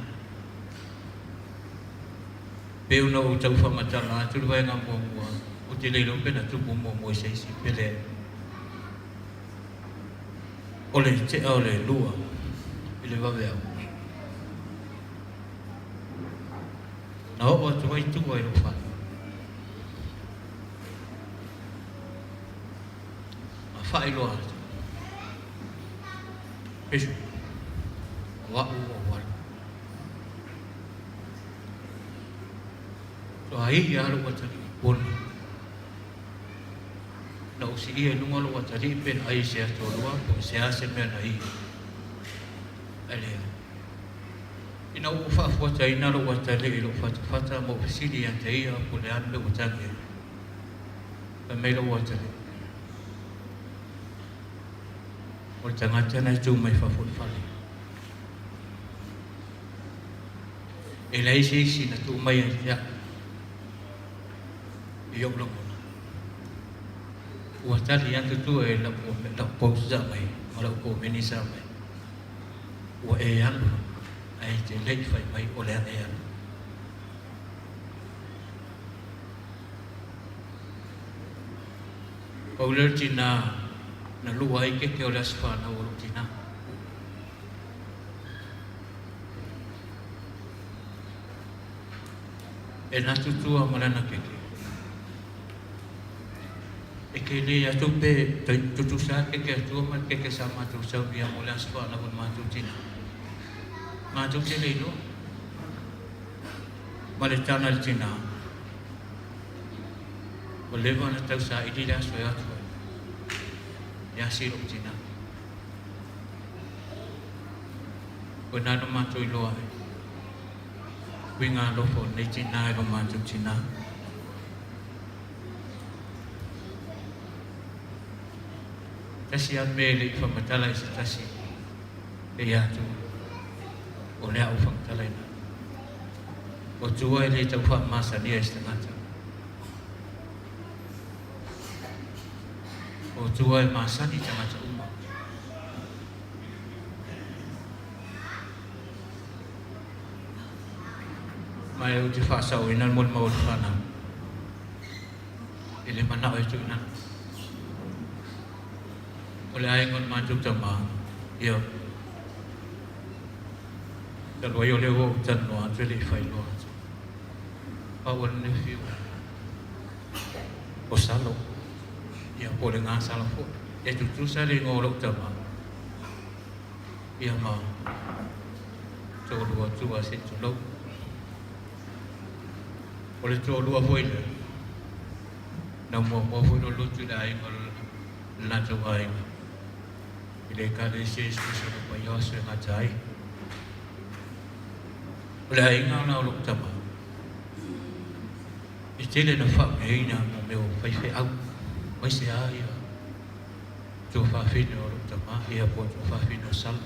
Pei ona ou tau faamatala atu le vaega muamua, ou te le iloa pe na tupu muamua i se isi pe leai. O le tea o le 2 i le vaveao. Na oo atu ai tua i lou fale. Ma faailoa atu. Bishop, o a'u ua ou alu. Toa ai a lou atalii i pona. Na ou siia i luga lou atalii pe na ai i se atoalua po o se a se mea na ia. Ae leai. Ina ua ou faafuataina lou atalii i lou fatafata ma ou fesili ia te ia po o le a le mea ua tagi ai. Fai mai lou atalii. O le tagata na e tu mai fafo i le fale. E leai se isi na tu mai ia te au i ou lagona. Ua tali atu tua e lau post sa mai ma lau komeni sa mai. Ua e alu ae te le i fai mai o le a e alu. Pau lea o le tinā na lua ai keke o le aso fanau o lou tinā. E natu tua ma lana keke. E keke le ia tou pe tutusa le keke a Tua ma le keke sa matou saunia mo le aso fanau o le matou tina. Matou te le iloa. Ma le tala i le tina, ua leva ona tausaili le aso e o atu ai e asi i lou tina. O ina na matou iloa ai uiga alofa o lenei tina i lo matou tina. Tasi lava le mea e le i faamatala i se tasi e ia atu o le a ou faamatalaina. O tua e le tau faamasania e se tagata. O tua e masani i tagata uma. Ma e ou te faasaoina le molimau a le fanau i le manao e tuuina atu. O le aiga o le matou tama, ia, talu ai o lea ua ou talanoa atu e le i faailoa atu. Pau o le nephew o Salo, ia po o le gasala foi. E tutusa le igoa o lou tama, ia ma toalua tua se i tulou. O le toalua foi lea, na muamua foi lo lotu i le aiga o le latou aiga i le Ekalesia Iesu Keriso o le Paia o Aso e Gata ai. O le aiga la o lou tama, e tele na faameaina mo mea o faifeau, aemaise lava ia tuafafine o lou tama ia po o tuafafine o Sala.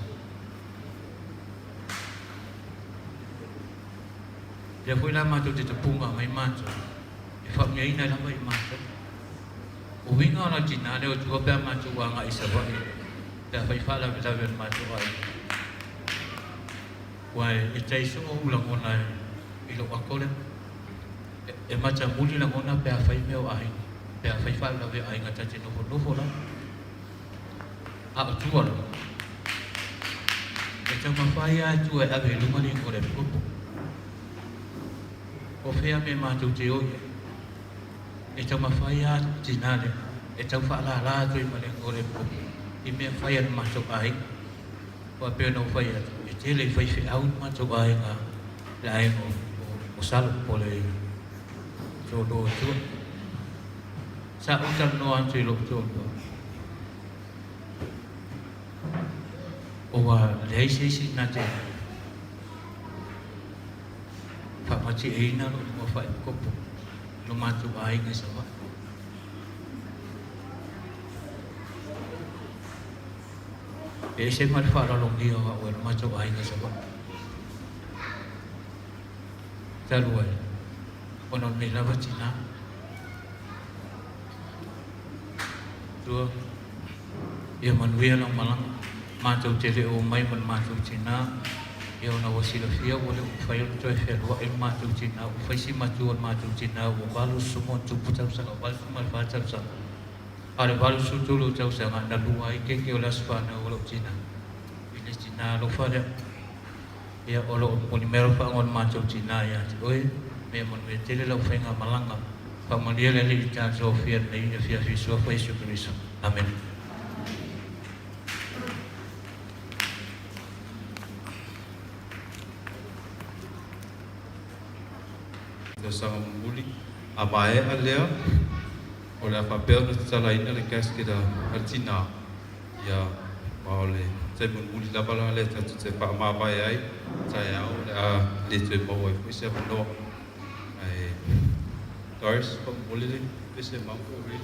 Lea foi la matou te tapuga mai matou, e faameaina lava i matou. O uiga o la tina lea o tua pe a matou agai i Savaii pe a fai faalavelave o le matou aiga. Ua e tai soo ou lagona i lou ako lea. E matamuli lagona pe a fai mea o aiga, pe a fai faalavelave o aiga ta te nofonofo lava. A o tua la, e taumafai lava tua e ave i luma le igoa o le epikopo. O fea mea matou te o i ai? E taumafai lava le tina lea e tau faalala atu ai ma le igoa o le epikopo i mea fai a le matou aiga. Aua e pei ona ou fai atu, e tele i faifeau le matou aiga, le aiga o Salo po o le toalua o tua. Sa ou talanoa atu i lou toalua, ua leai se isi na te faamatieina lou igoa faaepikopo i lo matou aiga i Savaii. E ese ma le faaaloalogia o au e lo matou aiga i Savaii. Talu ai, ona o lenei lava tina. Tua, ia manuia lau malaga. Matou te le o omai ma le matou tina, ia ona ua silafia ua le o mafai ona toe fealuai le matou tina, ua fai si matua o le matou tina ua 80+ tausaga, 84 tausaga. A o le 83 tausaga na lua ai keke o le aso fanau o lou tina i le tina alofa lea. Ia, o lo o momoli mai alofaaga o le matou tina ia te oe, me manuia tele lau faigamalaga. Faamanuia le Alii i tatou afia lenei afiafi i Suafa Iesu Keriso. Amene. Tausaga mulimuli, a maea lea, o le a faapea ona tatalaina le casket a le tina. Ia, ma o le taimi mulimuli lava la lea tatou te faamavae ai, taeao o le a le toe maua ai foi se avanoa. Ae, Doris, faamolemole le pese mau po o ready.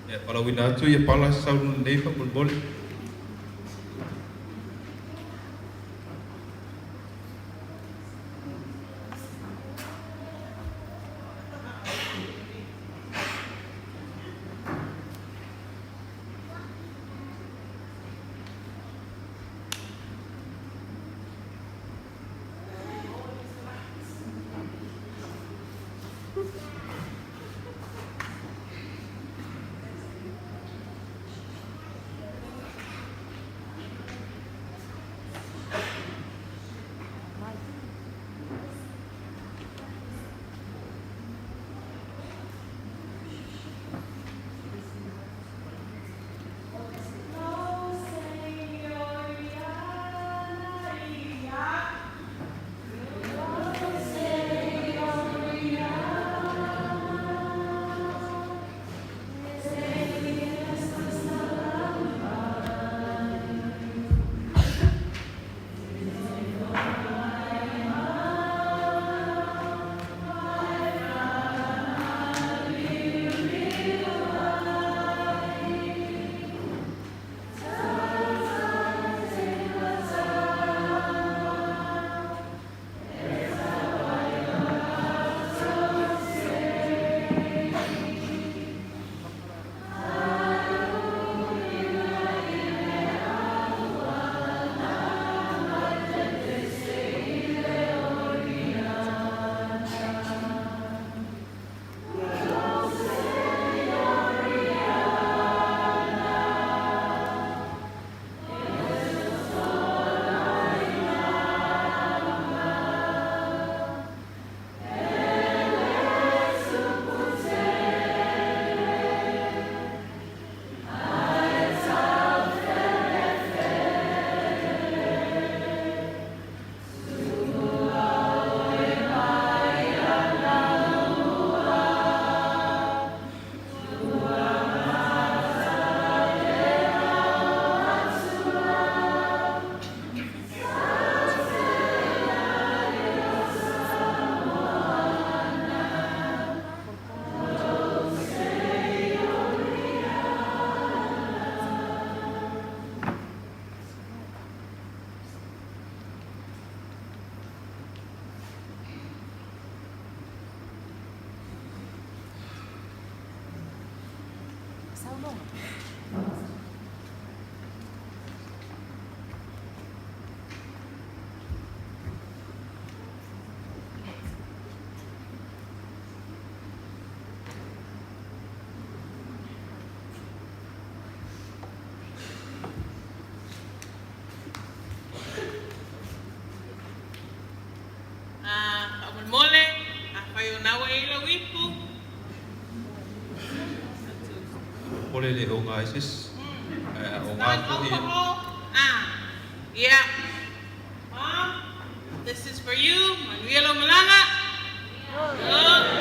Ia, valaauina atu ia pala se saunoa nei faamolemole. Ah, faamolemole, afai o na ua i ai lau ipu. Popole le oga ai se isi, ae a oga foi ia. Ah, yeah. Mom, this is for you. Manuia lou malaga. Oh.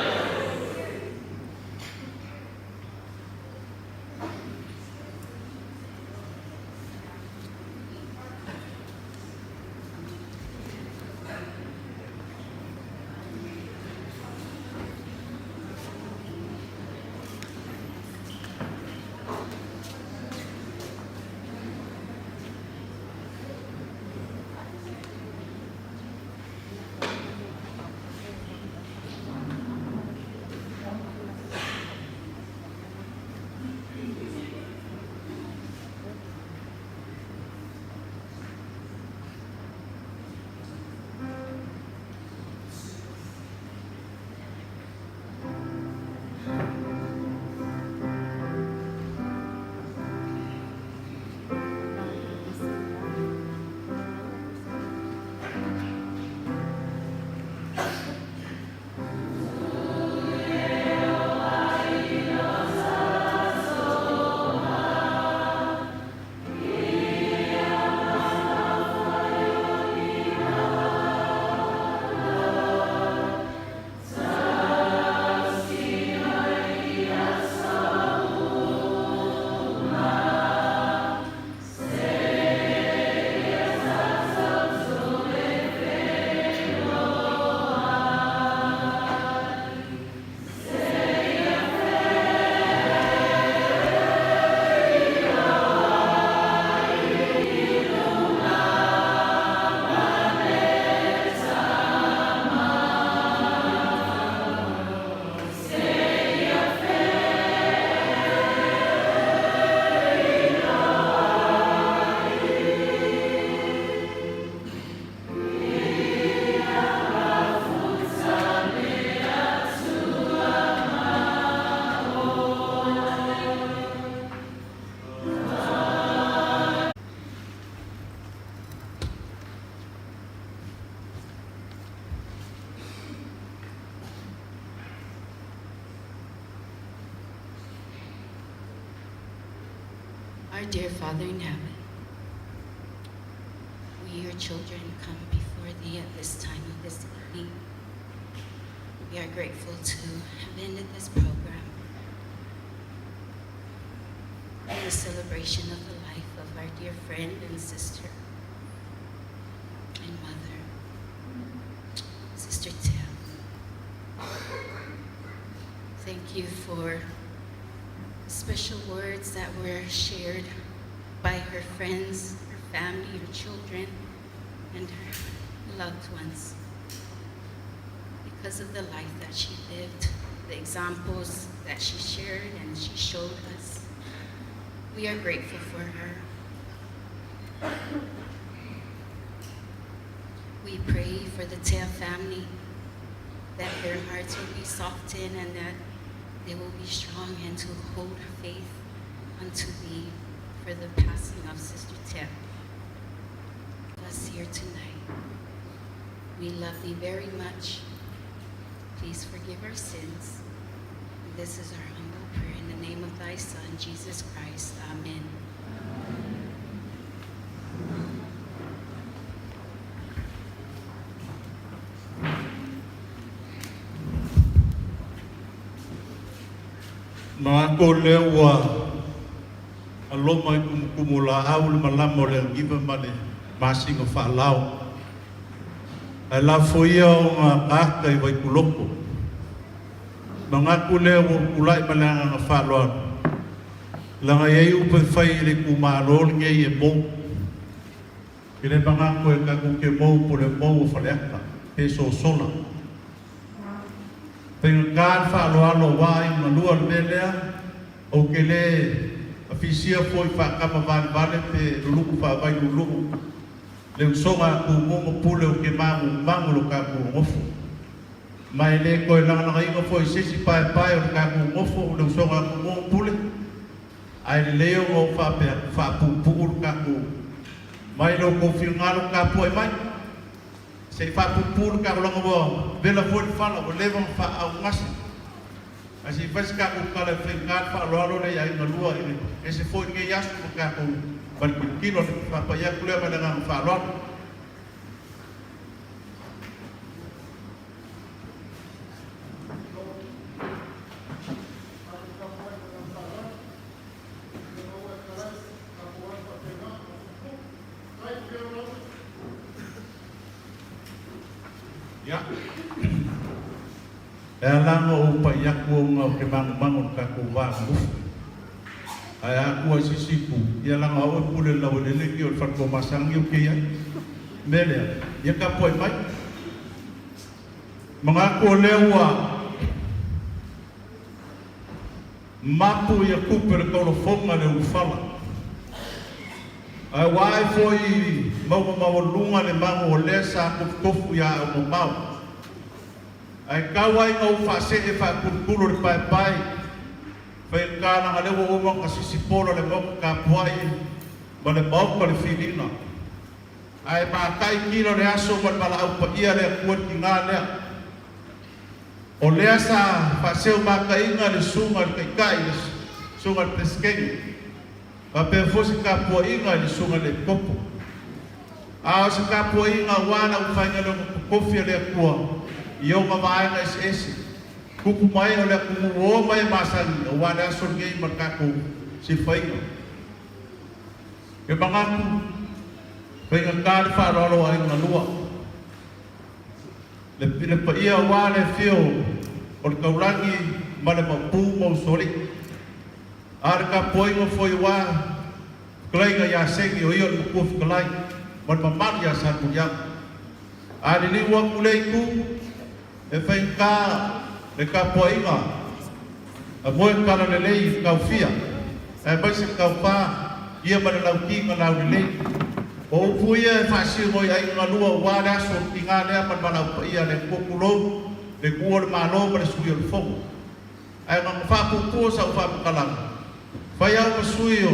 Our dear Father in heaven, we, your children, come before thee at this time of this evening. We are grateful to have ended this program in the celebration of the life of our dear friend and sister and mother, Sister Tia. Thank you for special words that were shared by her friends, her family, her children, and her loved ones. Because of the life that she lived, the examples that she shared and she showed us, we are grateful for her. We pray for the Tea family, that their hearts will be softened and that they will be strong and to hold faith unto thee for the passing of Sister Tea. Us here tonight. We love thee very much. Please forgive our sins. This is our humble prayer in the name of thy Son, Jesus Christ. Amen. Manatu o lea ua aloma i kumukumu o laau le malama o le augiva ma le masina faalao. Ae lafo ia ona ataata i Vaituloko. Manatu lea ua ou tulai ma le agaga faaaloalo, leaga e i ai upu e fai i le itumalo lenei e mou. E le manatu e tatou te mou po o le mou o Faleata pe sosola. Faigata le faaaloalo aua ai malua le mea lea, ou te le Fisia foi whaakama vale vale pe luluku whaavai luluku. Le usoga a Tumua ma Pule o ke magu magu lo kakou gofo. Ma e le toe lagalagaina foi i se isi paepae o le tatou nofo o le usoga a Tumua ma Pule, ae lelei ona ou faapea atu, faapuupuu le tatou mai lo outou finagalo tapuai mai, se i faapuupuu le tatou leaga ua vela foi le fala, ua leva ona faaaaogase. Ae se i fai se tatou tala e faigata le faaaloalo lea i aiga lua i le ese foi lenei aso ma tatou ma le tilotilo a le faapai atu lea ma le agaga faaaloalo. Ia. E ala ona ou pai atu ona ou te magumagu i le tatou va nonofo. Ae a atu ai se isi itu, ia leaga o au e pule i le laueleele ki o le fale Tuamasaga ou te i ai. Mea lea, ia tapuai mai. Manatu o lea ua mapu ia tupe o le taulafoga i le ulufala. Ae ua ae foi i mauga maualuluga le magu o lea sa tofutofu ia au mamao. Ae tau ai ina ou faasee faatulutulu le paepae faigata leaga lea ua uma ona sisi pola le maota tapuai ma le maota o le filiga. Ae matai kila o le aso ma le valaau paia a le Atua i le tiga lea. O lea sa faaseu mataiga le susuga i le Taitai, le susuga i le Peresetene, faapea foi se tapuaiga i le susuga i le Epikopo. A o se tapuaiga aua le aufaigaluega totofi a le Atua i ona vaega eseese, tupu mai o le atunuu ua o mai e masani aua le aso lenei ma le tatou silafaiga. E manatu, faigata le faaaloalo o aiga lua. Le le paia aua le afio o le taulagi ma le maopu ma usoalii. A o le tapuaiga foi aua fetalaiga ia Seni o ia o le matua fetalai ma le mamalu ia Salemuliaga. A liliu atu lea itu, e faigata le tapuaiga a moe talalelei i taofia aemaise taupa ia ma le lauti na laulelei. O upu ia e faasino i aiga galua aua le aso o le tiga lea ma le valaau paia a le Atua tulou le Tuua o le Malo ma le Sui o le Fono. Ae na ona faapuupuu sau faamatalaga, fai au ma sui o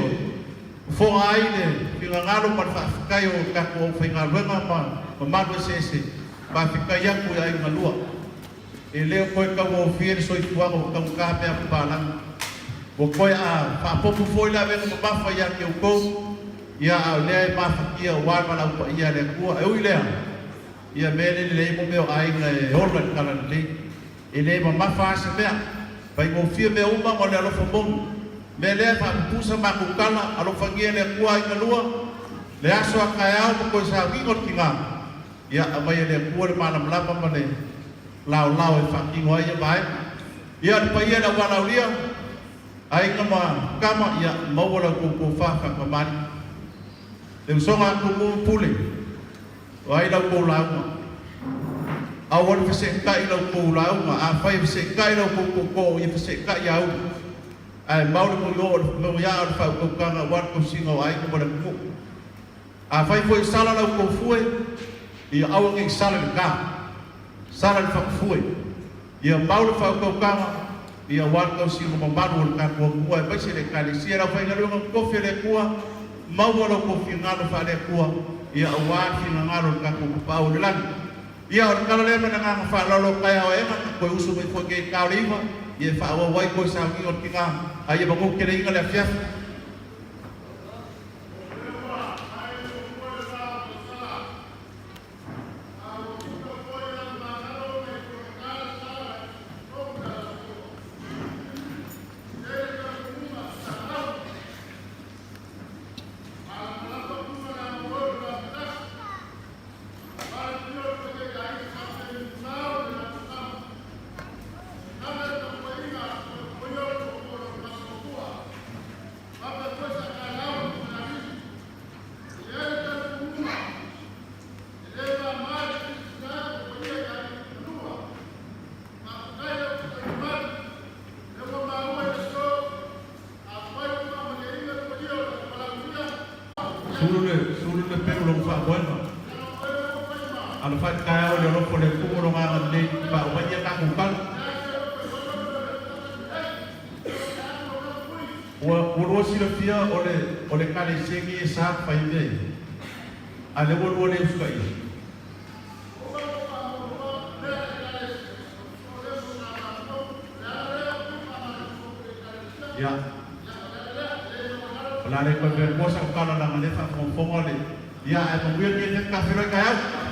fofoga ai le finagalo ma le faafetai o tatou aufaigaluega ma mamalu eseese, faafetai atu i aiga lua. E le o toe taugofie le soifuaga ua taugata mea papalagi. Ua toe a faapopo foi le avega mamafa ia te outou, ia a o lea e mafatia aua le valaau paia a le Atua. E ui lea, ia mea le lelei mo mea o aiga e ola i le talalelei. E le mamafa lava se mea. Faigofie mea uma ma le alofa moni. Mea lea e faapupu sa matou tala, alofagia e le Atua aiga lua, le aso a taeao ma toe sauniga o le tiga. Ia aumai e le Atua le malamalama ma le laolao e faatino ai ia vaega. Ia le paia i le aualaolia, aiga ma tama, ia maua la outou tofa faatamalii. Le usoga a Tumua ma Pule, o ai la outou lauga? Aua le feseetai la outou lauga, afai e feseetai la outou tootoo, ia feseetai ia uli. Ae mau le moioo o le moiaa o le faautautaga aua le tausiga o aiga ma le atunuu. Afai foi e sala la outou fue, ia aua ne i sala i le ta, sala i le fatufue. Ia mau le faautautaga, ia aua le tausiga mamalu o le tatou Atua aemaise le Ekalesia. Le aufaigaluega totofi a le Atua, maua lo outou finagalo faale-Atua, ia aua le finagalo o le tatou Tapaau i le lagi. Ia, o le tala lea ma le agaga faaaloalo o taeao aena, toe usu mai foi nei i le ta o le iva, ia e faaauau ai toe sauniga o le tina, a ia manu teleina le afiafi. Sulu le sulu le pelu lo faamoega. Alofa i le taeao i le alofa o le Atua ma Lona agalelei faauma ai ia tatou tala. Ua ua lua silafia o le o le Ekalesia nei e sa ona fai ai mea ia, a o lea ua lua le usitaia. Ia. O le a le toe mea sau tala leaga o lea e faafogafoga le Ia ae manuia lenei afiafi ta feiloai taeao.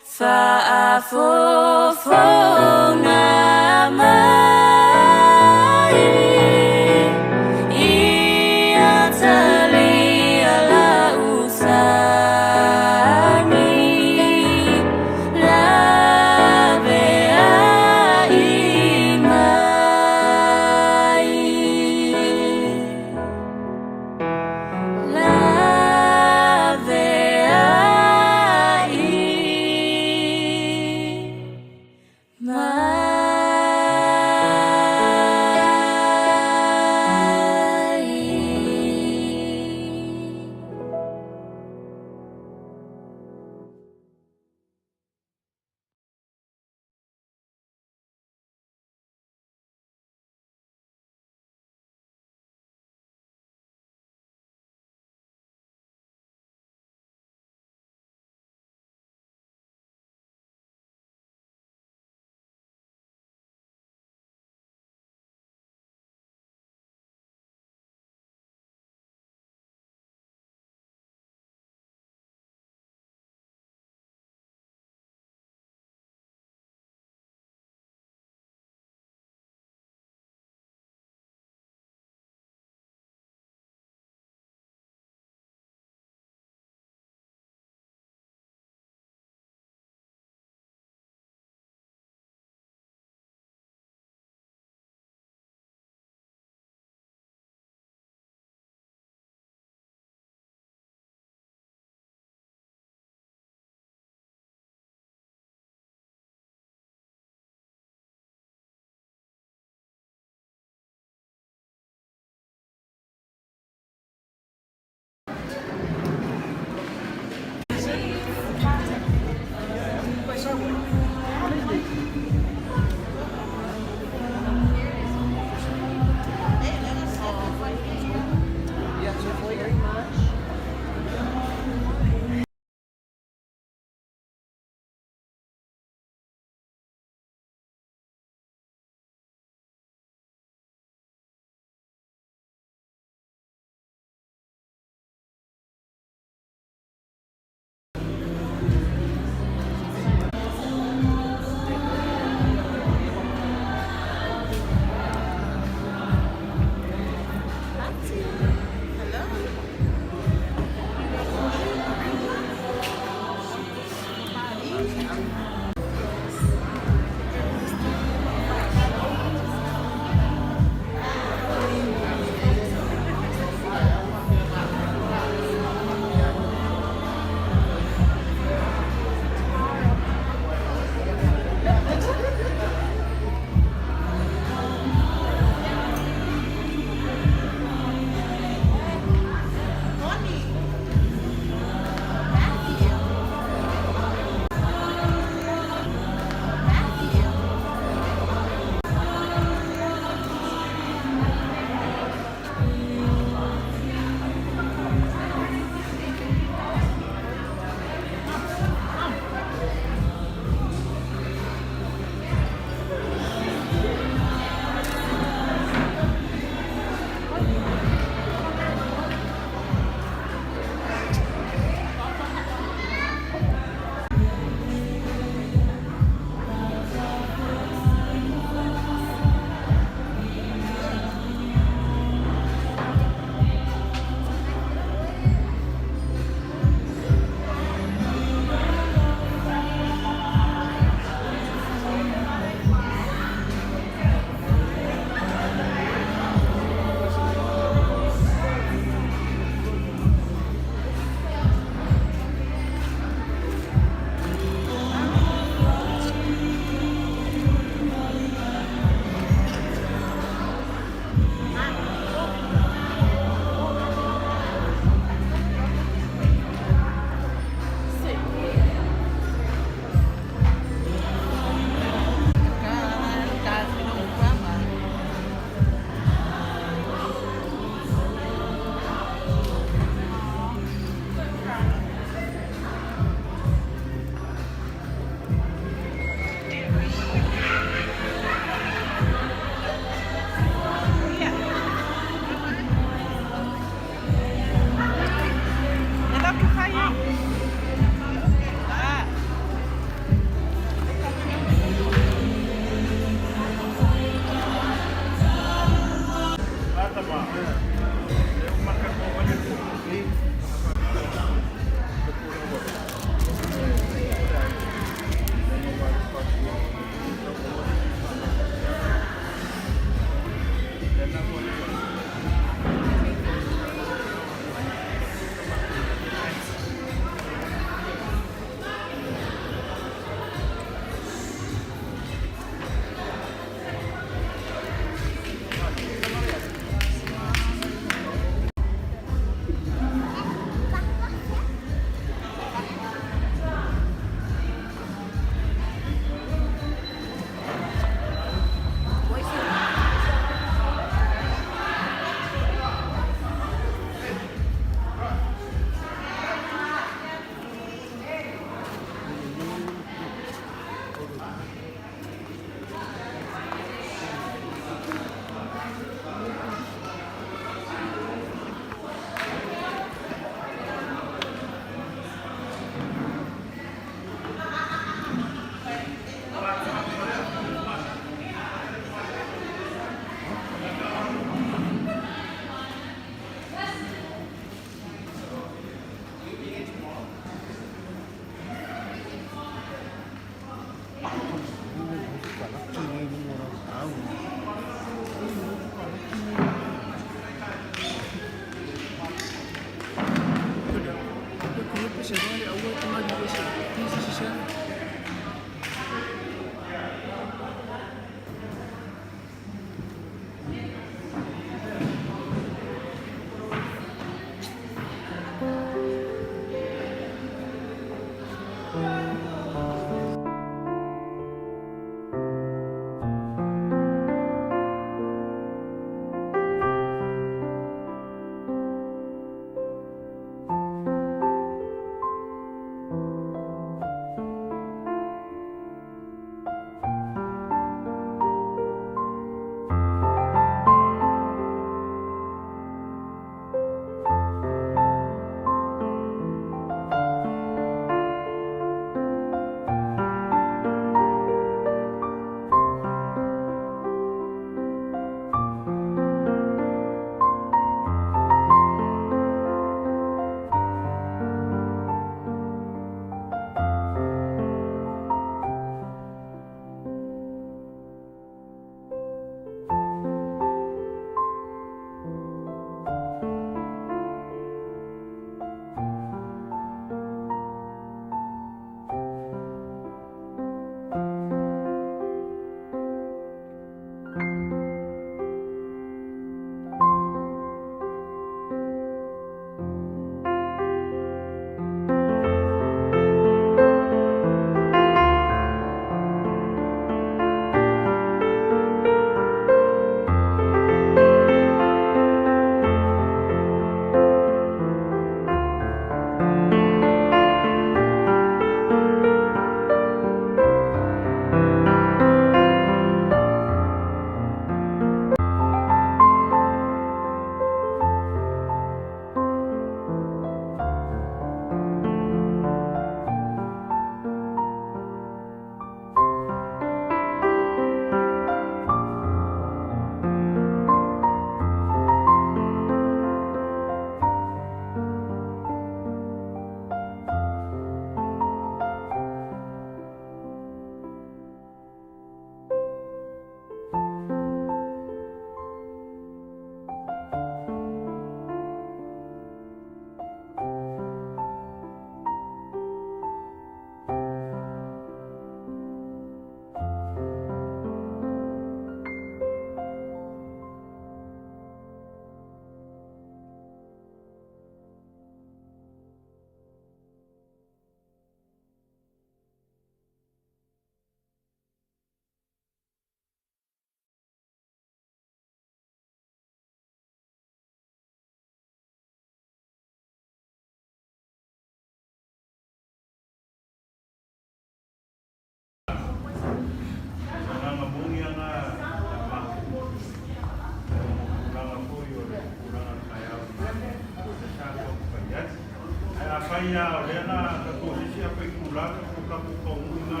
mai lava o lea na tatou asiasi a faitulā tatou taunuu i na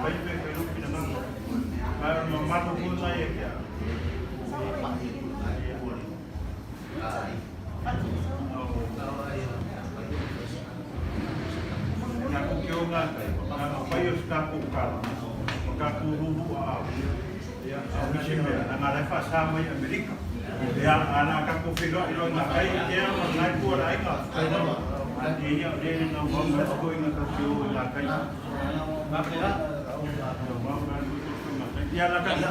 fai pe fai lou finagalo. Ma o le mamalu foi lena ia te au. Tatou te o gakai, na ona fai o se tatou tala, ma tatou lulu aao, ia, a o nisi mea, leaga o la e faasa mai e Amerika. Ia, a na a tatou feiloai loa i gakai, ia ma lena itu o le aiga, ia, o lea e naunau mai isi toeaiina tatou te o i gakai. Ia, o le a tatou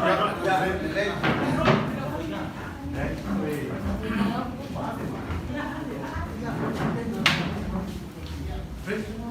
feiloai.